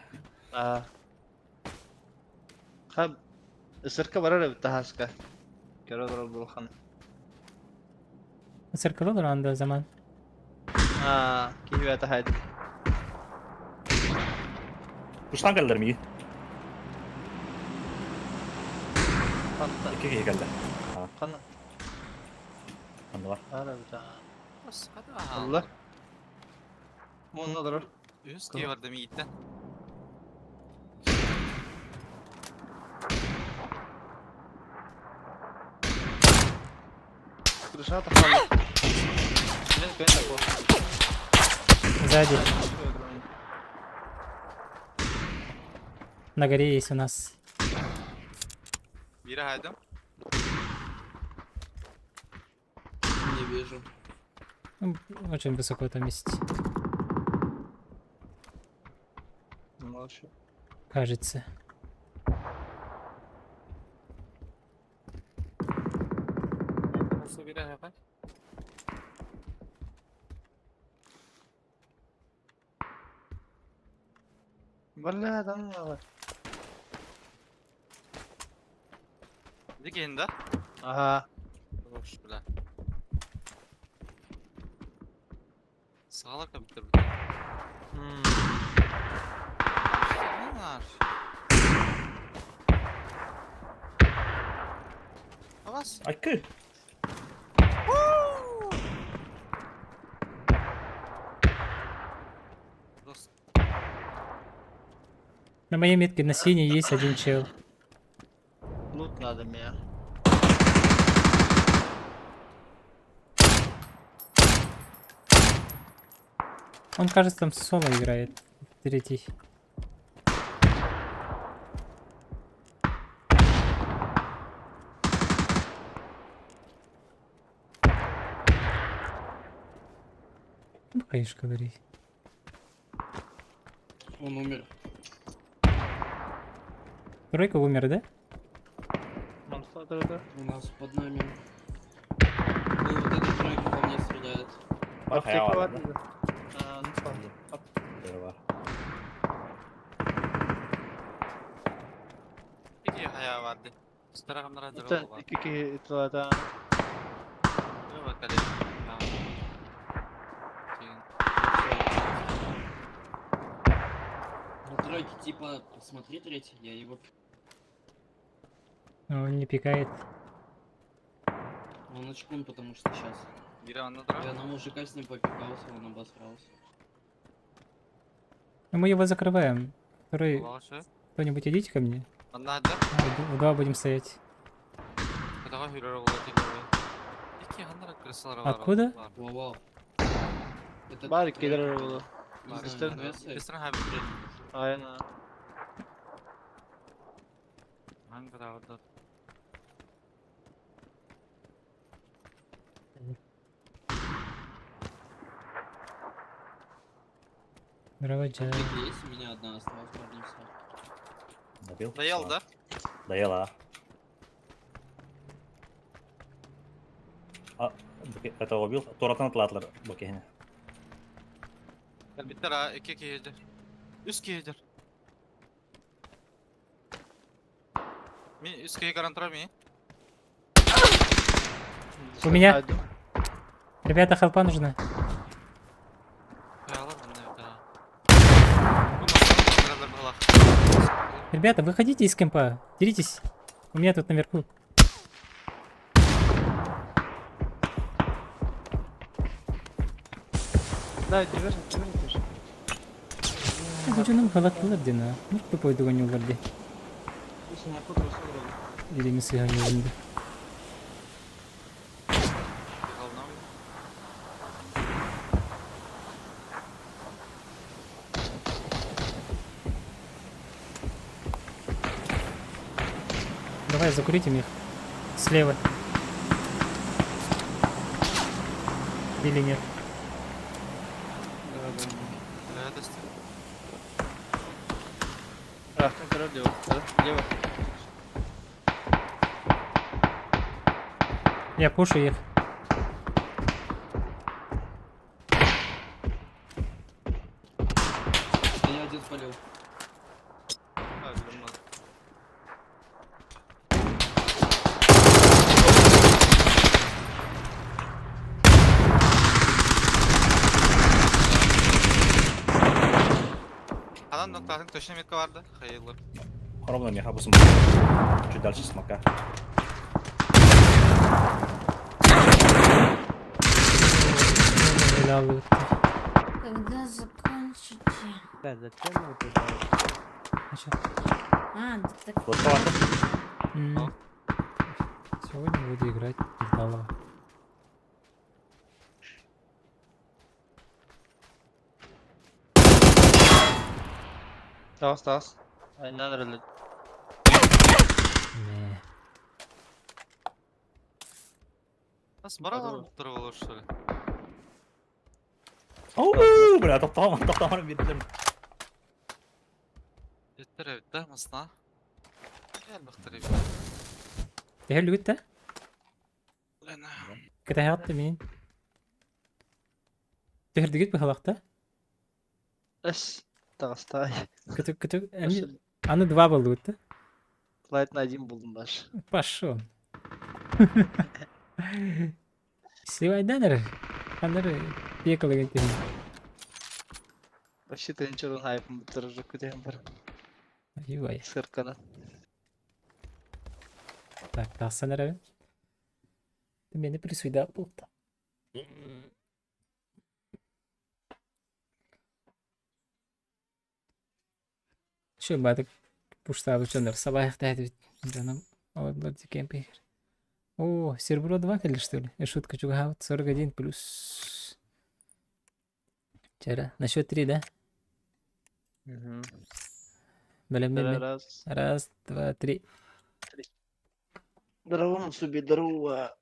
Speaker 4: Aa. Ha. Isırka var öyle bir tahaska. Göre doğru bulhan.
Speaker 2: Циркалол ранда заман.
Speaker 4: Aa, kihve tahaydı.
Speaker 5: Куштан кэллэр миигин. Икки киһи кэллэ.
Speaker 4: Ханна?
Speaker 5: Ханна бар?
Speaker 4: Алла. Мунна durur.
Speaker 7: Үс киһи барда миигиттэн.
Speaker 4: Крыша тахалла. Мен көн тако.
Speaker 2: Сзади. На горе есть у нас.
Speaker 7: Биир хайдым.
Speaker 9: Не вижу.
Speaker 2: Ну, очень высоко там есть.
Speaker 4: Молчу.
Speaker 2: Кажется.
Speaker 4: Бля, там надо.
Speaker 7: Ди киһин да?
Speaker 4: Ага.
Speaker 7: Хорош, бля. Саҕалар кэбиттэр бит. Наар. Авас.
Speaker 5: Айкы!
Speaker 7: Дос.
Speaker 2: На моей метке на синей есть один чел.
Speaker 4: Лут надо мне.
Speaker 2: Он, кажется, там соло играет. Третий. Ну, конечно, говори.
Speaker 9: Он умер.
Speaker 2: Тройка умер, да?
Speaker 9: У нас под нами. Ну, вот эта тройка по мне стреляет.
Speaker 5: Бар хайа
Speaker 4: Аптека
Speaker 5: бар.
Speaker 4: бар. А, ну ладно.
Speaker 5: Бері бар.
Speaker 7: Ики хая барды. Старагамнара
Speaker 4: Это
Speaker 7: дыры
Speaker 4: iki италада.
Speaker 7: Дыры кале.
Speaker 9: На тройке типа, смотри третий, я его...
Speaker 2: Он не пикает.
Speaker 9: Он очкун, потому что сейчас. Я на мужика с ним попикался, он обосрался.
Speaker 2: Но мы его закрываем. Второй, кто-нибудь идите ко мне.
Speaker 7: Манна да?
Speaker 2: А, в два будем стоять. Откуда?
Speaker 9: Вау-вау. Это
Speaker 4: Бар
Speaker 9: тройка.
Speaker 4: кидер было.
Speaker 9: Не знаю,
Speaker 4: Быстро.
Speaker 9: Одесса.
Speaker 4: Aynen.
Speaker 2: Здорово, Джай.
Speaker 9: Аптека есть, у меня одна осталась, парни, всё.
Speaker 5: Добил?
Speaker 7: Доел, да?
Speaker 5: Доела. А, это убил? Туратан атлатлар бу киһини.
Speaker 7: Биттер а, ики киһи Үс киһи Ми үс киһи гарантра ми.
Speaker 2: У меня. Ребята, хелпа нужна.
Speaker 7: Хаялар манна да.
Speaker 2: Ребята, выходите из кемпа. Деритесь. У меня тут наверху.
Speaker 4: Да, держи, держи, держи.
Speaker 2: Бу дьонум халаттылар дина. Ну, тупой дуганюлар ди.
Speaker 4: Если не охота, сыграл.
Speaker 2: Или не сыганюлар. Давай закурите их. Слева. Или нет?
Speaker 4: А, лево, да? Лево.
Speaker 2: Я пушу их.
Speaker 9: Я один спалил.
Speaker 10: Меткалаатыҥ точно метка бар да? Хайыллар.
Speaker 5: Ровно меха бусум. Чуть дальше смока.
Speaker 12: Когда закончите?
Speaker 1: Да, зачем вы это делаете?
Speaker 12: А, да так...
Speaker 2: Сегодня буду играть в Далова.
Speaker 4: Таас таас. Айнан рөлөт.
Speaker 2: Не.
Speaker 10: Нас баралар буттар что ли?
Speaker 5: Оу, бля, топтоом, топтоом биэрдим.
Speaker 10: Эттер эбит да, масна. Элбэхтэр эбит.
Speaker 2: Тэһэр да?
Speaker 10: Лена.
Speaker 2: Кэтэһэҕит мин. Түһэрдигит быһалахта?
Speaker 4: Эс. Таҕыстай.
Speaker 2: Көтүк көтүк эми аны два болдубут да?
Speaker 4: Лайт на один булдум даже.
Speaker 2: Пошел. Сливайдан эрэ. Ханна эрэ пекалыгын түһүн.
Speaker 4: Вообще тынчырын хайпын буттар күтэн бар.
Speaker 2: Юай.
Speaker 4: Сыркана.
Speaker 2: Так, тахсан эрэбин. Мени присуйда буолта. Şu бадык пуштабы чонор сабайх тәһәт жаным олар кемпер. О, серебро 2 кэллэ что ли? Э, шутка чугаһаабыт 41 плюс. Чара, на счет 3, да?
Speaker 4: Угу.
Speaker 2: Бэлэм бэлэм.
Speaker 4: Раз.
Speaker 2: Раз, два, три.
Speaker 4: Здорово, суби, здорово.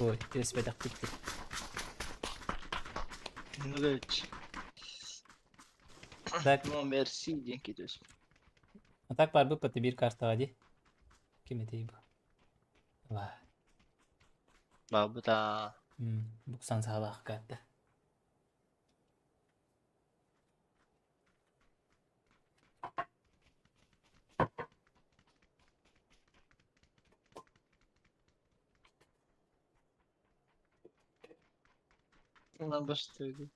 Speaker 2: Ой, түөспэтэхпит
Speaker 4: Нулевич.
Speaker 2: Так.
Speaker 4: Ну, мерси, деньги, то есть.
Speaker 2: А так бар бу биир картаҕа дии. Ким этэй бу? Ва.
Speaker 4: Бабыта.
Speaker 2: Буксан саалаах карта.
Speaker 4: Нам баштыды.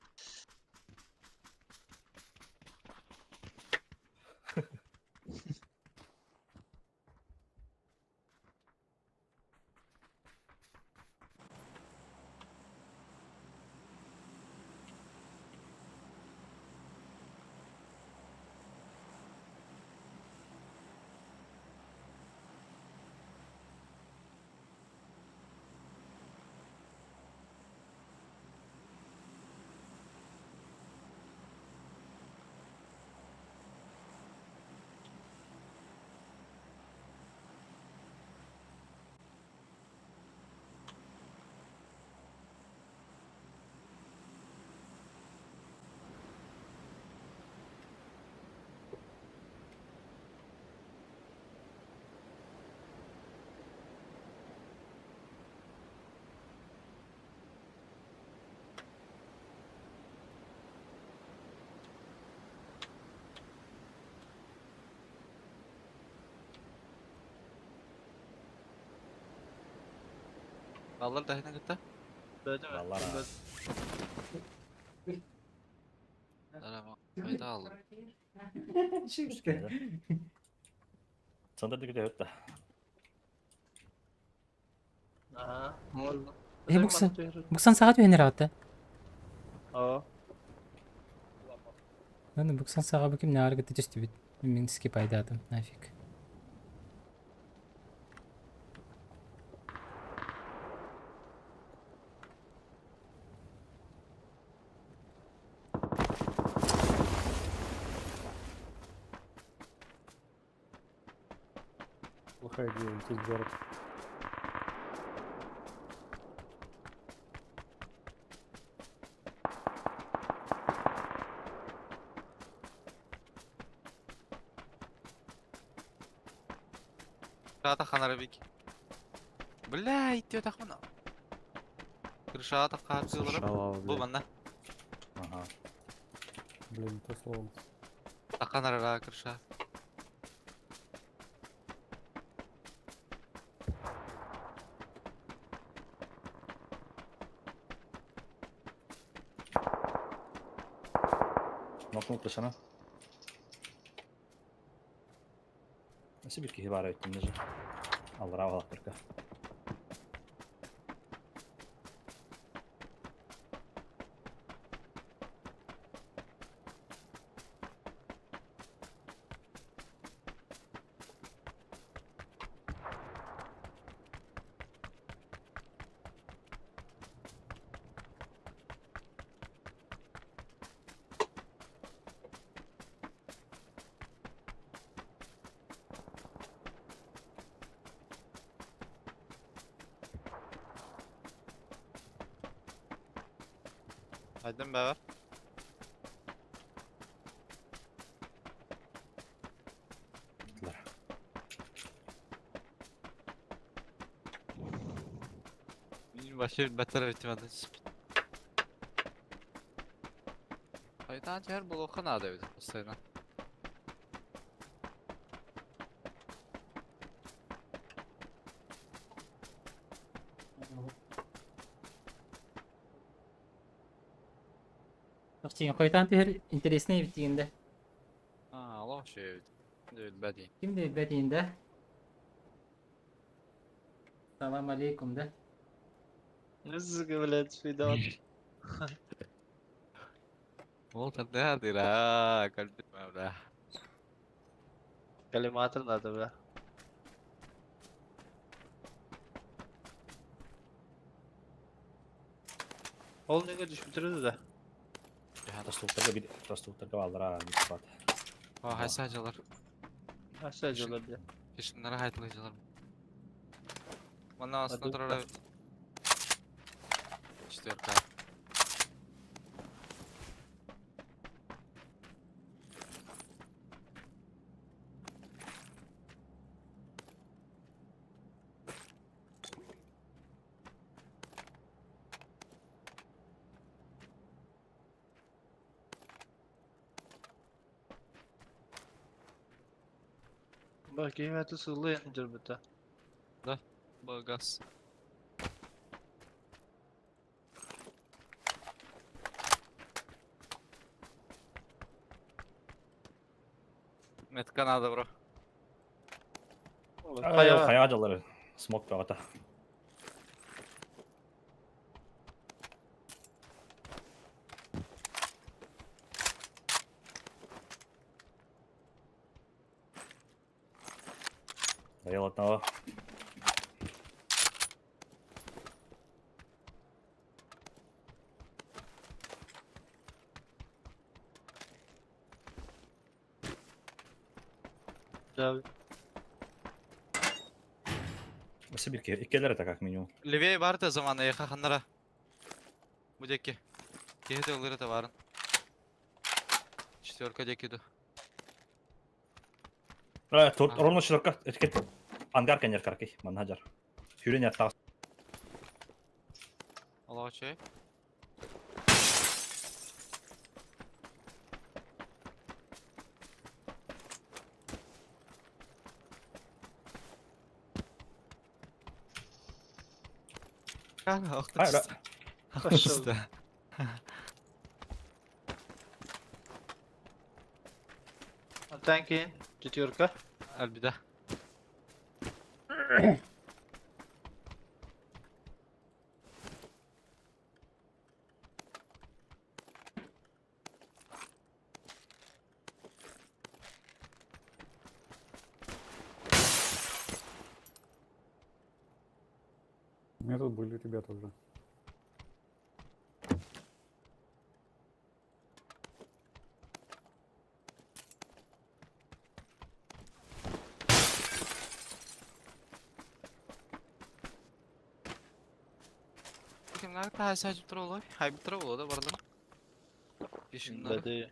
Speaker 10: Аллар да хина гытта.
Speaker 5: Баллар.
Speaker 10: Хайда аллар.
Speaker 5: Центр күтэ да.
Speaker 4: Ага, можно.
Speaker 2: Э, буксан. Буксан саҕа түһэн эрэҕит
Speaker 4: О.
Speaker 2: Ладно, буксан саҕа бу кимнээҕэр кытта түстүбүт. Мин скипайдаатым, нафиг.
Speaker 8: Плохая идея лететь в город.
Speaker 7: Рата ханарабик. Бля, идти тахмана. Крыша таххаатылары.
Speaker 8: Шалава,
Speaker 7: Бу
Speaker 8: блядь.
Speaker 7: манна.
Speaker 5: Ага.
Speaker 8: Блин, не то слово.
Speaker 7: Тахханарара крыша.
Speaker 5: Нокнул крышана. Nasıl bir kişi var öğüttüm nece? Allah razı olsun.
Speaker 7: Aydın be.
Speaker 5: Gittiler.
Speaker 7: Başı beter bitmedi. Haydan her bloka nada öyle sayına.
Speaker 2: Тохтиин, хойтан түһэр интересный битигинде.
Speaker 7: А, алло şey. Değil.
Speaker 2: Ким де бэтиинде? Салам алейкум, да?
Speaker 4: Сука, блядь, фидот.
Speaker 7: Ол тогда дыра, бля.
Speaker 4: Коллиматор надо, бля. Ол неге düşüp durdu da.
Speaker 5: Доступтарга bir доступтарга балдыра бит.
Speaker 7: А, хайсы acılar.
Speaker 4: Aşağı acılar бля.
Speaker 7: Peşinlere haytlayıcılar. Bana aslında
Speaker 4: Hadi.
Speaker 7: durara. Четверка.
Speaker 4: Bak kıymeti sığlı yanıcır bu da.
Speaker 7: Багас. Метка надо, бро.
Speaker 5: Хайа хайа жалары. Смок багата. Доел одного.
Speaker 4: Да.
Speaker 5: Nasıl bir kere? İki это как минимум.
Speaker 7: Левее бар да замана яха ханнара. Бу деки. Кехете ылыры да барын. Четверка деки ду.
Speaker 5: Ровно четверка. Этикет. Ангар конер каркей. Манхаджар. Хүрен яттағы.
Speaker 7: Аллах чай.
Speaker 5: Hayır.
Speaker 4: Пошел. Tanki, четверка.
Speaker 7: Альбида.
Speaker 8: У меня тут были ребята уже.
Speaker 7: Kimler daha sadece troll Hay bir troll da baralım. Пишиннар.
Speaker 4: Бәді.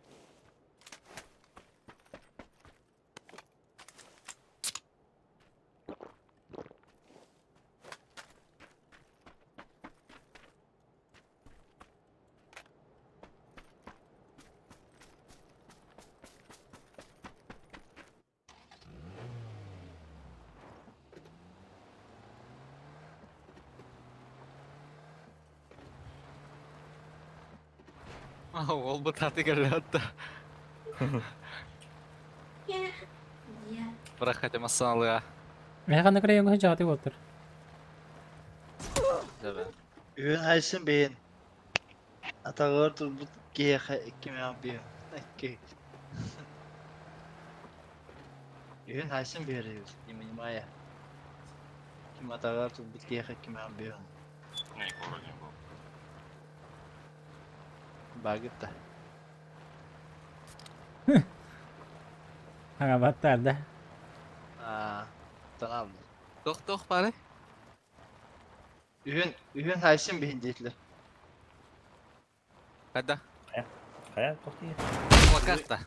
Speaker 7: Ол бу таты келле
Speaker 12: Я.
Speaker 7: Проходим масалыга.
Speaker 2: Мен қана кірейін ғой жаты отыр.
Speaker 7: Жабы.
Speaker 4: Үйін хайсын бейін. Атағыр турбут киэхэ икки мя бейін. Икки. Үйін хайсын бейін, не понимая. Ким атағыр турбут киэхэ икки мя бейін. Багытта.
Speaker 2: Ага, баттар да.
Speaker 4: Аа, таналды.
Speaker 7: Тох тох бары.
Speaker 4: Үйін, үйін хайсын бейін дейтілер.
Speaker 7: Кайда?
Speaker 5: Хайа, тоқти.
Speaker 7: Плакатта.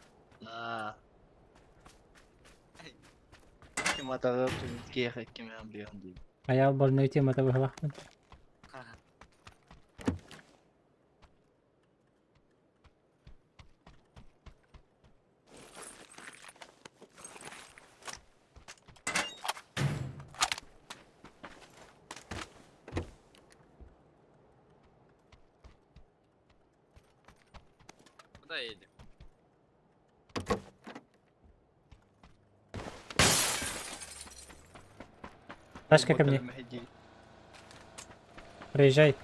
Speaker 4: Аа. Ким атағыр турбут киэхэ икки мя бейін дейм.
Speaker 2: Аял больной темата быһалахпын.
Speaker 7: Куда едем?
Speaker 2: Ташка ко мне. Приезжай.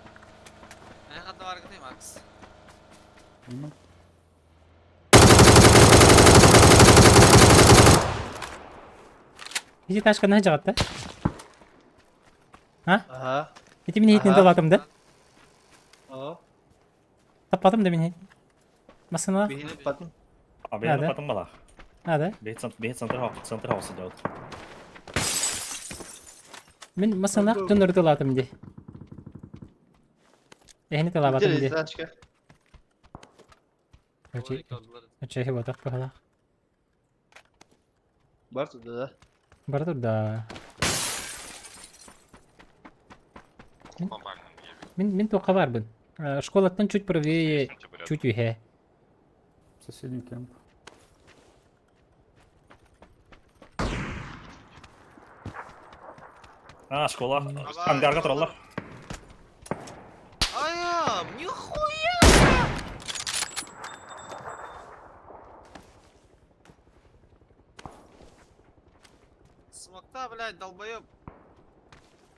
Speaker 7: Мен канда бар гыдай Макс.
Speaker 8: Ну,
Speaker 2: Иди ташка на жагат да?
Speaker 4: Аха.
Speaker 2: Ити мени хитин
Speaker 4: Ага.
Speaker 2: талатым да?
Speaker 4: О,
Speaker 2: Таппатым да мени. Масына.
Speaker 4: бейін патын.
Speaker 5: А, бейін
Speaker 2: Да, да.
Speaker 5: патын балах.
Speaker 2: А, да?
Speaker 5: Бейін центр хауса делают.
Speaker 2: Мен масына донор талатым ди. Эхни талабатым ди.
Speaker 4: Тачка.
Speaker 2: Очи, очи хибатак быһалах.
Speaker 4: Бар туда, да?
Speaker 2: Бар тур да. Мин мин тоққа барбын. Школаттан чуть правее, чуть үһэ.
Speaker 8: соседний кемп.
Speaker 5: А, школа. Ангарға тұралар.
Speaker 7: Ая, нихуя! Смокта, блядь, долбоеб.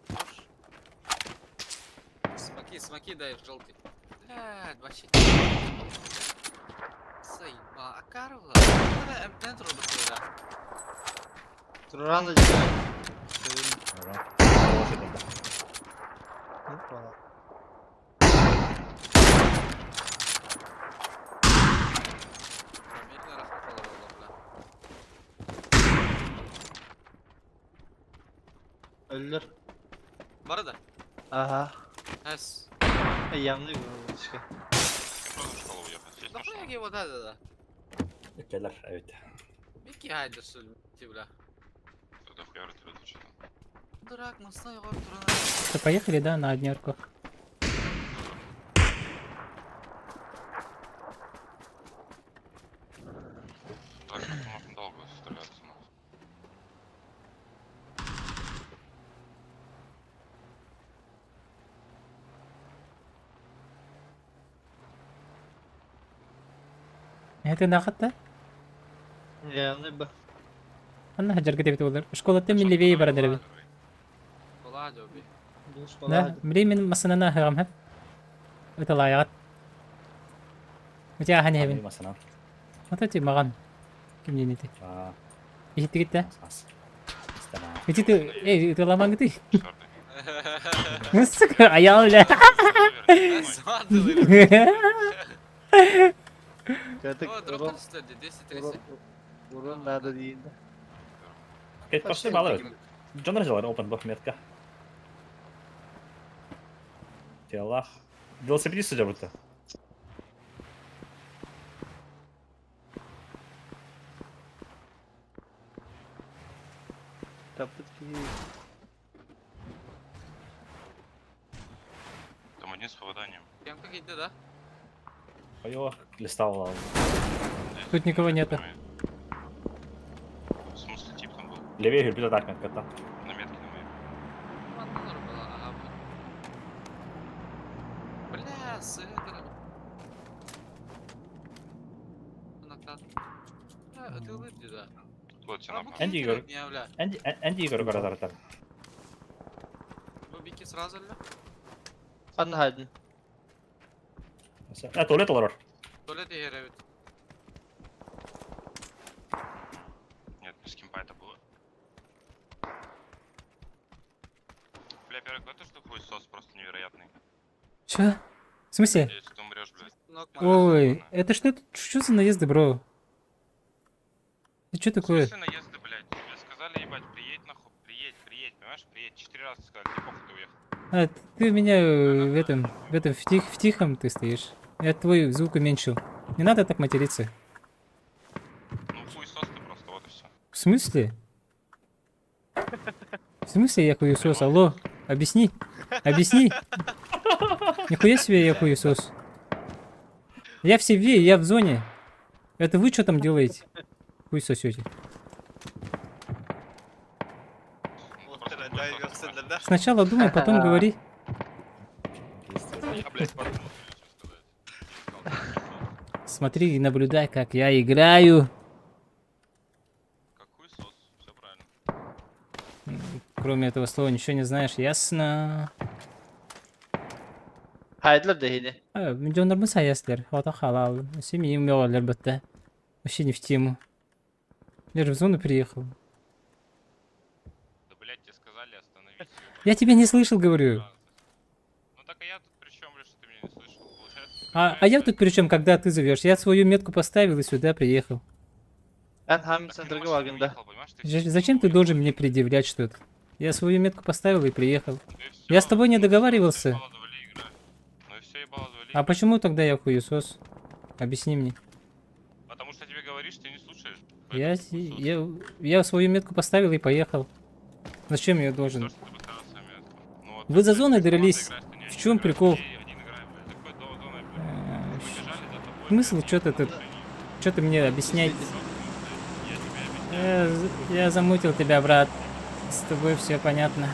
Speaker 7: Хорош. Смоки, смоки дай, желтый. Блядь, вообще. Заеба, а Карла? МТН трудно да.
Speaker 4: Туран да дейм.
Speaker 7: Медленно рахмат бля.
Speaker 4: Өллөр.
Speaker 7: Бар да?
Speaker 4: Аха.
Speaker 7: Әс.
Speaker 4: Ямны bu işte.
Speaker 7: Нахуя его да да да.
Speaker 5: Келер, evet.
Speaker 7: Микки хайдер сүл бля. Дурак, масна его турана.
Speaker 2: Что, поехали, да, на однерку? Это нахат
Speaker 4: Ямны bu.
Speaker 2: Анна хаджарга деп олар. Школаттан мен левее баран деребин.
Speaker 7: Була жоби.
Speaker 2: Да, мри мен масынана хагам хап. Ыталаягат. Утя хани хебин.
Speaker 5: Масана.
Speaker 2: Ата ти маган. Ким нинити.
Speaker 5: А,
Speaker 2: Ихтигитте.
Speaker 5: ас. Истана.
Speaker 2: Ити ты, эй, ыталамангты. Сука, аял, бля.
Speaker 4: Урон надо дейін.
Speaker 5: Пошли мало. Джон разделар open бох метка. Телах. Велосипедист сидел будто.
Speaker 10: Там один с попаданием.
Speaker 7: Кемка кидді да?
Speaker 5: Ой, листал.
Speaker 2: Тут никого нету.
Speaker 10: В смысле, тип там был?
Speaker 5: Левее говорит, так метка там.
Speaker 10: На метке на моей.
Speaker 7: Манналар была, ага. Бля, сетер. Накат. Бля, ты улыбни, да.
Speaker 10: Вот тебе нахуй.
Speaker 5: Энди Игорь. Энди, Энди Игорь гораздо
Speaker 7: Бу бики сразу ли?
Speaker 4: Ханна хайдын.
Speaker 5: А, туалет олорор.
Speaker 7: Туалет егер evet.
Speaker 10: Нет, не с кемпа это было. Бля, первый какой-то что хуй сос просто невероятный.
Speaker 2: Чё? В смысле?
Speaker 10: Если ты умрешь, блядь.
Speaker 2: Ой, это что, что за наезды, бро? Это что такое?
Speaker 10: В смысле наезды, блядь? Тебе сказали, ебать, приедь нахуй, приедь, приедь, понимаешь, приедь. Четыре раза сказали, тебе похуй ты уехал.
Speaker 2: А, ты меня в этом, в тихом ты стоишь. Я твой звук уменьшил. Не надо так материться.
Speaker 10: Ну хуй сос ты просто, вот и все.
Speaker 2: В смысле? В смысле я хуесос? Алло, объясни. Объясни. Нихуя себе я хуесос. Я в себе, я в зоне. Это вы что там делаете? Хуй сосете. Сначала думай, потом говори.
Speaker 10: Я, блядь, подумал, что сказать.
Speaker 2: Смотри и наблюдай, как я играю.
Speaker 10: Какой сос, все правильно.
Speaker 2: Кроме этого слова ничего не знаешь, ясно?
Speaker 4: Хайдлар да хини.
Speaker 2: Миллионер саяслер, вот халал. Семьи миллионер бытта. Вообще не в тему. Я же в зону приехал.
Speaker 10: Да, блядь, тебе сказали остановись.
Speaker 2: Я тебя не слышал, говорю.
Speaker 10: Ну так а я тут при чем, блядь, что ты меня не слышал? Получается,
Speaker 2: А я тут при чем, когда ты зовешь? Я свою метку поставил и сюда приехал.
Speaker 4: Эн хам центрга вагында.
Speaker 2: Зачем ты должен мне предъявлять что-то? Я свою метку поставил и приехал. Я с тобой не договаривался.
Speaker 10: Ну и все, ебало, завали.
Speaker 2: А почему тогда я хуесос? Объясни мне.
Speaker 10: Потому что тебе говоришь, ты не слушаешь.
Speaker 2: Я свою метку поставил и поехал. Зачем я должен? Вы за зоной дрались. В чем прикол? Смысл что-то тут? Что ты мне объяснять? Я замутил тебя, брат. С тобой все понятно.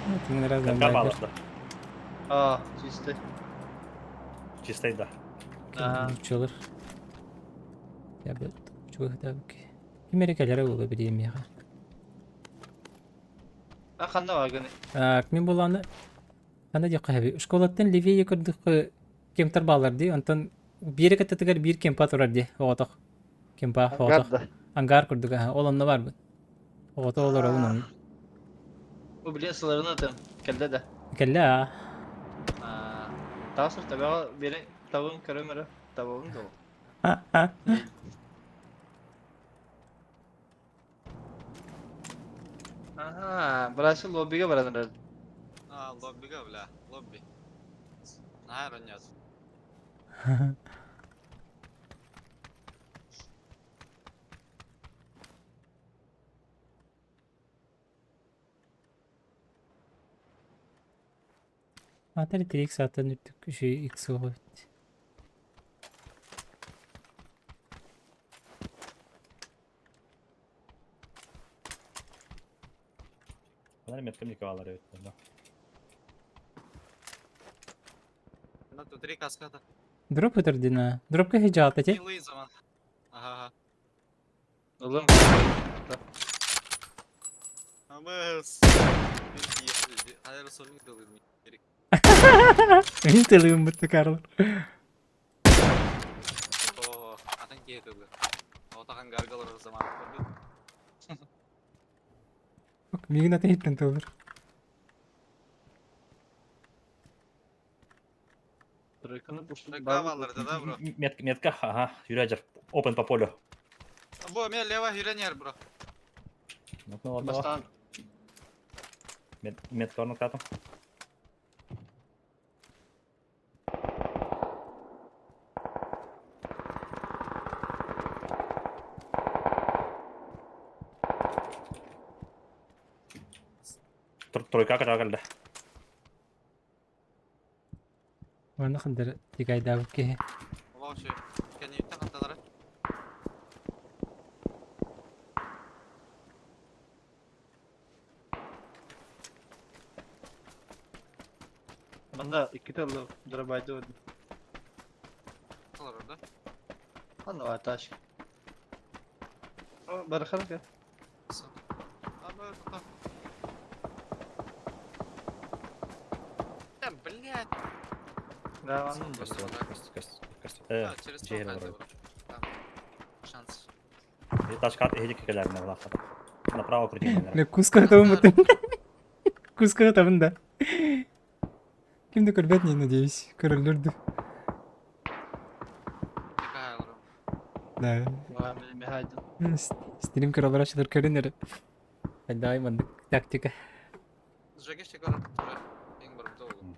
Speaker 2: Вот мы на разном
Speaker 5: Какая
Speaker 2: лагере.
Speaker 5: да.
Speaker 4: А, чисто.
Speaker 5: Чисто да.
Speaker 4: Ага.
Speaker 2: Чолор. Я бы чугдабки. Америкалары була билием
Speaker 4: А ханна вагыны.
Speaker 2: Так, мин буланы ана диэххэ сөбүй. Школаттан левее көрдөххө кемтар баалар дии, онтон биэри каттатыгар биир кемпа турар дии, оҕотох. Кемпа
Speaker 4: Ангар
Speaker 2: оҕотох.
Speaker 4: да.
Speaker 2: Ангар курдук, аха, ол онно баарбын. Оҕото олоробун онно.
Speaker 4: Бу биле сыларын атым. Келде да.
Speaker 2: Кэллэ аа.
Speaker 4: Тасыр табага бере табын көрөмөрө. Табын дол. Ага, брасы лоббиге бараныр.
Speaker 7: А, лоббига, бля, лобби. Наверное, нет.
Speaker 2: Атар 3x атын үрдүк үчүгэй X оҕо эбит.
Speaker 5: Она метка мне кавалар да.
Speaker 7: На тут три каскада.
Speaker 2: Дроп өтөрдүнэ. Дропка хиджаалта ти.
Speaker 7: Милый заман. Ага.
Speaker 4: Улым.
Speaker 7: Амыс. Аэросолник дылым.
Speaker 2: Мин тылыым бутта Карл.
Speaker 7: О, атын кие тылы. Отахан гаргалар заман.
Speaker 2: Миигин атын иһиттэн тыллар.
Speaker 4: Тройканы пушнуть.
Speaker 13: Тройка балларда да, бро?
Speaker 5: Метка, метка, ага, Юрий опен по полю.
Speaker 13: Бу, мен лево юренер, бро.
Speaker 5: Ну, ну ладно.
Speaker 4: Бастан.
Speaker 5: Метка орнуктатым. Тройка ката
Speaker 2: Манна хандар тигайдаабыт киһи.
Speaker 13: Олох үчүгэй. Кэнниттэн ханталара.
Speaker 4: Манда иккитэ ылла дробайды ылла.
Speaker 13: Олорор да?
Speaker 4: Аны бар тачка. Барахар ка.
Speaker 13: Абы, там. Да, блядь.
Speaker 4: Да, аны.
Speaker 5: Костя, Костя, Костя, Костя.
Speaker 13: А, через
Speaker 5: Жер
Speaker 13: толкать,
Speaker 5: вроде.
Speaker 13: бро. Там. Шанс.
Speaker 5: Тачка эдик келер Направо крути, наверное.
Speaker 2: Ле куска табын бутын. Куска табын да. Ким да көрбөт не надеюсь. Көрөлөрдү.
Speaker 13: Какая олорор?
Speaker 2: Да.
Speaker 4: Мехайдын.
Speaker 2: Стрим көрөлөр ачылар көрүнөр. Дай мандык тактика.
Speaker 13: Сжигишь көрөр. Ең бір долу.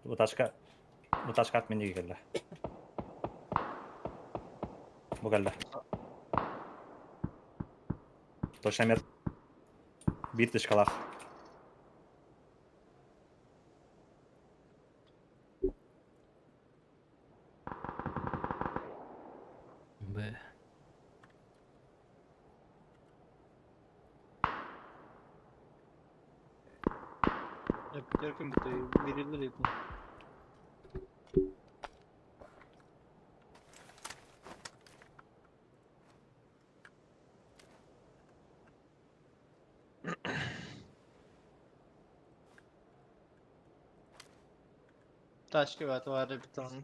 Speaker 5: Бу тачка, бу тачка от меня келді. Бу келді. Точно мет. Бир тышкалах.
Speaker 2: Б.
Speaker 4: Я пятерками то берилер этин. Тачка бар var bir tane.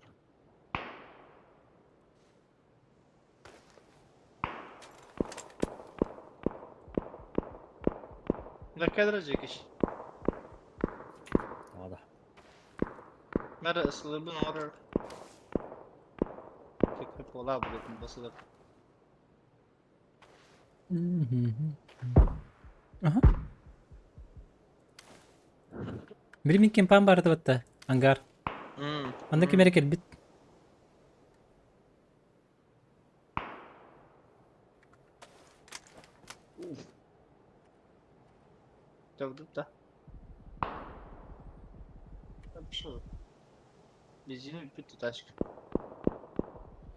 Speaker 4: Ne kadar иш?
Speaker 5: Ада.
Speaker 4: Мәрі ысылыбын орыр. Тек бола білетін басылып.
Speaker 2: Ага. Бир мин кемпан барды батта. Ангар. Анда кем эрэ кэлбит.
Speaker 4: Төгдүп да. Пошел. Бензин бүттү тачка.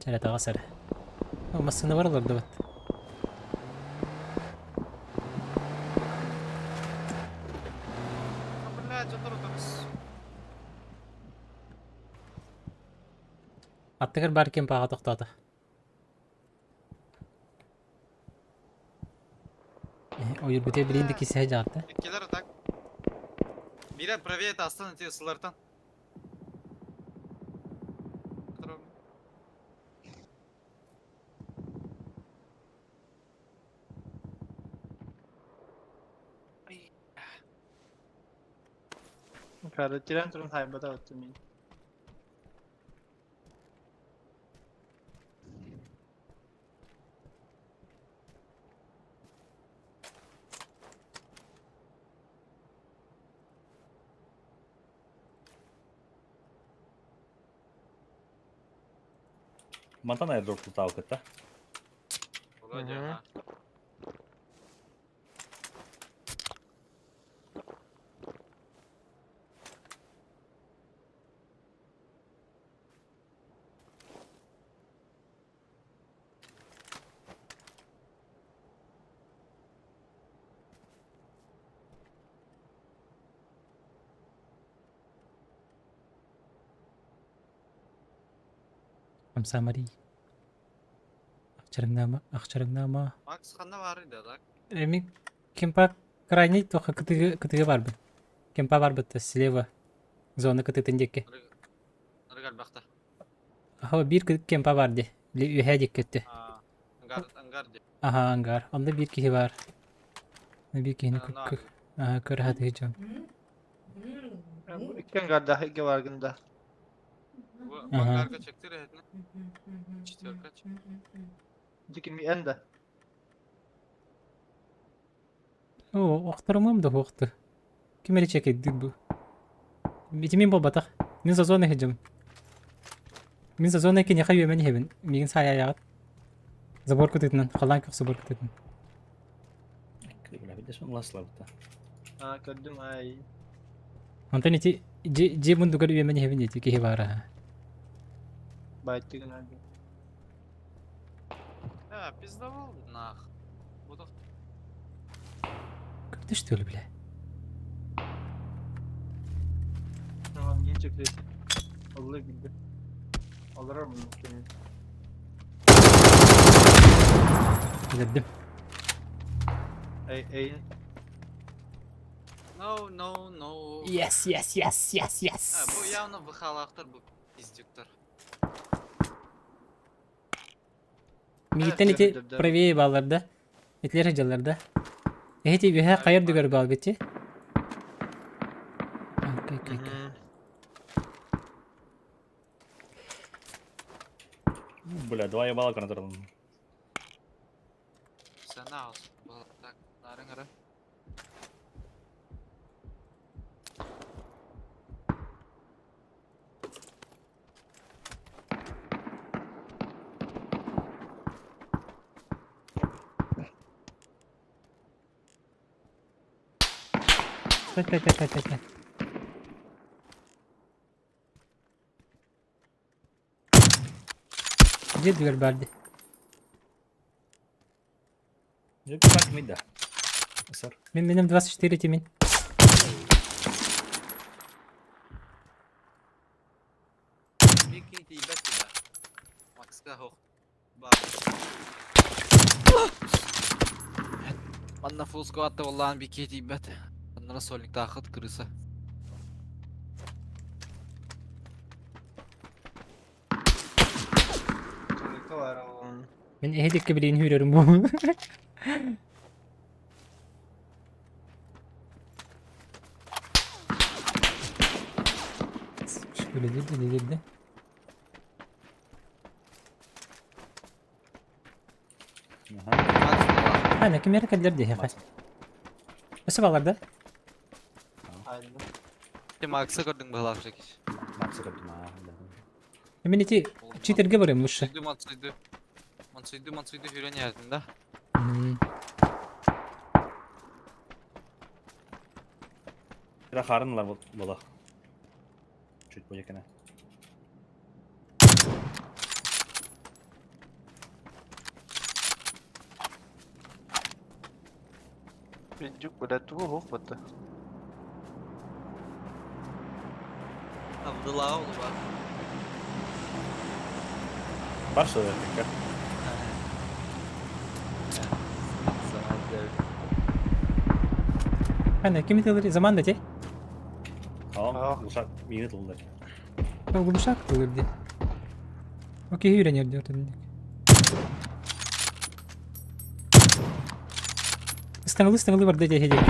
Speaker 2: Чэрэ таҕас эрэ. Массыына бар олордубут.
Speaker 13: Блядь, отыру төгүс.
Speaker 2: Аттыгар бар кемпаҕа тохтоото. Ойурбутуя билин да кисэһэ дьаҕатта.
Speaker 13: Иккилер так. Бире правее астан эти сылартан.
Speaker 4: Кары тирен турун хайбата өттү мин.
Speaker 5: Мантан аирдроп тутау кытта.
Speaker 13: Вроде, ага.
Speaker 2: Хамсамари. Ахчарыҥнаама, ахчарыҥнаама.
Speaker 13: Макс ханна бар иде, так?
Speaker 2: Эми кемпа крайний тоха кытыгы кытыгы барбын. Кемпа барбыт слева. Зона кытытын диэки.
Speaker 13: Ыргал бакта.
Speaker 2: Аха биир кемпа бар ди. Үһээ диэки өттө.
Speaker 13: Ангар, ангар ди.
Speaker 2: Аха ангар. Онно биир киһи бар. Биир киһини көрө сатыы дьон.
Speaker 4: Икки ангардаах икки баргын да.
Speaker 13: Ангарга чектир этini. Четверка.
Speaker 4: Дикими эн да.
Speaker 2: Оо, охторумуом да суохту. Ким эрэ чекэйдиир бу. Ити мин буолбатах. Мин созон иһдьим. Мин созон киниэхэ үөмэн иһэбин. Миигин саайаайаҕыт. Забор кытыытынан, халаан көх забор кытыытынан.
Speaker 5: Бля, видишь, он ласлабыта.
Speaker 4: А, көрдүм ай.
Speaker 2: Онтон ити дьиэ мундугар үөмэн иһэбин ити киһи баара.
Speaker 4: Байтыгын ай.
Speaker 13: Да, пиздовал нах. Буду
Speaker 2: Как ты что ли, бля?
Speaker 4: Tamam geç öklet. Allah bildi. Alır mı seni?
Speaker 2: Билэрдим.
Speaker 4: Ey ey.
Speaker 13: No, no, no.
Speaker 2: Yes, yes, yes, yes, yes.
Speaker 13: Ha, bu явно быхалаахтар бу пиздюктар.
Speaker 2: Миигиттэн ити правее бааллар да, итилэр сылдьаллар да. Эһити үөһэ хайа үрдүгэр баалгыччы. Окей, окей, окей.
Speaker 5: Бля, два ебала контролом.
Speaker 13: Сана так, нарың
Speaker 2: Стой, стой, стой, стой, стой. Дьиэ үрдүгэр баар дии.
Speaker 5: Так, да. Сор.
Speaker 2: Мин минем 24 тимин.
Speaker 13: Микки тиийбэт да. Макска хох. Бар. Манна фул сквадта боллаан бикки тиийбэт. Аннара сольниктаахыт крыса.
Speaker 2: Мин эһи билигин хүрэрим бу. Үлэлиир үлэлиир да. Ана ким эрэ кэллэр диэхэ. Өссө балар да?
Speaker 13: Ти Макса көрдүң быһылаах Жекич.
Speaker 5: Макса көрдүм аа.
Speaker 2: Мин ити читерге барыам лучше.
Speaker 13: Мансыйды, мансыйды. Мансыйды, мансыйды хүрэн иһэрдин да.
Speaker 5: Это харынлар было. Чуть будет кene.
Speaker 4: Пиздюк, блядь, тугу хох бата.
Speaker 13: Абдыллаҕа олуба.
Speaker 5: Бар что ли?
Speaker 2: Ана ким итилер заман да те?
Speaker 5: Аа, ушак минут oldu.
Speaker 2: Глушак тылыр ди. Окей, үйренер диyor dedik. Ыстаңылы ыстаңылы бар дете хедек.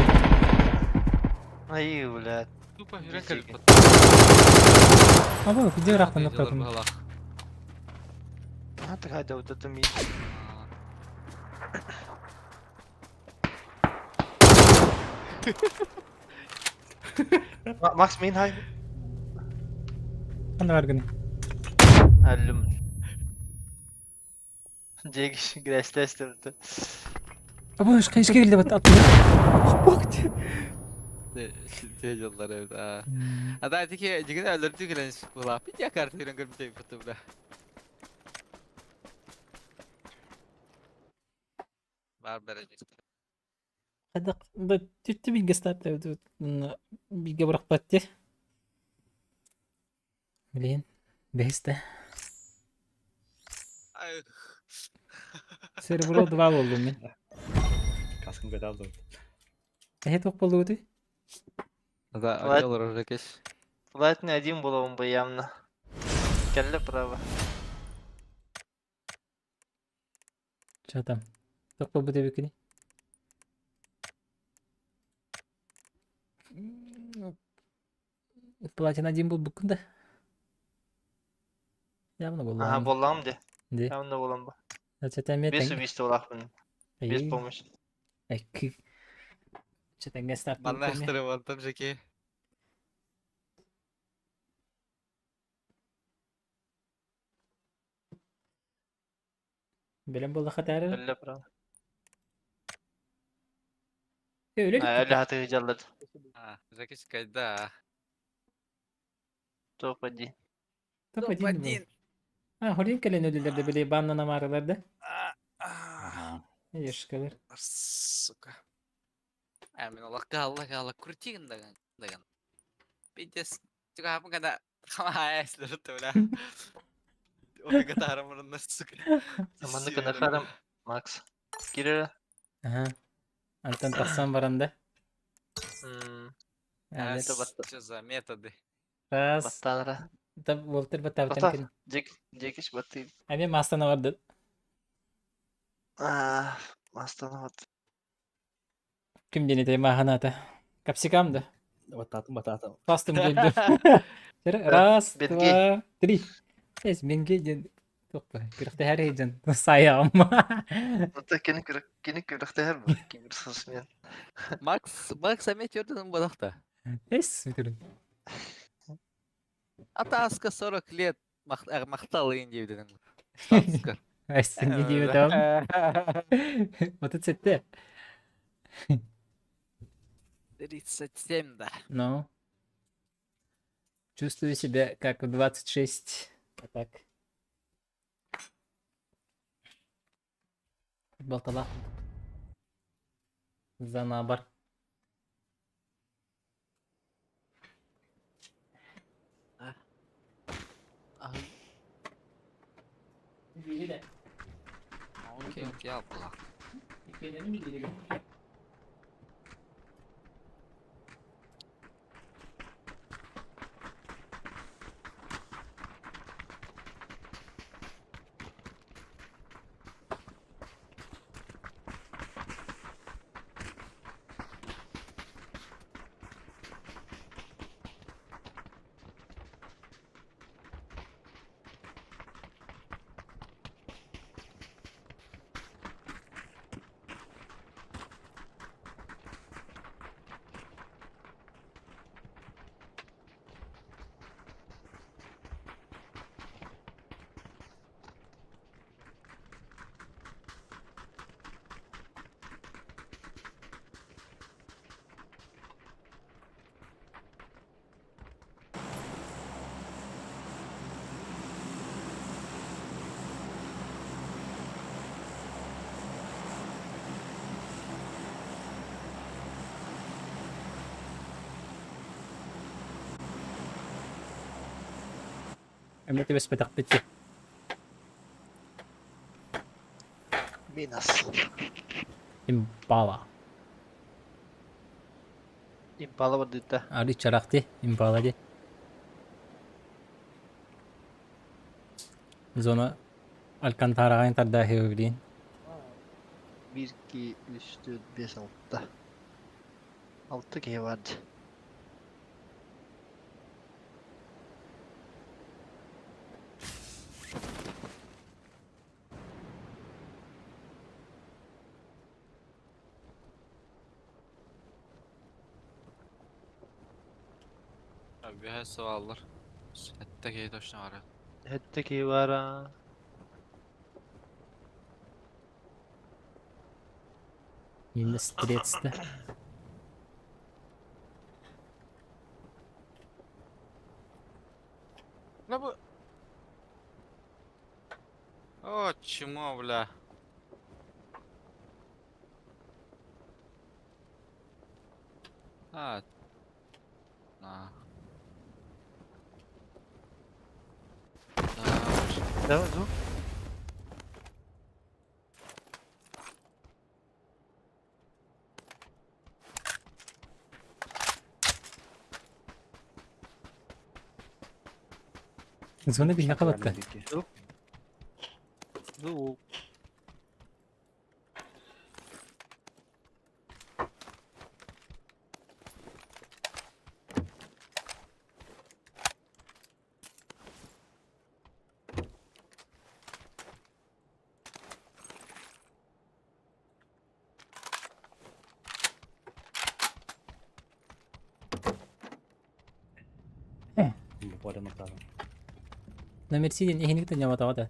Speaker 4: Ай, блядь.
Speaker 13: Тупо хүрэн кэлбит.
Speaker 2: Аба, где рахтан тоқтатым.
Speaker 4: А, так хайда вот это ми. Макс мин хай.
Speaker 2: Анда бар гыны.
Speaker 4: Аллым. Жегиш грәсләштерде.
Speaker 2: Аба, ышка ишке келди бат атты. Бак.
Speaker 13: Те дьоллар эбит. А да тики дигин өлөрдү келен була. Пит якар хүрэн көрбүтэ буту бля. Бар бәрәҗик.
Speaker 2: Хадак, да түттү билге стат билге быракпат Блин, бэсте.
Speaker 13: Ай.
Speaker 2: Серебро 2 болдум мен.
Speaker 5: Каскын көтө
Speaker 2: Эхе тоқ болду өтүй?
Speaker 13: Да, алар Жекич.
Speaker 4: Платный один был бы явно. Келле право.
Speaker 2: Чё там? Тоқ болду деп екені? Платина один булбуккун да? Явно
Speaker 4: Ага,
Speaker 2: буоллаҕым.
Speaker 4: буоллаҕым дии.
Speaker 2: Ди.
Speaker 4: Явно буолан бу.
Speaker 2: Чэтэмиэ
Speaker 4: Без
Speaker 2: тэҥ.
Speaker 4: убийстволаахпын. Без
Speaker 2: Эй,
Speaker 4: помощи.
Speaker 2: Экки. Чэтэҥҥэ
Speaker 13: Манна
Speaker 2: стартыыр кэмэ.
Speaker 13: ахтыры бардым жеке.
Speaker 2: Бэлэм буоллахха таарар.
Speaker 4: Өллө право.
Speaker 2: Өлө
Speaker 4: А, өлө хатыы дьаллат.
Speaker 13: А, Жеке кайда.
Speaker 4: Топ-1.
Speaker 2: Топ-1 был. А, хорин кэлэн өлүлэр да били баннан амаарылар да.
Speaker 5: Ага.
Speaker 2: Ешкалар.
Speaker 13: Сука. А, мен Аллахка Аллах Аллах крутигин даган даган. Пиздец. Чуга когда хамаа эслер бля. Ой, гатарым сука.
Speaker 4: Маннык гына Макс. Кирилл.
Speaker 2: Ага. Антон тахсан баран да.
Speaker 13: А,
Speaker 2: Әле.
Speaker 13: Что за методы?
Speaker 2: Раз.
Speaker 4: Баттанара.
Speaker 2: Та Волтер баттабытан
Speaker 4: Бата.
Speaker 2: кин.
Speaker 4: Дек, декиш баты.
Speaker 2: Әме мастана барды.
Speaker 4: А, мастана вот.
Speaker 2: Ким дени те маханата. Капсикам да.
Speaker 5: Бататым, бататым.
Speaker 2: Бастым келді. Раз,
Speaker 4: Бенге.
Speaker 2: два, три. Эс, менге ден. Топпа. Күрәхтә һәр ден. Саям.
Speaker 4: Ата кени күрәк, кени күрәктә һәр бу. Киберспортсмен.
Speaker 13: Макс, Макс әмет йөрдүн бодакта.
Speaker 2: Эс, бүтүрүн.
Speaker 13: Ата аска 40 лет мактал дейдин. Статуска.
Speaker 2: Эс, не дип атам. Мотоцикл.
Speaker 13: 37, да.
Speaker 2: Ну. Чувствую себя как в 26. А так. Балтала. Занабар.
Speaker 13: Окей, окей, алла.
Speaker 2: Әмәте бес бетак битте.
Speaker 4: Минас.
Speaker 2: Импала.
Speaker 4: Импала бардыта.
Speaker 2: Али чаракты, импала ди. Зона Алькантараға тарда хеугрин.
Speaker 4: 1 2 3 4 5 6. 6 киһи барды.
Speaker 13: Abi суаллар. Хәтта кей точно бара.
Speaker 4: Хәтта киһи бар. А.
Speaker 2: Минус стрецті.
Speaker 13: Бля бу. О, чмо, бля. А. На. Да уж.
Speaker 4: Давай, звук.
Speaker 2: Зона бихе калатты.
Speaker 4: Звук.
Speaker 5: Оля ноктаадым.
Speaker 2: На Мерседен иһиниктен ньаматаҕа да.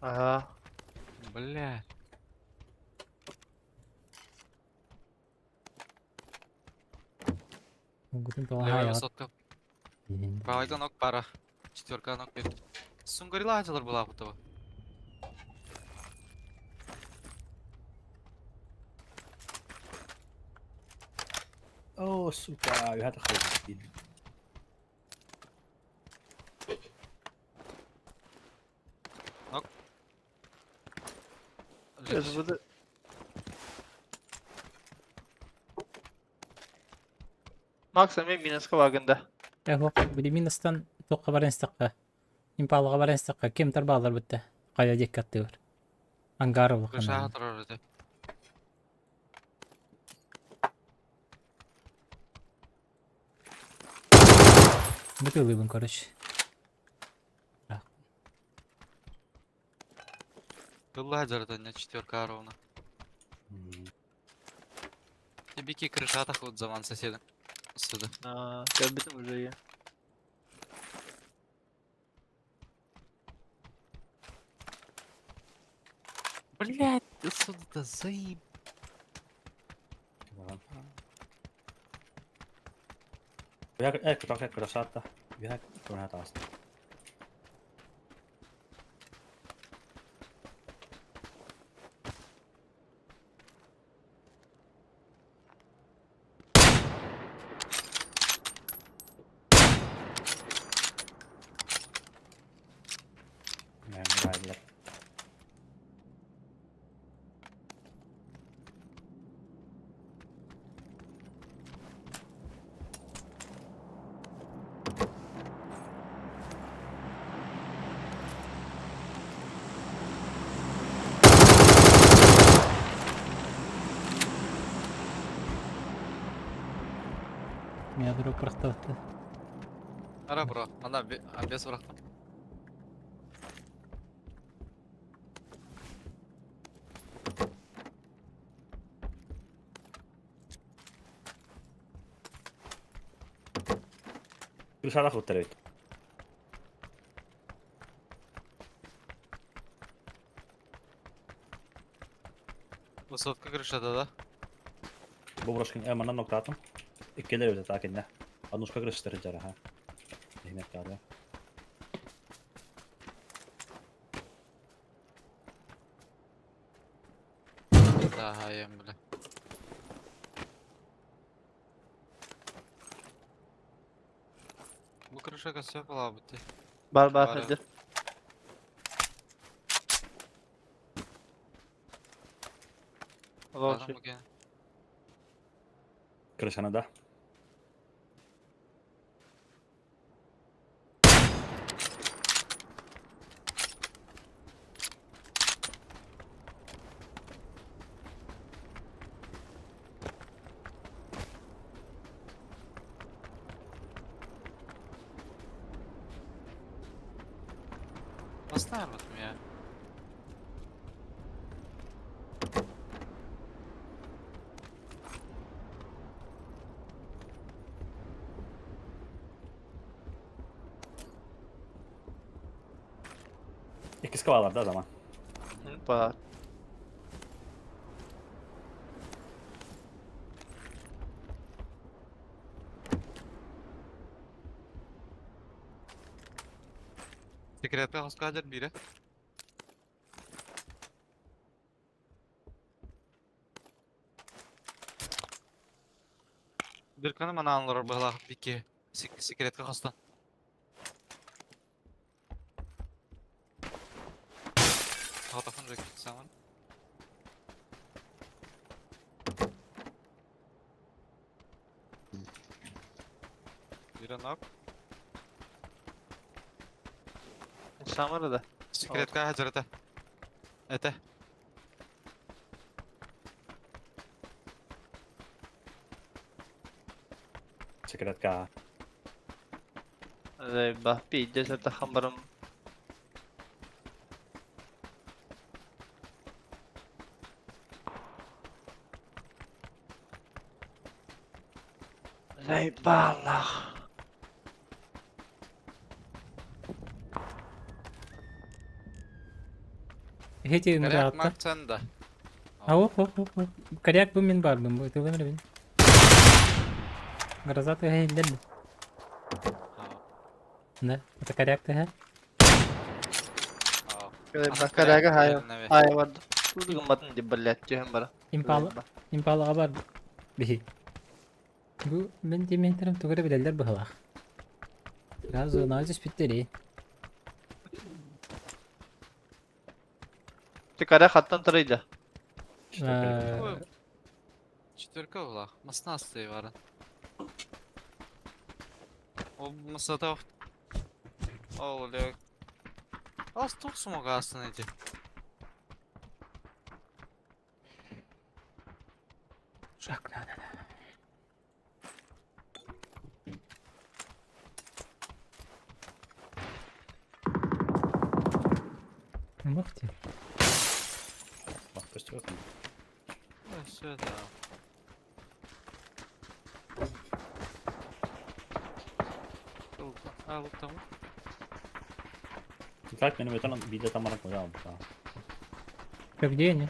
Speaker 4: Ага.
Speaker 13: Бля.
Speaker 2: Гутун тоҕо
Speaker 13: Левая
Speaker 2: хаайаҕыт.
Speaker 13: высотка. Правайга ног пара. Четверка ног бер. Сунгарила ачылар була бутова.
Speaker 5: О, сука, үһэ таххай.
Speaker 4: СВД. Макс эми минуска вагында.
Speaker 2: Эһуох били минустан туохха баран истэххэ. Импалаҕа баран истэххэ ким тарбаалар бутта. Хайа диэкки аттыгар. Ангар
Speaker 13: Крыша
Speaker 2: улахан.
Speaker 13: турар этэ.
Speaker 2: Бытылыбын короче.
Speaker 13: Тылла жаратанья четверка ровно. Бики крыша тахут заман соседа. Сюда.
Speaker 4: Аа, көрбүтүм уже я.
Speaker 13: Блять, сюда заеб.
Speaker 5: Yhä красата. Yhä turha taas. Näin hyvä
Speaker 2: Меня друг прохтавты.
Speaker 13: Ара бро, ана без врахта.
Speaker 5: Kyllä sä tahut terveyttä.
Speaker 13: Высотка крыша да, да?
Speaker 5: Боброшкин эманан ноктаатым. Иккелер өтө таакинне. Анушка крыштыр жараха. Ихмет каада.
Speaker 13: Да, ем, бля. Бу крыша косяк была бы ты.
Speaker 4: Бар бар
Speaker 13: Бар.
Speaker 4: хәдер. Вообще.
Speaker 5: Крышаны да.
Speaker 13: Поставим от меня.
Speaker 5: Иккис кавалар да zaman.
Speaker 4: Бар.
Speaker 13: Секретка хоскадер бире. Bir kanı mana anlar бала бики секретка хостан. Хатахан жек саман. Бире нок.
Speaker 4: Самара да.
Speaker 13: Секретка хазырата. Это.
Speaker 5: Секретка.
Speaker 4: Ба, пиздец, это хамбарым. Заебал нах.
Speaker 2: Эһити
Speaker 13: Коряк
Speaker 2: ыҥыраатта.
Speaker 13: Марцен да.
Speaker 2: А оп оп оп оп. Коряк бу мин баарбын бу ытылан эрэбин. Гроза тыаһа иһиллэр да. Да, это коряк тыаһа.
Speaker 4: Коряга хай хай бар. Тудугумматын ди блядь түһэн бара.
Speaker 2: Импала импалаҕа бар биһи. Бу мин тиммиэттерим тугу эрэ билэллэр быһыылаах. Сразу зонаҕа түспүттэри.
Speaker 4: Ты коря хаттан тарыйда.
Speaker 13: Четверка была. Маснастый бары. Ол масата Ол лек. Ас тух сумагасын эти.
Speaker 2: Шаг надо. Ух ты.
Speaker 5: Пусть вот.
Speaker 13: Все, да. Там.
Speaker 5: Так, мен өтөн видео тамаран коям.
Speaker 2: Где они?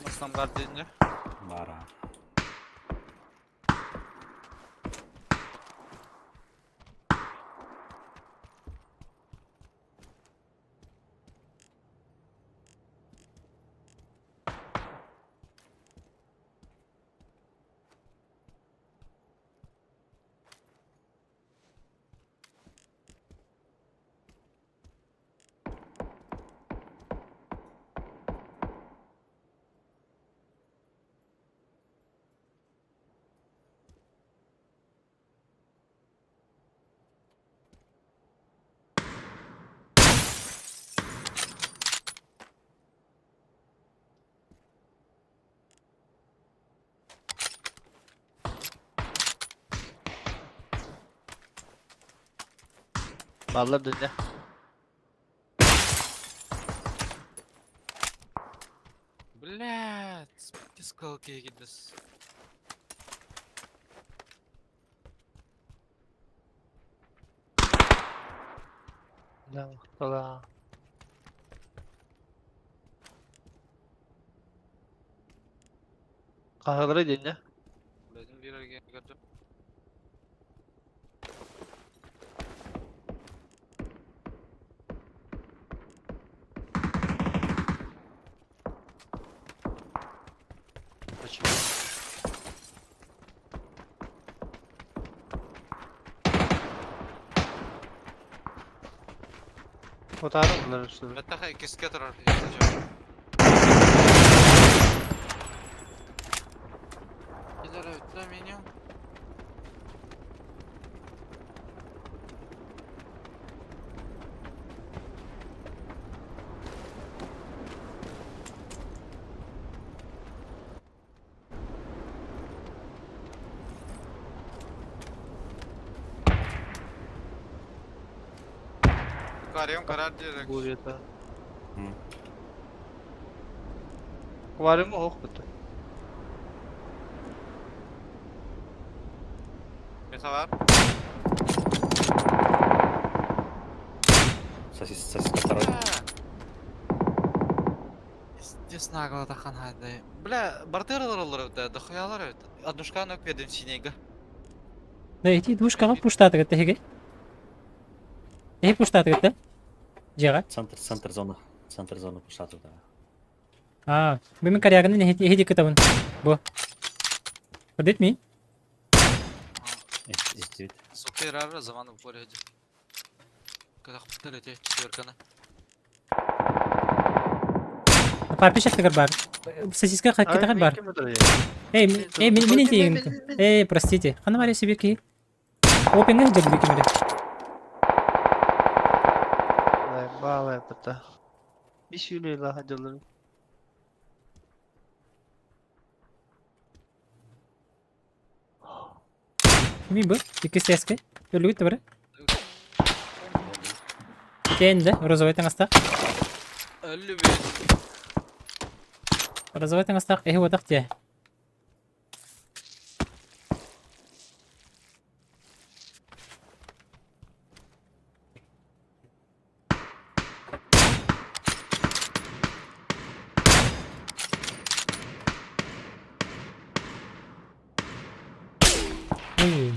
Speaker 13: Масам бар дедине.
Speaker 5: Бара.
Speaker 4: Баллар дүнья.
Speaker 13: Блядь, пискалки гидес.
Speaker 4: Да, да. Хаһылары динья.
Speaker 13: Блядь, бирерге көрдүм.
Speaker 3: Почему?
Speaker 4: Отарын üstüne.
Speaker 13: Баттаха иккиске турар. Килер өттө меню. Аквариум карар direkt.
Speaker 4: Бурета. Аквариум ох бит.
Speaker 13: Мета бар.
Speaker 5: Сосис, сосиска второй.
Speaker 13: Здесь нагло тахан хайды. Бля, бартерлар олар өтө, дохуялар өтө. Однушканы өкпедим синега.
Speaker 2: Да эти двушкаҕа пуштаатыгыт тэһиги. Эһи пуштаатыгыт да? Дьиэҕэ.
Speaker 5: Центр, центр зона. Центр зона пуштаты, да.
Speaker 2: Аа, бу мин корягын эһи эһи кытабын. Бу. Көрдүт ми?
Speaker 5: Истибит.
Speaker 13: Супер заман в городе. Когда хуптали эти четверканы.
Speaker 2: Парпиш аттыгар бар. Сосиска кытагар бар. Эй, эй, мин мин тиегин. Эй, простите. Хана бар себе ки. Опенге жер кимере.
Speaker 4: Балай бата. Биш юлейла хадылар.
Speaker 2: Кими бу? Икки сеске. Өлүгүт бар. Тиэнде, розовый таҥастаах.
Speaker 7: Өллүбүт.
Speaker 2: Розовый таҥастаах эһи уотах дьэ. Ой.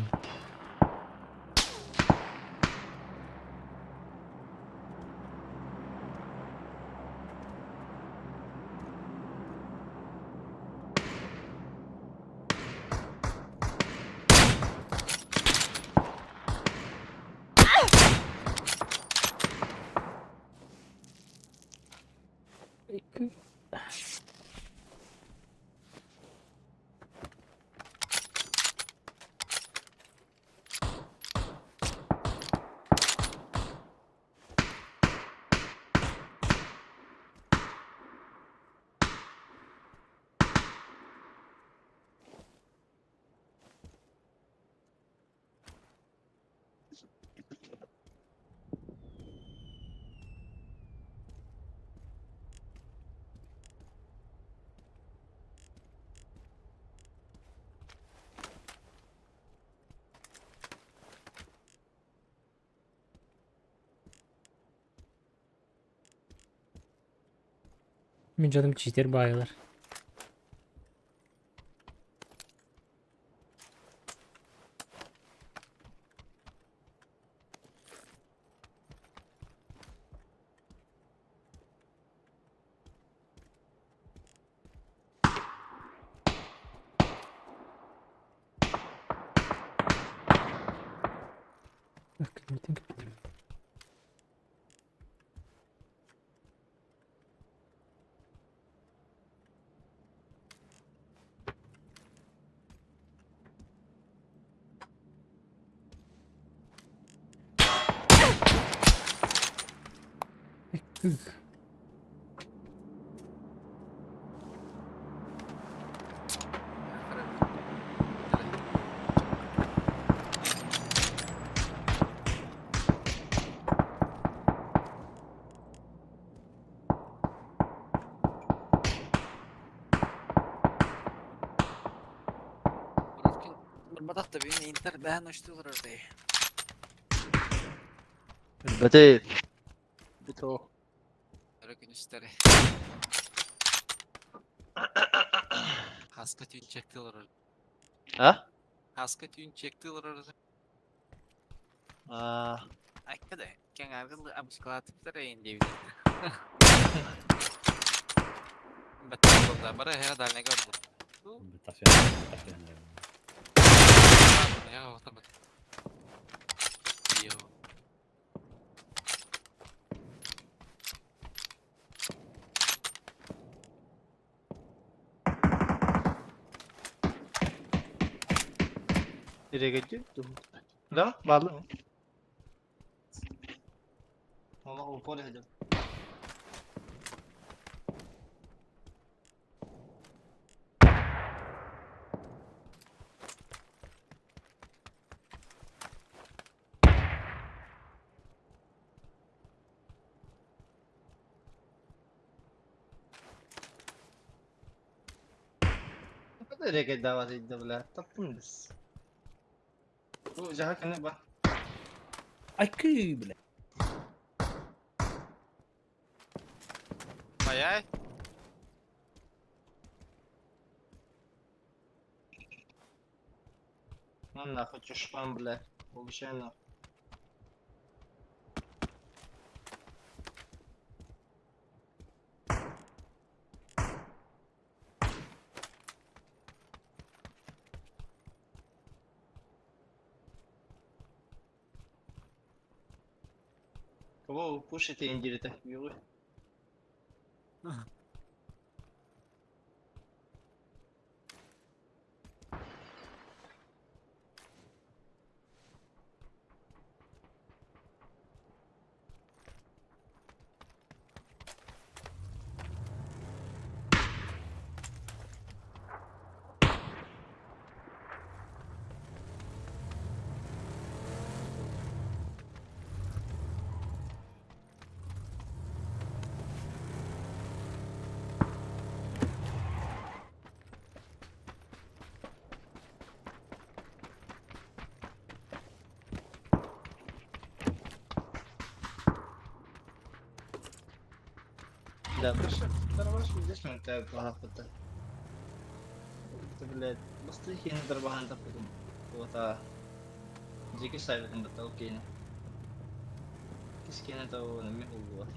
Speaker 2: Мин дьонум читер баайылар.
Speaker 7: Барбатах да бүгүн Интер бэһэн очтулар ордей.
Speaker 4: Бэтей. Бито.
Speaker 7: Өрө күнүстэри. Хаска түүн чектилер.
Speaker 4: А?
Speaker 7: Хаска түүн чектилер.
Speaker 4: А.
Speaker 7: Айка да. Кең аргыл абышкалатыптар эйин дейбит. Баттар болда. Бара хера дальнеге орду. Я отабат. Йо.
Speaker 4: Nereye gidiyor? Да, барлы. Allah упор edin. Nereye davet edildi bile? Tatlım biz. Bu jaha ne bak.
Speaker 5: Айкы, бля.
Speaker 7: Ай-ай.
Speaker 4: Ну нахуй чушпан, бля. Получай нахуй. Кого вы пушите, индири-то? Юры? Да, здесь мы это. Это, блядь, бастыхи на дарбахан таппытым. Вот, а. Дьики сайбытым бата, окей. Кискене того, на мигу вот.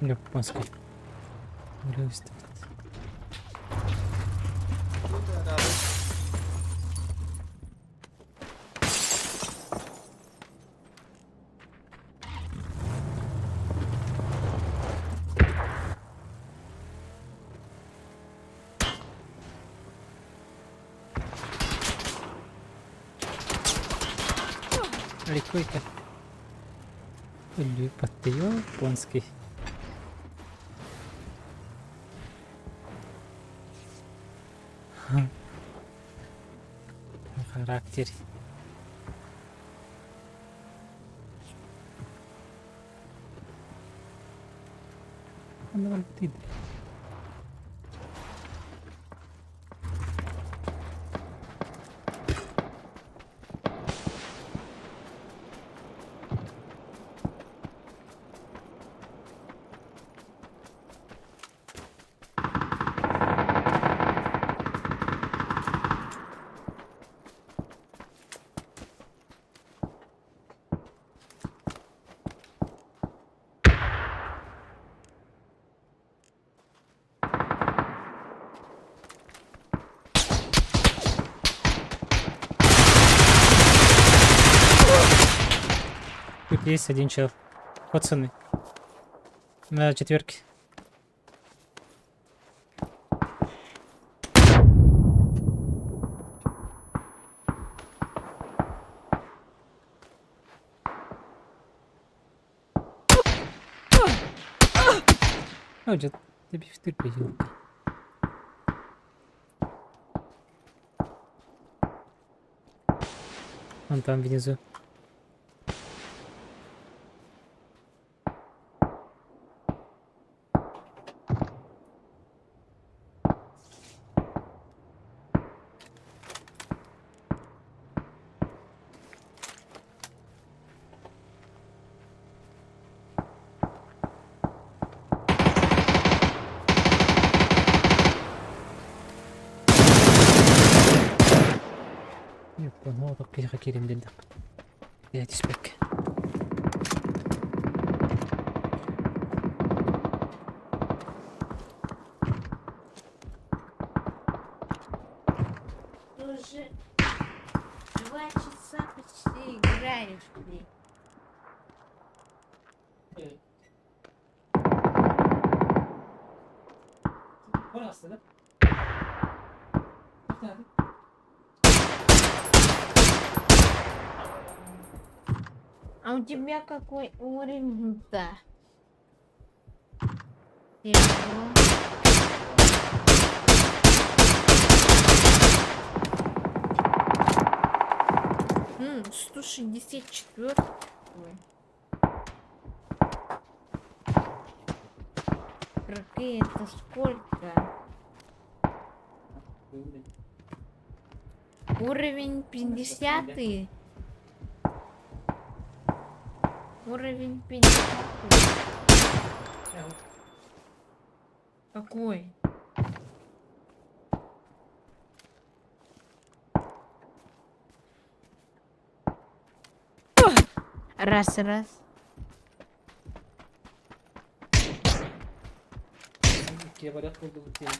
Speaker 2: Японский. Бля, стоит. Ликуйка. Японский. Характер. Она ты. Тут есть один чел. Пацаны. На четверке. О, где ты бифтырь елка. Он там внизу. Япон, киһиэхэ киирэн биэрдэх. Ээ түспэккэ.
Speaker 12: Ты уже 2 часа почти играешь, блин.
Speaker 2: Aslında.
Speaker 12: А у тебя какой уровень-то? Серебро. 164. Прикинь, это сколько? Уровень 50. Уровень 50. Какой? Раз, раз.
Speaker 2: Иккиэ барыах буоллубут диэн.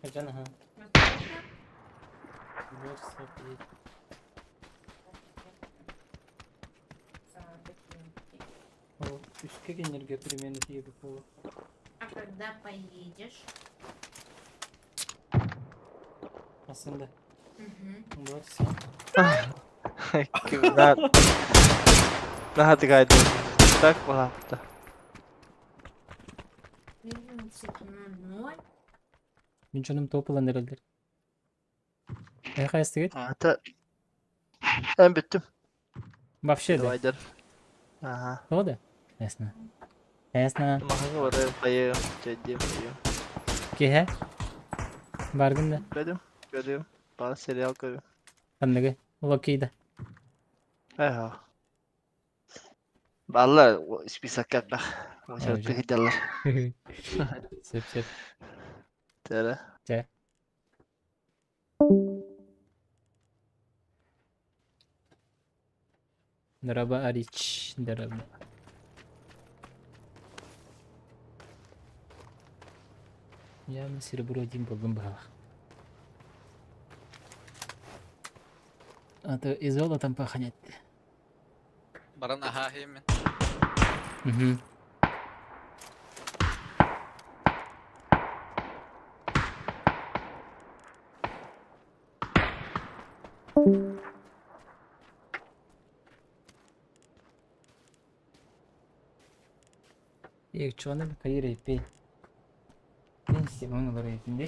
Speaker 2: Хадьан аха. 2 часа приедет. О, үскэ кинилэргэ примерно тиийбит буолуо.
Speaker 12: А когда поедешь?
Speaker 2: Aslında.
Speaker 12: Угу.
Speaker 2: 27.
Speaker 4: На... На такая Так, пожалуйста.
Speaker 12: 14.00.
Speaker 2: Мин дьонум топ ылан эрэллэр. Эһэ хайастыгыт?
Speaker 4: Это... Эн бүттүм.
Speaker 2: Вообще да.
Speaker 4: Давайдар. Ага.
Speaker 2: Тоҕо да? Ясно. Ясно.
Speaker 4: Маһыҥа барыам хайыам, чэйдиэм хайыам.
Speaker 2: Киэһэ? Баргын да?
Speaker 4: Көрүм, көрүм. Баар сериал көрүм.
Speaker 2: Ханныгы? Локейда.
Speaker 4: Эһэ. Бааллар списокка элбэх.
Speaker 2: Дьэ.
Speaker 4: Сылдьаллар.
Speaker 2: Сөп сөп.
Speaker 4: Тэрэ.
Speaker 2: Чэ. Дороба Арич, дороба. Я серебро один буллум баҕалаах. А то и золотом пахнет.
Speaker 13: Баран аһаа иһиммин.
Speaker 2: Угу. Чоны карьера пей. Пенсия, он говорит, да?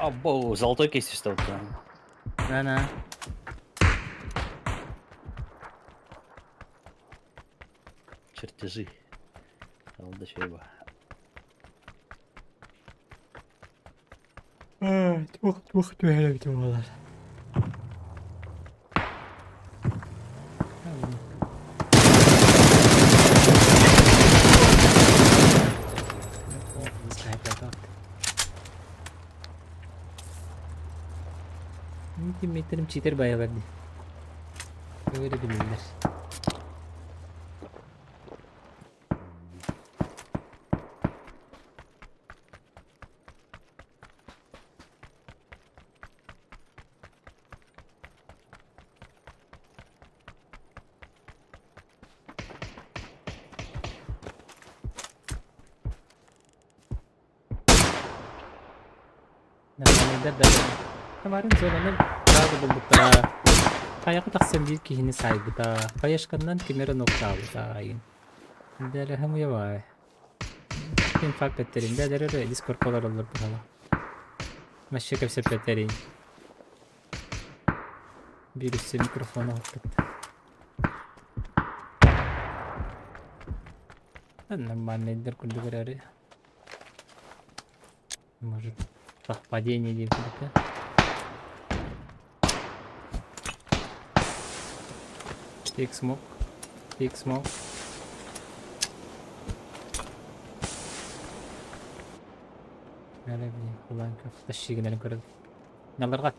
Speaker 5: Або, золотой кейс что
Speaker 2: На-на.
Speaker 5: Чертежи. Алда шеба.
Speaker 2: Туох туох түһэрэ буолар. Teammate'lerim cheater bayağı verdi. Öyle bilirler. Нормальныйдар да. Тамарын зонаны сразу булбуттара. Тайакы тахсан биир киһини саайбыта. Хаешканнан ким эрэ ноктаабыта айын. Дэлэһэ муйабай. Инфаркт эттерин. Бээлэр эрэ дискордка олороллор быһала. Вообще кэпсэппэтэрин. Биир үссэ микрофон оһоппут. Нормальныйдар курдук эрээри. Может, совпадение диэн курдук Take smoke. Take smoke. Nerede bileyim kullan тащигинэрин көрөр. Наларга.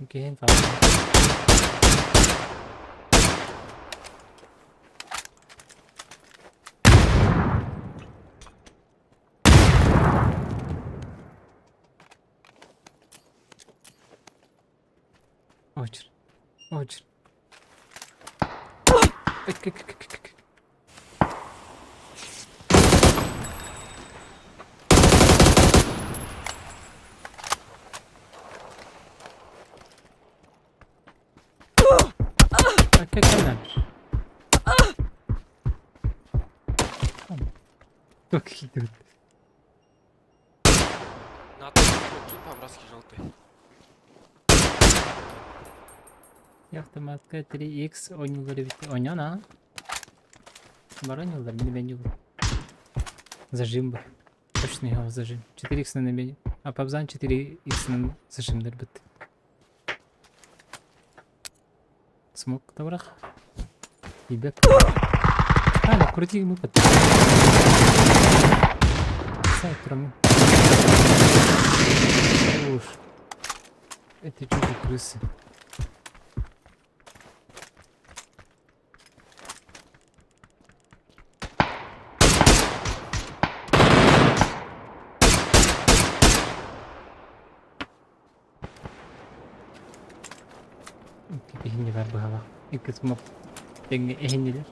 Speaker 2: Киһин Очер. Очер. К. К, Как идут?
Speaker 14: На кинь по-братски желтый.
Speaker 2: Автоматка 3x ойнулар эбит. Ойнон а? Бар ойнулар, мин меню. Зажим бар. Точно его зажим. 4x на меню. А пабзан 4x на зажимдер бит. Смок таврах. Ебет. А, ну крути ему под. Сайт прям. Уж. Это что за крысы? Кипихин не. бар быһалаах. Икки смок тэҥҥэ эһиннилэр.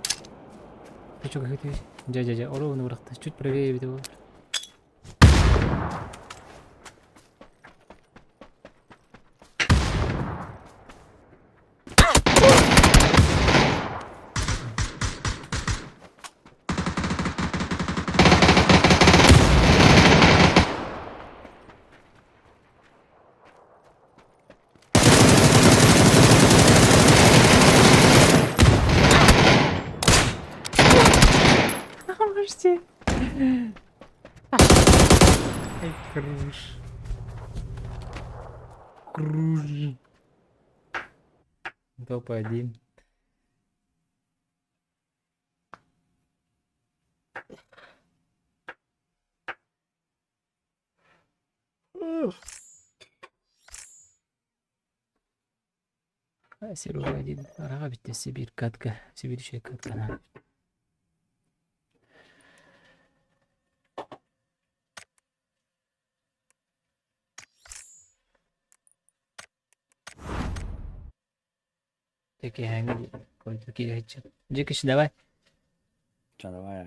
Speaker 2: Чучук үһүтү. Дьэ дьэ дьэ, оруобуна бырахта. Чуть правее эбитэ буолар. Можете. Ай, круж. Круж. Топ-1. Серега один. Араға битте Сибирь катка. Сибирь еще катка. на. Такие они. Такие Джекиш, давай.
Speaker 5: Ча, давай.